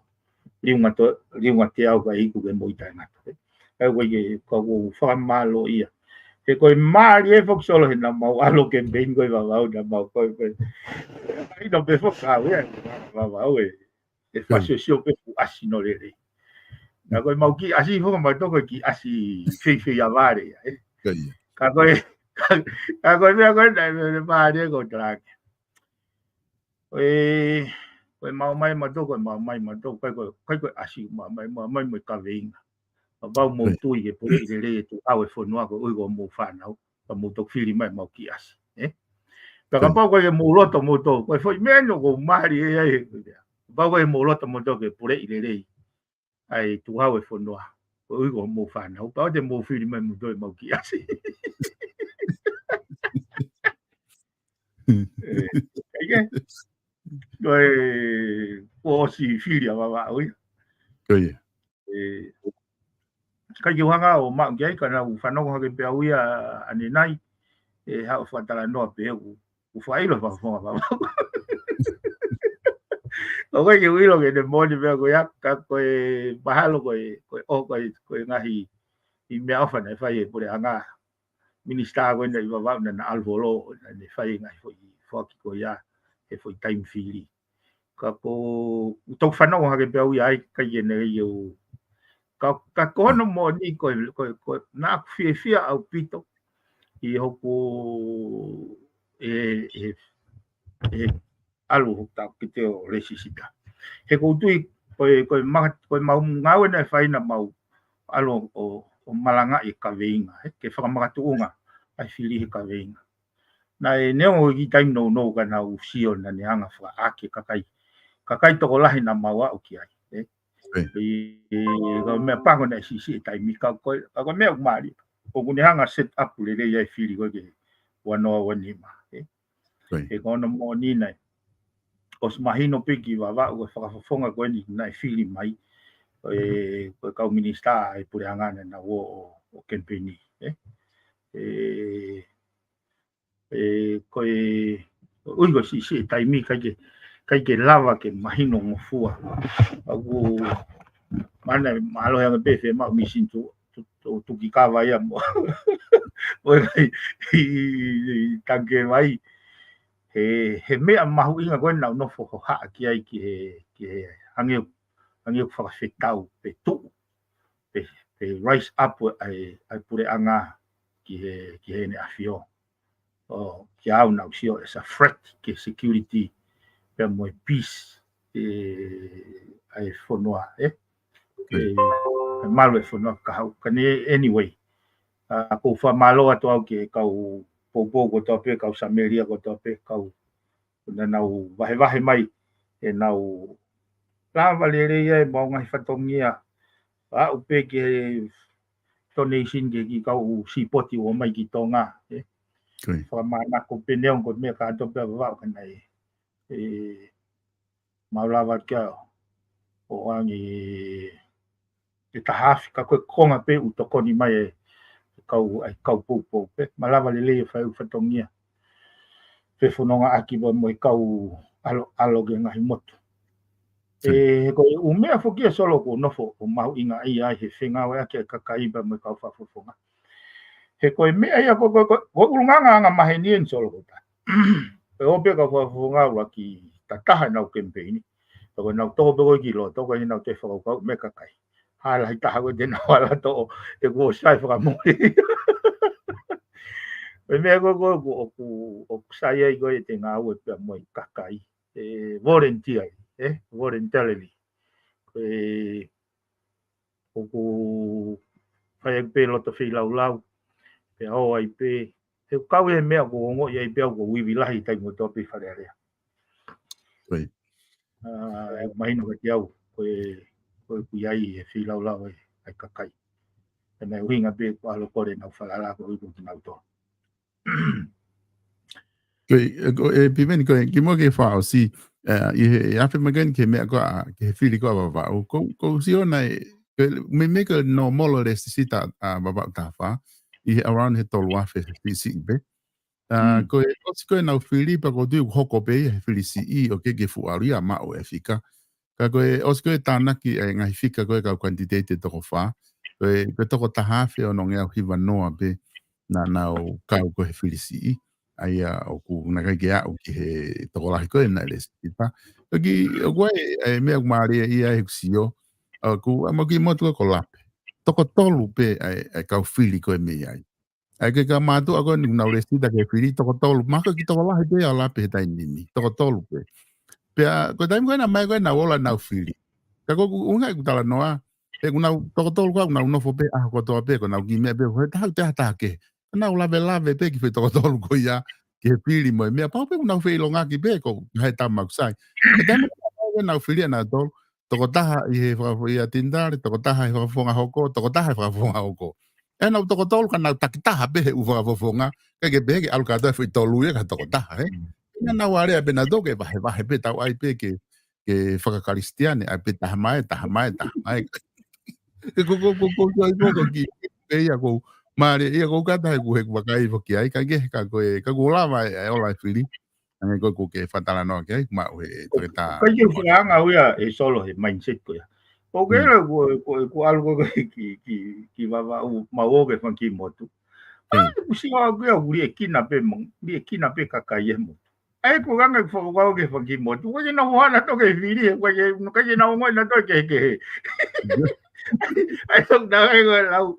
liunga to-, liunga teau kae iku ke moʻui taʻengata, ē? Kae ʻoku ʻikai ke, ka ʻoku ou fakamālō ia. He ko e mālie foki Solo he naʻa mau ʻalu campaign ko ē Vavaʻu naʻa mau ko ē, ko ē. ʻIkai ʻi ai pē foki au ia, Vavaʻu ē. ʻE fasiosio pē fuʻu ʻasi no lelei. Naʻa ko e mau kiʻi ʻasi foki mau toko kiʻi ʻasi feifei ʻa vale ia, ē? Ka ko e, ka, ka ko e meʻa ko ē naʻe, naʻe, naʻe mālie ko talake. ʻE, ko e mau mai mautolu, ko e mau mai mautolu, ʻikai ko, ʻikai ko e ʻasi mau mai, mau mai mo e kaveinga. Kapau mou tui ke puleʻi lelei e tuʻuhau e fonua koeʻuhi ko hoʻomou fānau, ka mou toki fili mai mau kiʻi ʻasi, ē? Pea kapau ko e mou loto moutolu, ko e foʻi meʻa ʻeni ʻoku ou mālie ai, kapau ko e mou loto moutolu ke puleʻi lelei ʻa e tuʻuhau e fonua koeʻuhi ko hoʻomou fānau, pea ʻoua te mou fili mai moutolu ʻemau kiʻi ʻasi. ʻE, ʻikai ke? Ko e, kuo ʻosi fili ʻa Vavaʻu ia. ʻE, ʻikai ke u hanga ʻo maʻu ki ai ka naʻa ku fanongo hake pē au ia ʻanenai, ʻe haʻu ʻo fakatalanoa pē ʻoku, ʻoku fakaʻilo fakafofonga Vavaʻu. ʻOku ʻikai ke u ʻilo ke ne moʻoni pē ko ia ka ko e mahalo ko e, ko e, ʻo, ko e, ko e ngaahi ʻi meʻaʻofa naʻe fai ʻe he puleʻanga. Minisitā ko ena ʻi Vavaʻu naʻa na ʻalu holo, naʻa ne fai ngaahi foʻi foaki ko ia, he foʻi taimi fili. Ka ko, ʻoku ou fanongo hake pē au ia ai, ʻikai ke ne ʻi ai u. Ka, ka ko hono moʻoni ko, ko, ko, naʻa ku fiefia ʻaupito ʻi hoku, ʻe, ʻe, ʻe, ʻalu hoku taʻokete ʻo lēsisita. He ʻoku ou tui, ko e, ko e ma-, ko e mau ngāue naʻe fai naʻa mau ʻalu ʻo, ʻo malangaʻi e kaveinga, ē, ke fakamakatuʻunga ʻa e fili he kaveinga. Naʻe neongo ʻi he taimi nounou ka naʻa ku sio naʻa ne hanga fakaʻaki e kakai, kakai tokolahi naʻa mau aʻu ki ai, ē. ʻI, ʻi, ka meʻa pango naʻe siʻisiʻi e taimi ka ko e, ka ko e meʻa ʻoku mālie. ʻOku ne hanga set up lelei ai e fili ko ē ki he ua noa ua nima, ē. He ko hono moʻoni naʻe ʻosi mahino pē ki Vavaʻu ko e fakafofonga ko eni naʻe fili mai, ko e, ko e kau minisitā ʻa e puleʻanga naʻa nau ō ʻo, ʻo kemipeini, ē. ʻE, ʻe, ko e, ʻoku ʻi ai ko e siʻisiʻi e taimi ʻikai ke, ʻikai ke lava ke mahino ngofua. ʻOku, mana, mālohi ange pē fiemaʻu misini tu, tu, tu, tuki kava ia mo, mo e kai, ʻi, ʻi, ʻi tangikē vai. He, he meʻa mahuʻinga ko ē naʻa ku nofo hohaʻa ki ai ki he, ki he hangē, hangē ʻoku fakafetau pe tuʻu, pe, pe rise up ʻa e, ʻa e puleʻanga ki he, ki heʻene ʻafio. ʻO, kia au naʻa ku sio as a threat ki he security, pea mo e peace, ʻe, ʻa e fonua, ē? ʻE, ʻa e malu e fonua ka hau, ka ne anyway. ʻA, ʻoku ou fakamālō atu au ki he kau poupou kotoa pē, kau Samēlia kotoa pē, kau naʻa nau vahevahe mai ʻenau lava lelei ai ʻemau ngaahi fatongia. Aʻu pē ki he donation ki he kiʻi kau sipoti ʻoku ō mai ki Tonga, ē. Fakamānako pē neongo ko e meʻa kātoa pē ʻa Vavaʻu ka naʻe, ē, mau lava kia ʻo ʻange ʻe taha afe ka ko e konga pē ʻoku tokoni mai e kau, ʻa e kau poupou pē. Malava lelei e fai ʻū fatongia fefonongaʻaki pea mo e kau ʻaloʻalo ki he ngaahi motu. Ē, he ko e ʻū meʻa foki ia Solo ʻoku nofo ʻo mahuʻingaʻia ai he fengāueʻaki ʻa e kakai pea mo e kau fakafofonga. He ko e meʻa ia ko, ko, ko, ko e ʻulungaanga anga maheni eni Solo ko ta. Pea ʻoku pē kau fakafofonga ʻuluaki tataha ʻenau kemipeini. Pea ko ʻenau tō pē ko ē ki loto, ko ʻenau toe fakakaukau mo e kakai. Hala hi taha ko ē te nau ala toʻo, ē kuo sai fakamole. Ko e meʻa ko ē ko ē ʻoku, ʻoku, ʻoku sai ai ko ē te ngāue pea mo e kakai. Ē, volunteer, ē, voluntarily. Ko e ʻoku fai ai pē loto feilaulau, pea ō ai pē, he ʻoku kau he meʻa ʻoku ongoʻi ai pē au ʻoku ou ivi lahi taimi kotoa pē ʻi Fale Alea. Ē, ʻoku mahino kiate au, ko e, ko e ʻoku ʻi ai e feilaulau ʻa e, ʻa e kakai. Pea naʻe ʻuhinga pē ko e ʻalu ʻo kole ʻenau falala ko ē ko kinautolu. Ko e, ē, ko e, Piveni, ko e, kimuʻa ke fakaʻosi, ē, ʻi he, ʻi he afe mai ko eni ki he meʻa ko ē, ki he fili ko ē ʻa Vavaʻu. Ko, ʻoku ou sio naʻe, ko e, meimei ko e nōmolo lēsisita ʻa Vavaʻu Taha Fā, ʻi he around he tolu afe siʻisiʻi pē. Ā, ko e ʻosi ko ē ʻenau fili pea ʻoku ou tui ʻoku hoko pē ia he fili siʻi ʻo ke ke fuʻu ʻalu ia maʻu e fika. Ka ko e ʻosi ko ē tānaki e ngaahi fika ko ē kau kanititeiti ʻe toko fā. Ko e, ko e toko taha afe onongeau hiva noa pē naʻa nau kau ko ē he fili siʻi. ʻA ia ʻoku naʻe ʻikai ke aʻu ki he tokolahi ko ē naʻe lēsisita. Toki, ʻoku ʻi ai e, e meʻa ʻoku mālie ia he ʻoku ou sio. ʻOku, ʻa, mau kiʻi motu ko Lape. Toko tolu pē ʻa e, e kau fili ko ē mei ai. ʻA ia ko e kau mātuʻa ko eni ʻoku nau lēsisita ke fili, toko tolu, mahalo ko e kiʻi tokolahi pē ʻa Lape he taimi ni, toko tolu pē. Pea, ko e taimi ko ē naʻe ʻomai ko ē ʻenau ola ʻenau fili. Ka ko ʻeku ʻuhinga ʻeku talanoa, he ʻoku nau toko tolu ko ē ʻoku nau nofo pē, ʻaho kotoa pē, ko ʻenau kiʻi meʻa pē, he taha, te ha taha kehe. Ka nau lavelave pē ki he toko tolu ko ia, ki he fili mo e meʻa, pau pē ʻoku nau feʻilongaki pē, ko e hā e tama ʻoku sai. Ko e taimi ko ē naʻe ʻomai ko ē ʻenau fili ʻanautolu, toko taha ʻi he fakafo-, ʻi he Tinitale, toko taha he fakafofonga hoko, toko taha he fakafofonga hoko. ʻE nau toko tolu ka nau takitaha pē he ʻū fakafofonga, ʻikai ke pehē ke ʻalu kātoa e foʻi tolu ia ki he toko taha, ē? Naʻa nau alea pē nautolu ke vahevahe pē tau ʻai pē ke, ke fakakalisitiane, ʻai pē taha mai, taha mai, taha mai. Ē, ko, ko, ko, ko, ko, ko, ki, pē ia ʻoku ou, mālie ia ʻoku ou kata he ʻoku, he ʻoku ou vakai foki ai, ka ke, ka ko e, ka ʻoku ou lava e, e ola e fili. Hangē ko ē ʻoku ke fakatalanoa ki ai, maʻu he, ko, toketā. ʻIkai ke u fakaanga au ia ʻe Solo he mindset ko ia. ʻOku ke ʻilo ko, ko, ko e ʻalu ko ē ki, ki, ki Vavaʻu, mau ō ki he fanga kiʻi motu. ʻA, ʻoku sio au ko ia, ʻoku liʻekina pē mo, liʻekina pē kakai e motu. ʻA ia ko e anga ʻeku fakakaukau ki he fanga kiʻi motu. ʻOku ʻikai ke nau ʻohana toki fili, ʻoku ʻikai ke, ʻikai ke nau ongoʻi nautolu e kehekehe. ʻA ia ʻoku nau ʻai ko e lau.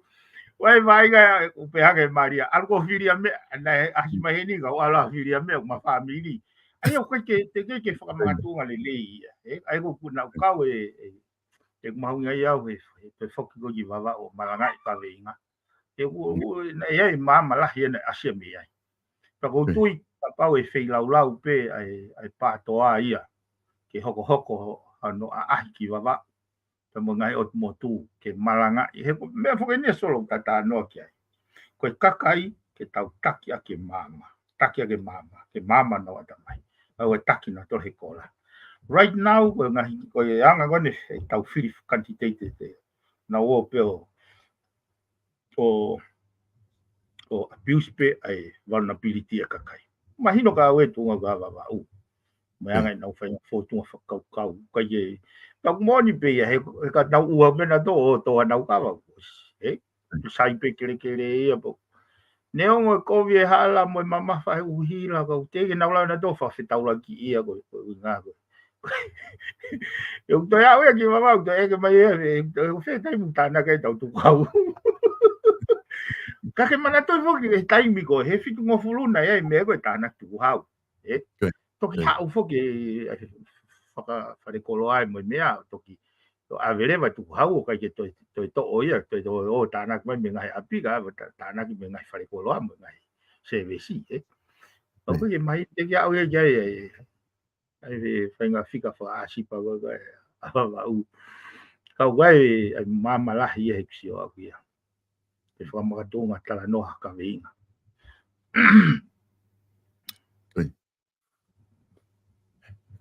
Vai, vai, ka, ʻoku pehē ange Malia, ʻalu ko e fili ʻa meʻa, naʻe ʻasi mai heni ka, ʻalu ʻo fili ʻa meʻa, ʻoku ma fāmili. ʻA ia, ʻoku ʻikai ke, teʻeki ke fakamakatuʻunga lelei ia. Ē, ʻa ia ʻoku nau kau e, e, ʻeku mahuʻingaʻia au he, he toe foki ko ē ki Vavaʻu ʻo malangaʻi kaveinga. Ē, ʻoku, ʻoku, naʻe ʻi ai e maama lahi ʻena ʻasi mei ai. Pea ʻoku ou tui, kapau ʻe feilaulau pē ʻa e, ʻa e PTOA ia, ke hokohoko hono ʻaʻahi ki Vavaʻu. Pea mo e ngaahi ʻotu motu ke malangaʻi. He ko e meʻa foki eni ʻa Solo ʻoku ta talanoa ki ai. Ko e kakai ke tau taki ʻaki e maama. Taki ʻaki e maama. Ke maama honau ʻatamai. Pea ʻoua ʻe taki nautolu he kola. Right now, ko e ngaahi, ko e anga ko eni ʻetau fili candidate te. Nau ō pē ʻo, ʻo, ʻo abuse pē ʻa e vulnerability ʻa e kakai. Mahino ka ʻoku ʻi he tuʻunga ko ē ʻa Vavaʻu. Mo e anga ʻenau fai ngaahi fōtunga fakakaukau. Ka ʻi ai, ka ʻoku moʻoni pē ia, he, he ka nau ua mena tō, ʻo tō ʻenau kava. Ē? Sai pē kelekele ia pō. Neongo e kovi e hala mo e mamafa he ʻuhila ka ʻoku teʻeki ke nau lava nautolu ʻo fakafetaulaki ia ko, ko e ʻuhinga ko. ʻE ʻoku toe aʻu ia ki Vavaʻu, ʻoku toe ʻeke mai ia, ʻe, ʻe, ʻe fē taimi ʻoku tānaki ai ʻetau tukuhau. Ka ke manatuʻi foki e taimi ko ē, he fitungofulu naʻe ʻi ai e meʻa ko e tānaki tukuhau. Ē? Toki haʻu foki e, e, fakafalekoloa mo e meʻa, toki, ʻo ʻave leva e tukuhau, ʻo ʻikai ke toe, toe toʻo ia, toe toʻo ʻo tānaki mai mei he ngaahi ʻapi ka, ʻave tā-, tānaki mei he ngaahi falekoloa mo e ngaahi sēvesi, ē. ʻOku ʻikai ke mahino teʻeki aʻu ia ki ai, e, ʻa e faʻahinga fika fakaʻasi pē ko ē ʻa Vavaʻu. Ka ʻoku ʻi ai e maama lahi ia he ʻeku sio ʻaʻaku ia. Ke fakamakatuʻunga talanoa ha kaveinga.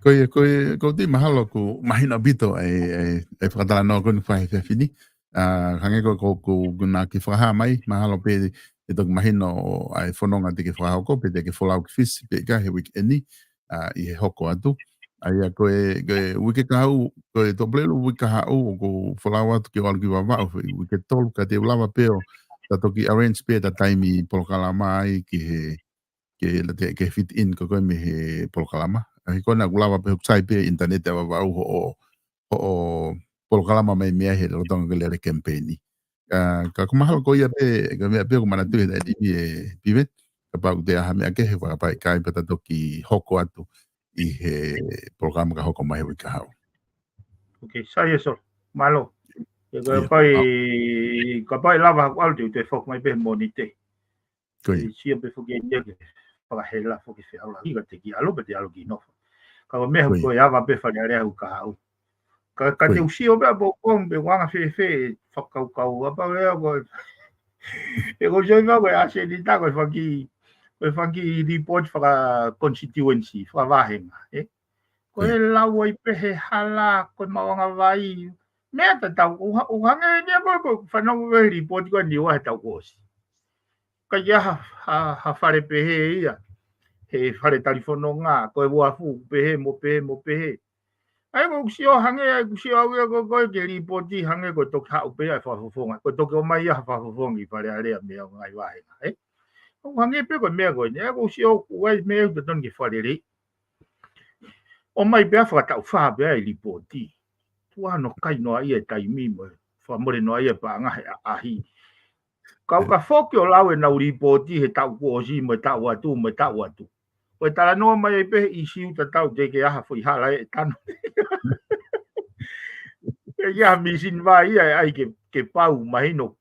Ko ia, ko ia, ko ia, mahalo ʻoku mahino ʻaupito ʻa e, ʻa e, ʻa e fakatalanoa ko eni fai he efiafi ni. ʻA, hangē ko, ko, ko, ko ena ke fakahā mai, mahalo pē ʻe toki mahino ʻa e fononga te ke fakahoko, pe te ke folau ki Fisi, pe ʻikai he uike ni, ʻa, ʻi he hoko atu. ʻA ia ko e, ko e uike kahaʻu, ko e Tuʻapulelulu uike kahaʻu, ʻoku folau atu ke u ʻalu ki Vavaʻu, he uike tolu, ka te u lava pē ʻo ta toki arrange pē ʻeta taimi polokalama ai ki he, ke la te, ke fit in ko koe mei he polokalama. ʻA ia ko ena ʻoku lava pē ʻoku sai pē ʻinitaneti ʻa Vavaʻu hoʻo, hoʻo polokalama mai mei ai he lolotonga ko e lele kemipeini. ʻA, ka ʻoku mahalo ko ia pē, ko e meʻa pē ʻoku manatuʻi he taimi ni ʻe Pive, kapau ʻoku toe ʻi ai ha meʻa kehe, fakapapauʻi ʻikai pea ta toki hoko atu ʻi he polokalama ka hoko mai he uike kahaʻu. Ok, sai ʻe Solo. Mālō. Ia, kapau ʻe, kapau ʻe lava haku ʻalu te u toe foki mai pē he Mōnite. Ko ia. ʻE sio pē foki ʻe ia ke fakahela foki feʻauhi ka te ke ʻalu pe te ʻalu ki nofo. Ka ko e meʻa ko e ava pē Fale Alea he uike kahaʻu. Ka, ka te u sio pē ʻa Pōkong pe ʻoku anga fēfē e fakakaukau ʻa Pau Lea ko e. ʻE ko sio ʻi ma ko e ʻasenita ko e fanga kiʻi, ko e fanga kiʻi report faka-constituency, fakavāhenga, ē? Ko e lau ai pē he hala, ko e maʻuʻanga vai. Meʻa tatau, ʻoku ha-, ʻoku hangē ni ia ko e, ko e fanongo ko e report ko eni ʻo e taʻu kuo ʻosi. Ka ʻi ai ha, ha, ha fale pehē ia. He fale talifononga, ko e uafu pehē mo pehē mo pehē. ʻA ia ʻoku ou sio hangē, ʻa ia ʻoku ou sio au ia ko, ko e ke report hangē ko e toki haʻu pē ia ʻa e fakafofonga. Ko e toki ʻomai ia ha fakafofonga ki Fale Alea mei he ngaahi vāhenga, ē? ʻOku hangē pē ko e meʻa ko eni, ʻa ia ʻoku ou sio ʻoku ʻi ai meʻa ʻoku totonu ke fakalelei. ʻOmai pē ʻa e fakataʻu fā pē ʻa e report. Tuʻa hono kai noaʻia e taimi mo e fakamole noaʻia e paʻanga he ʻaʻahi. Kau ka foki ʻo lau ʻenau report he taʻu kuo ʻosi mo e taʻu atu, mo e taʻu atu. Ko e talanoa mai ai pē he ʻīsiu tatau te ke aha foʻi hala ʻe tano. ʻE ia mīsini vai ia ʻe ʻai ke, ke pau mahino.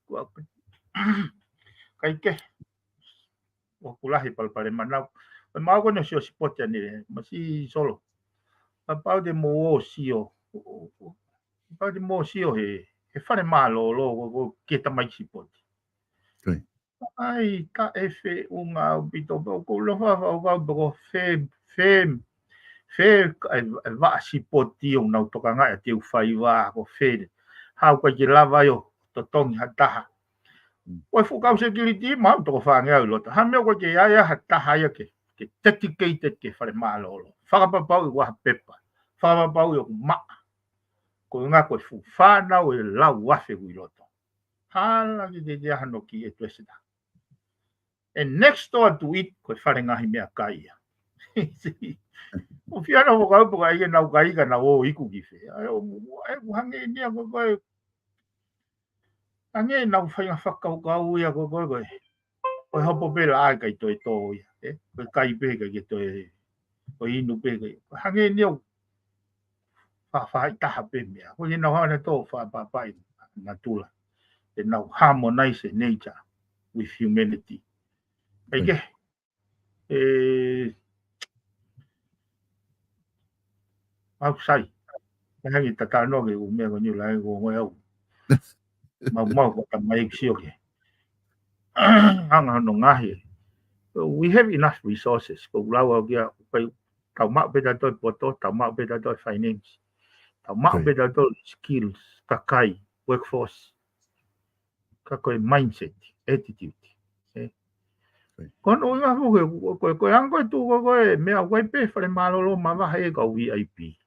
Kai ke. ʻOku lahi e palopalema naʻa ku. ʻE mau ko eni ʻo sio sipoti ʻanenai, masiʻi Solo. Kapau te mou ō ʻo sio. Kapau te mou ō ʻo sio he, he fale mālōlō, ko, ko e tamaiki sipoti. Ko ia. ʻAi, taʻefeʻunga ʻaupito, pea ʻoku ou ʻilo fakaʻuhinga pē ko fē, fē, fē, ʻa e, ʻa e vaʻa sipoti ʻoku nau tokangaʻi ʻa Teufaiva, ko fē. Haʻu ʻikai ke lava ai ʻo totongi ha taha. Mm. Ko e fuʻu kau security, maʻu toko fāngeau ʻi loto. Ha meʻa ʻoku ʻikai ke ʻi ai ha taha ia ke, ke dedicated ki he fale mālōlō. Fakapapauʻi ʻoku ʻi ai ha pepa. Fakapapauʻi ʻoku maʻa. Ko e ʻuhinga ko e fuʻu fānau ʻe lau afe ʻoku ʻi loto. Hala ke ke ke aha no ki e tuesita. And next door to it, ko e fale ngaahi meʻakai ia. ʻOku ou fie ʻana ʻo fakakaukau pe ko e ʻai ke nau kai ka nau ō ʻo iku ki fē. ʻA ia ʻoku, ʻa ia ʻoku hangē ni ia ko e, ko e, hangē ʻenau fai ha fakakaukau ia ko e, ko e, ko e. Ko e hopo pē laʻā ʻikai toe tō ia, ē? Ko e kai pē ʻikai ke toe, ko e inu pē ʻikai. Ko e hangē ni ia ʻoku faʻa, faʻa ʻi taha pē meʻa. Ko ia nau hanga ʻo tō faʻa pāpaʻi natula. ʻEnau harmonize nature with humanity. ʻAi ke, ʻe, ʻoku sai. ʻE hangē tatau noa ki he ʻū meʻa ko eni ʻoku lahi ko e ngāue au. Mau, mau ko e tamai ʻeku sio ke. Hanga hono ngaahi. We have enough resources. Ko e lau au kia, kai, tau maʻu pē tautolu e poto, tau maʻu pē tautolu e finance. Tau maʻu pē tautolu e skills, kakai, workforce. Ka ko e mindset, attitude. Ē? Ko hono ʻuhinga foki, ko e, ko e anga ko e tuʻu ko e, ko e meʻa ʻoku ʻi ai pē fale mālōlō mavahe ʻa e kau V I P.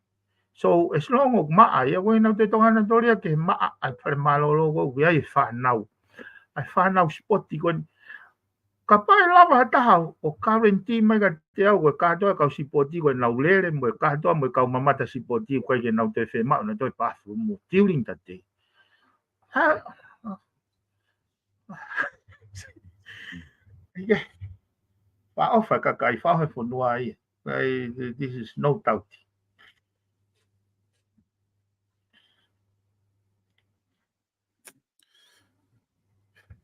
So, as long ʻoku maʻa ia, ko ʻenau te tonga na tolia ke maʻa ʻa e fale mālōlō ko ʻoku ʻi ai e fānau. ʻA e fānau sipoti ko eni. Kapau ʻe lava ha taha ʻo guarantee mai kiate au ko e kātoa e kau sipoti ko ʻenau lele mo e kātoa mo e kau mamata sipoti ʻoku ʻikai ke nau toe fiemaʻu ʻenau toe pafu mo during the day. Ha, ʻIkai. Faʻofa e kakai, faʻofa e fonua ia. Ai, this is no doubt.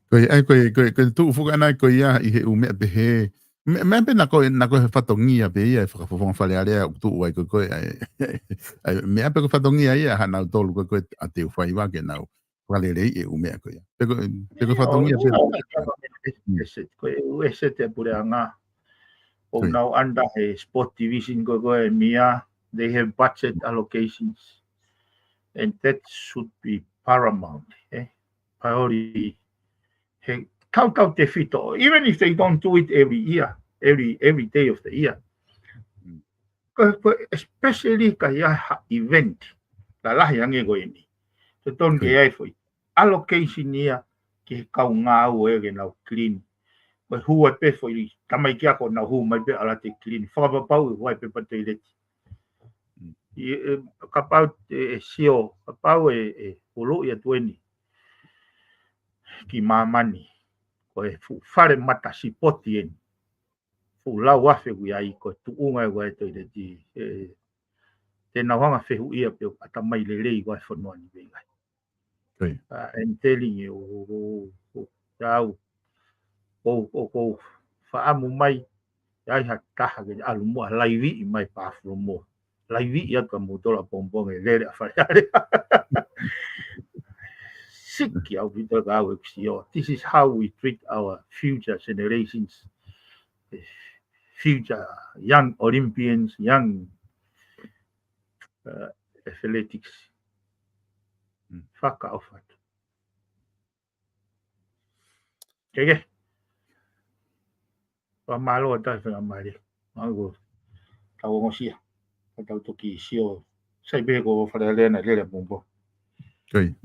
Ko ia, ʻai, ko ia, ko ia, ko e tuʻu fuka nai ko ia ʻi he ʻū meʻa pehē. Meʻa, meʻa pē naʻa ko e, naʻa ko e fatongia pē ia e fakafofonga Fale Alea ʻoku tuʻu ai ko e, ko e, ʻai, ʻai, meʻa pē ko e fatongia ia ʻa nautolu ko e, ko e ʻa Teufaiva ke nau fakaleleiʻi e ʻū meʻa ko ia. Pe ko, pe ko e fatongia pē. Ko e ʻū ʻeseti ʻa e puleʻanga. ʻOku nau under he sport division ko e, ko e M I A. They have budget allocations, and that should be paramount, eh? Priority. He tautautefito, even if they don't do it every year, every, every day of the year. Ko, ko, especially ka ʻi ai ha event, lalahi ange ko eni. Totonu ke ʻi ai foʻi allocation ia ki he kau ngāue ke nau clean. Ko e hū ai pē foʻi tamaiki ako nau hū mai pē ʻalu atu ʻo clean. Fakapapauʻi ʻoku ʻi ai pē pā toileti. ʻI, ē, kapau ʻe, ʻe sio, kapau ʻe, ʻe huluʻi atu eni ki māmani, ko e fuʻu fale mata sipoti eni. Fuʻu lau afe ʻoku ʻi ai ko e tuʻunga ʻoku ʻi ai e toileti, ē, te nau hanga ʻo fehuʻia pe ʻoku ʻatamai lelei ʻa e fonua ni pe ʻikai. ʻA, I'm telling you, ʻo, ʻo, ʻo, ʻo, ʻo, ʻo, ʻo, ʻo faʻamu mai, ʻi ai ha taha ke ʻalu muʻa laiviʻi mai pā fulomoa. Laiviʻi atu ka mou tola pongipongi lele ʻa Fale Alea. Siki ʻaupito ka au ʻeku sio. This is how we treat our future generations, future young Olympians, young, uh, athletics. Fakaʻofa atu. Ke ke. Fakamālō atu he faingamālie. Mālō ko tau ongosia. Ka tau toki sio. Sai pē ko Fale Alea naʻe lele pongipongi.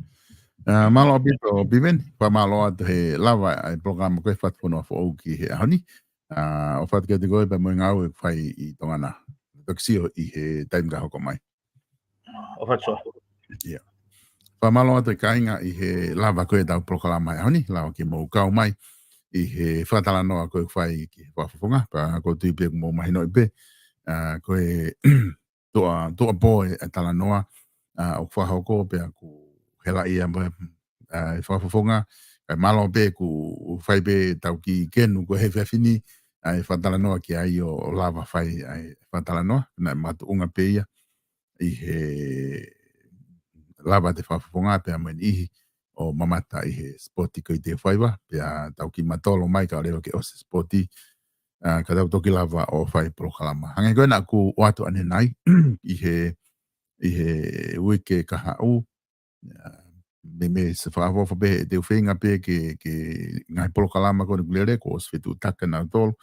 Mālō ʻaupito Piveni. Fakamālō atu he lava e polokalama ko e Fatufonua Foʻou ki he ʻaho ni. ʻOfa atu kiate koe pea mo e ngāue ʻoku fai ʻi Tonga na. Toki sio ʻi he taimi ka hoko mai. ʻOfa atu. Fakamālō atu e kāinga ʻi he lava ko e ʻetau polokalama he ʻaho ni, lava ke mou kau mai ʻi he fakatalanoa ko e fai ki he fakafofonga, pea ʻoku ou tui pē ʻoku mou mahinoʻi pē, ʻa, ko e tuʻa, tuʻa pō e talanoa, ʻa, ʻoku fakahoko pea ʻoku helaʻia mo e, ʻa, e fakafofonga, kae mālō pē ʻoku fai pē ʻetau kiʻi kenu ko e he efiafi ni, ʻa, e fakatalanoa ki ai ʻo, ʻo lava fai, ʻa, e fakatalanoa, naʻe makatuʻunga pē ia, ʻi he lava ʻa e fakafofonga pea mo e niʻihi ʻo mamata ʻi he sipoti ko e ʻi he faiva, pea tau kiʻi mātolo mai kae ʻoua leva ke ʻosi e sipoti, ʻa, ka tau toki lava ʻo fai polokalama. Hangē ko ē naʻa ku ʻoatu ʻanenai, ʻi he, ʻi he uike kahaʻu, ʻa, meimei se fakaʻofoʻofa pē, te u feinga pē ke, ke ngaahi polokalama ko eni ʻoku lele, kuo ʻosi fetuʻutaki kinautolu,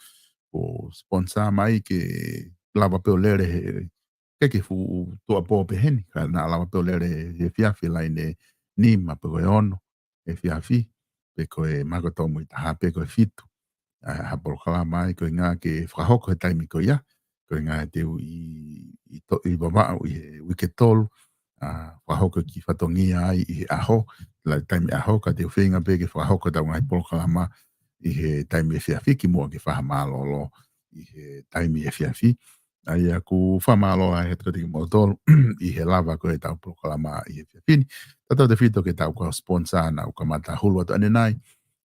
kuo sponsor mai ke lava pē ʻo lele he, ke ke fuʻu tuʻa pō pē heni, ka naʻa lava pē ʻo lele he efiafi laine nima pe ko e ono efiafi, pe ko e mako tau mui taha pe ko e fitu. ʻA, ha polokalama ai, ko e ʻuhinga ke fakahoko he taimi ko ia, ko e ʻuhinga te u ʻi, ʻi to-, ʻi Vavaʻu ʻi he uike tolu, ʻa, fakahoko ki fatongia ai ʻi he ʻaho, la taimi ʻaho, ka te u feinga pē ke fakahoko ʻetau ngaahi polokalama ʻi he taimi efiafi kimuʻa ke fakamālōlō ʻi he taimi efiafi. ʻA ia ʻoku fakamālō ai he tokotiki moutolu ʻi he lava ko e ʻetau polokalama ʻi he efiafi ni. Tautautefito ki heʻetau kau sponsor naʻa ku kamata hulu atu ʻanenai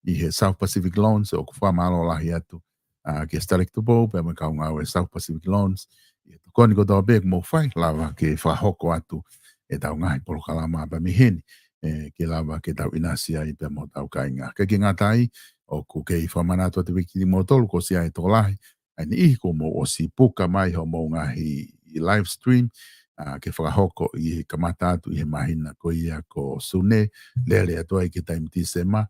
ʻi he South Pacific Loans, ʻoku fakamālō lahi atu, ʻa, ki he Starex Tupou, pea mo e kau ngāue South Pacific Loans, ʻi he tokoni kotoa pē ʻoku mou fai, lava ke fakahoko atu ʻetau ngaahi polokalama pea mei heni, ē, ke lava ke tau ʻinasi ai pea mo hotau kāinga. Kae ʻikai ke ngata ai, ʻoku kei fakamanatu atu pē kiate kimoutolu, kuo ʻosi ʻi ai e tokolahi ʻa e niʻihi kuo mou ʻosi puka mai hoʻomou ngaahi live stream, ʻa, ke fakahoko ʻi he kamata atu ʻi he māhina ko ia ko Sune, lele atu ai ki he taimi Tīsema,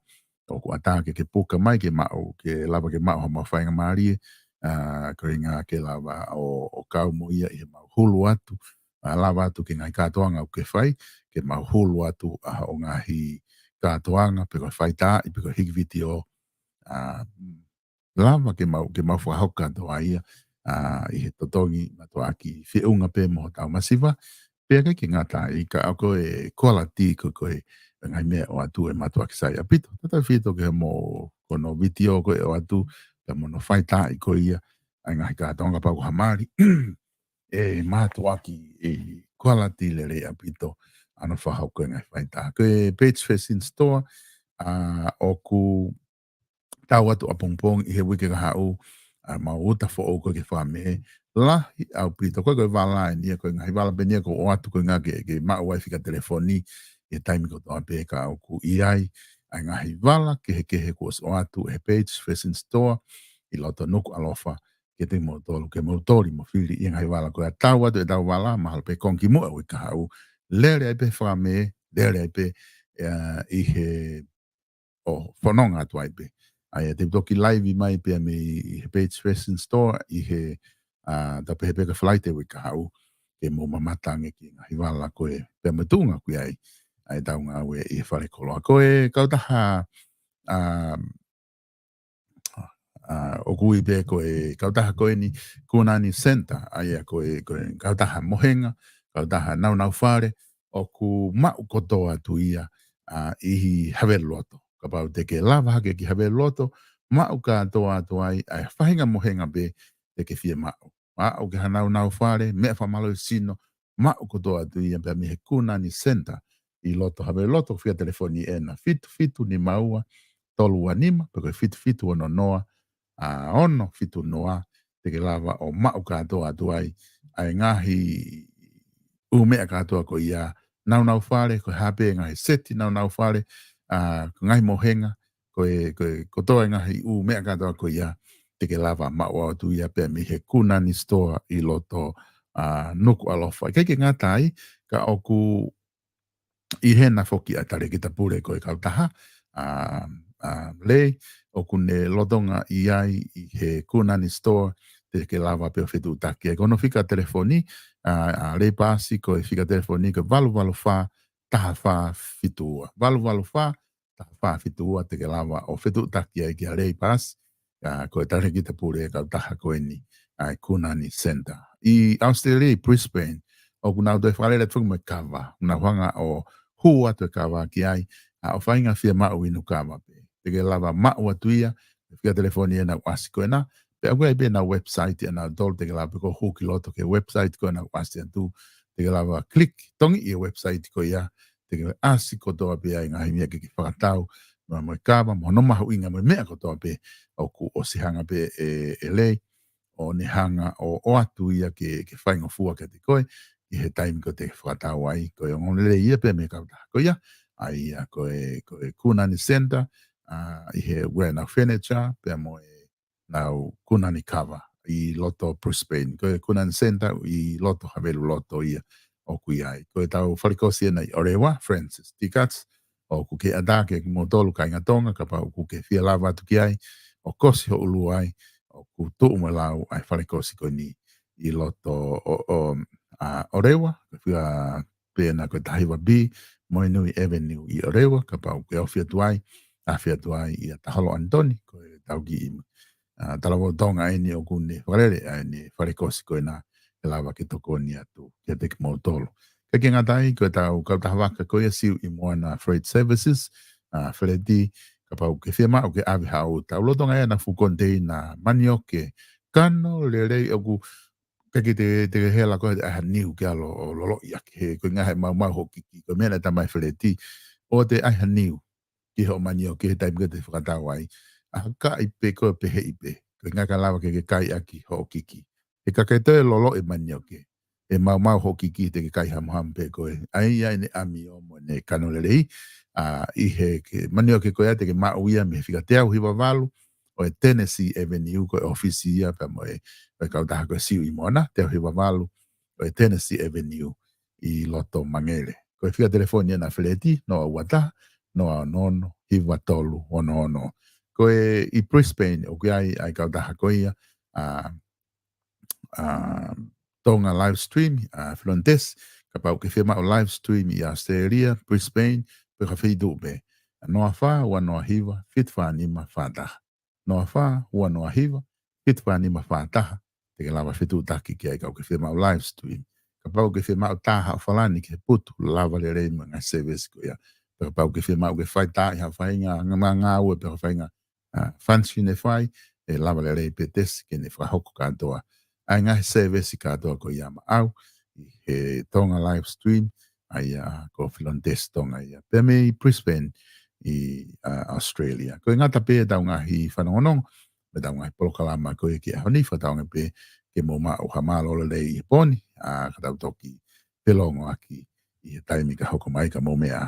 ʻoku ʻatā ke ke puka mai ke maʻu, ke lava ke maʻu haʻamau faingamālie, ʻa, ko e ʻuhinga ke lava ʻo, ʻo kau mo ia ʻi heʻemau hulu atu, ʻa, lava atu ki he ngaahi kātoanga ʻoku ke fai, ke mau hulu atu ʻa hoʻo ngaahi kātoanga, pe ko e faitaaʻi, pe ko e hiki vitiō, ʻa, lava ke mau, ke mau fakahoko kātoa ia, ʻa, ʻi he totongi mātuʻaki feʻunga pē mo hotau masiva, pea ʻikai ke ngata ai ka ko e quality ko, ko e ngaahi meʻa ʻoatu ʻe mātuʻaki sai ʻaupito. Tautautefito ki hoʻomou, ko hono vitiō ko ē ʻoatu, pea mo hono faitaaʻi ko ia, ʻa e ngaahi kātoanga pau ko ha mali, ʻe mātuʻaki ʻi he quality lelei ʻaupito, ʻa hono fakahoko e ngaahi faitā. Ko e Page Fashion Store, ʻa, ʻoku tau atu ʻapongipongi ʻi he uike kahaʻu, ʻa, mau uta foʻou ko ē ke fakamehe, lahi ʻaupito, ko e, ko e vala eni ia, ko e ngaahi vala pē eni ia ʻoku ʻoatu ko e ʻuhinga ke, ke maʻu ai fika telefoni, ʻi he taimi kotoa pē ka ʻoku ʻi ai, ʻa e ngaahi vala kehekehe kuo ʻosi ʻoatu ʻe he Page Fashion Store, ʻi loto Nukuʻalofa, kiate kimoutolu ke mou toli mo fili ʻi he ngaahi vala ko ia. Tau atu ʻetau vala, mahalo pē konga kimuʻa uike kahaʻu, lele ai pē fakamē, lele ai pē, ē, ʻi he ʻo fononga atu ai pē. ʻA ia te u toki laivi mai pē mei he page Fashion Store ʻi he, ʻa, tau pehē pē ko e Falaite uike kahaʻu, ke mou mamata ange ki he ngaahi vala ko ē pea mo e tuʻunga ʻoku ʻi ai ʻa ʻetau ngāue ʻi he fale koloa. Ko e kautaha, ʻa, ʻa, ʻoku ui pē ko e kautaha ko eni Kunani Center, ʻa ia ko e, ko e kautaha mohenga, kautaha nāunau fale, ʻoku maʻu kotoa atu ia, ʻa, ʻi Haveluloto. Kapau te ke lava hake ki Haveluloto, maʻu kātoa atu ai ʻa e faʻahinga mohenga pē te ke fiemaʻu. Maʻu ki ha nāunau fale, meʻa fakamālohisino, maʻu kotoa atu ia pē mei he Kunani Center ʻi loto Haveluloto. Fika telefoni ena fitu fitu nima ua tolu ua nima, pe ko e fitu fitu ono noa, ʻa, ono fitu noa, te ke lava ʻo maʻu kātoa atu ai ʻa e ngaahi ʻū meʻa kātoa ko ia, nāunau fale, ko e hā pē ngaahi seti nāunau fale, ʻa, ko e ngaahi mohenga, ko e, ko e, kotoa e ngaahi ʻū meʻa kātoa ko ia, te ke lava maʻu atu ia pē mei he Kunani Store ʻi loto, ʻa, Nukuʻalofa. ʻIkai ke ngata ai, ka ʻoku ʻi hena foki ʻa e talēkita pule ko e kautaha, ʻa, ʻa, Lei, ʻoku ne lolotonga ʻi ai ʻi he Kunani Store, te ke lava pē ʻo fetuʻutaki ai. Ko hono fika telefoni, ʻa, ʻa Lei Paasi, ko e fika telefoni ko e valu valu fā, taha fā fitu ua. Valu valu fā, taha fā fitu ua, te ke lava ʻo fetuʻutaki ai kia Lei Paasi, ʻa, ko e talēkita pule e kautaha ko eni, ʻa e Kunani Center. ʻI ʻAositelēlia, ʻi Brisbane, ʻoku nau toe fakalele atu foki mo e kava, nau hanga ʻo hū atu e kava ki ai, ʻa, ʻo feinga fiemaʻu inu kava pē. Te ke lava maʻu atu ia, fika telefoni ena ʻoku ʻasi ko ena, pea ʻoku ʻi ai pē ʻenau website ʻanautolu, te ke lava pē ʻo hū ki loto ki he website ko ena ʻoku ʻasi atu, te ke lava click, tongiʻi e website ko ia, te ke ʻasi kotoa pē ʻa e ngaahi meʻa ke ke fakatau, mo, mo e kava, mo hono mahuʻinga mo e meʻa kotoa pē ʻoku ʻosi hanga pē ʻe, ʻe Lei, ʻo ne hanga ʻo, ʻoatu ia ke, ke faingofua kiate koe, ʻi he taimi ko ē te ke fakatau ai, ko e ongoongolelei ia pē mei he kautaha ko ia, ʻa ia ko e, ko e Kunani Center, ʻa, ʻi he ʻū ʻenau furniture, pea mo e nau Kunani kava ʻi loto Brisbane. Ko e Kunani Center ʻi loto Haveluloto ia ʻoku ʻi ai. Ko ʻetau falekosi ena ʻi ʻOrewa, Francis Ticats, ʻoku kei ʻatā kiate kimoutolu kāinga Tonga, kapau ʻoku ke fie lava atu ki ai, ʻo kosi ho ʻulu ai, ʻoku tuʻu mo lau ʻa e falekosi ko eni ʻi loto ʻo, ʻo, ʻa, ʻOrewa, ko e fika pē ena ko e taha hiva B, Moenui Avenue ʻi ʻOrewa, kapau ʻoku ke ofi atu ai, afe atu ai ʻia Taholo ʻAnitoni, ko ʻetau kiʻi, ʻa, talavou Tonga eni ʻoku ne fakalele ʻa ʻene falekosi ko ena ʻe lava ke tokoni atu kiate kimoutolu. ʻIkai ke ngata ai, ko ʻetau kautaha vaka ko ia Siuʻimoana Freight Services, ʻa, Feleti, kapau ʻoku ke fiemaʻu ke ʻave haʻo uta. ʻOku lolotonga ʻi ai ʻenau fuʻu koniteina manioke, kano lelei, ʻoku ʻikai ke te, te ke hela koe ʻai ha niu ke ʻalu ʻo loloʻi ʻaki, he ko e ʻuhinga he maumau hoʻo kiki, ko e meʻa naʻe talamai ʻe Feleti, ʻoua te ʻai ha niu ki hoʻo manioke he taimi ko ē te ke fakatau ai. ʻAkaʻi pē koe, peheʻi pē, ko e ʻuhinga kae lava ke ke kai ʻaki hoʻo kiki. He ka ke toe loloʻi e manioke, ʻe maumau hoʻo kiki, te ke kai hamuhamu pē koe. ʻA ia ʻi ai ʻene ʻamio mo ʻene kano lelei, ʻa, ʻi he, ki he manioke ko ia te ke maʻu ia mei he fika teau hiva valu ʻo e Tennessee Avenue, ko e ʻōfisi ia pea mo e, mo e kautaha ko e Siuʻimoana, teau hiva valu ʻo e Tennessee Avenue ʻi loto Mangere. Ko e fika telefoni ena ʻa Feleti, noa ua taha, noa ono ono, hiva tolu ono ono. Ko e ʻi Brisbane, ʻoku ʻi ai ʻa e kautaha ko ia, ʻa, ʻa, Tonga Live Stream, ʻa, Filoni Tesi, kapau ʻoku ke fiemaʻu live stream ʻi ʻAositelēlia, Brisbane, pe ko ha feituʻu pē. Noa fā, ua noa hiva, fitu fā nima fā taha. Noa fā, ua noa hiva, fitu fā nima fā taha, te ke lava fetuʻutaki ki ai kapau ʻoku ke fiemaʻu live stream. Kapau ʻoku ke fiemaʻu tā haʻo falani ki he putu, lava lelei mo e ngaahi service ko ia. Pe kapau ʻoku ke fiemaʻu ke fai tā ʻi ha faʻahinga ngā-, ngāue pe ko ha faʻahinga, ʻa, function ʻe fai, ʻe lava lelei pē Tesi ke ne fakahoko kātoa ʻa e ngaahi service kātoa ko ia maʻau ʻi he Tonga Live Stream, ʻa ia ko Filoni Tesi Tonga ia. Pea mei Brisbane ʻi, ʻa, ʻAositelēlia. ʻOku ngata pē ʻetau ngaahi fanongonongo, mo ʻetau ngaahi polokalama ko ia ki he ʻaho ni, fakatauange pē ke mou maʻu ha mālō lelei ʻi he pō ni, ʻa, ka tau toki felōngoaki ʻi he taimi ka hoko mai, ka mou meʻa ā.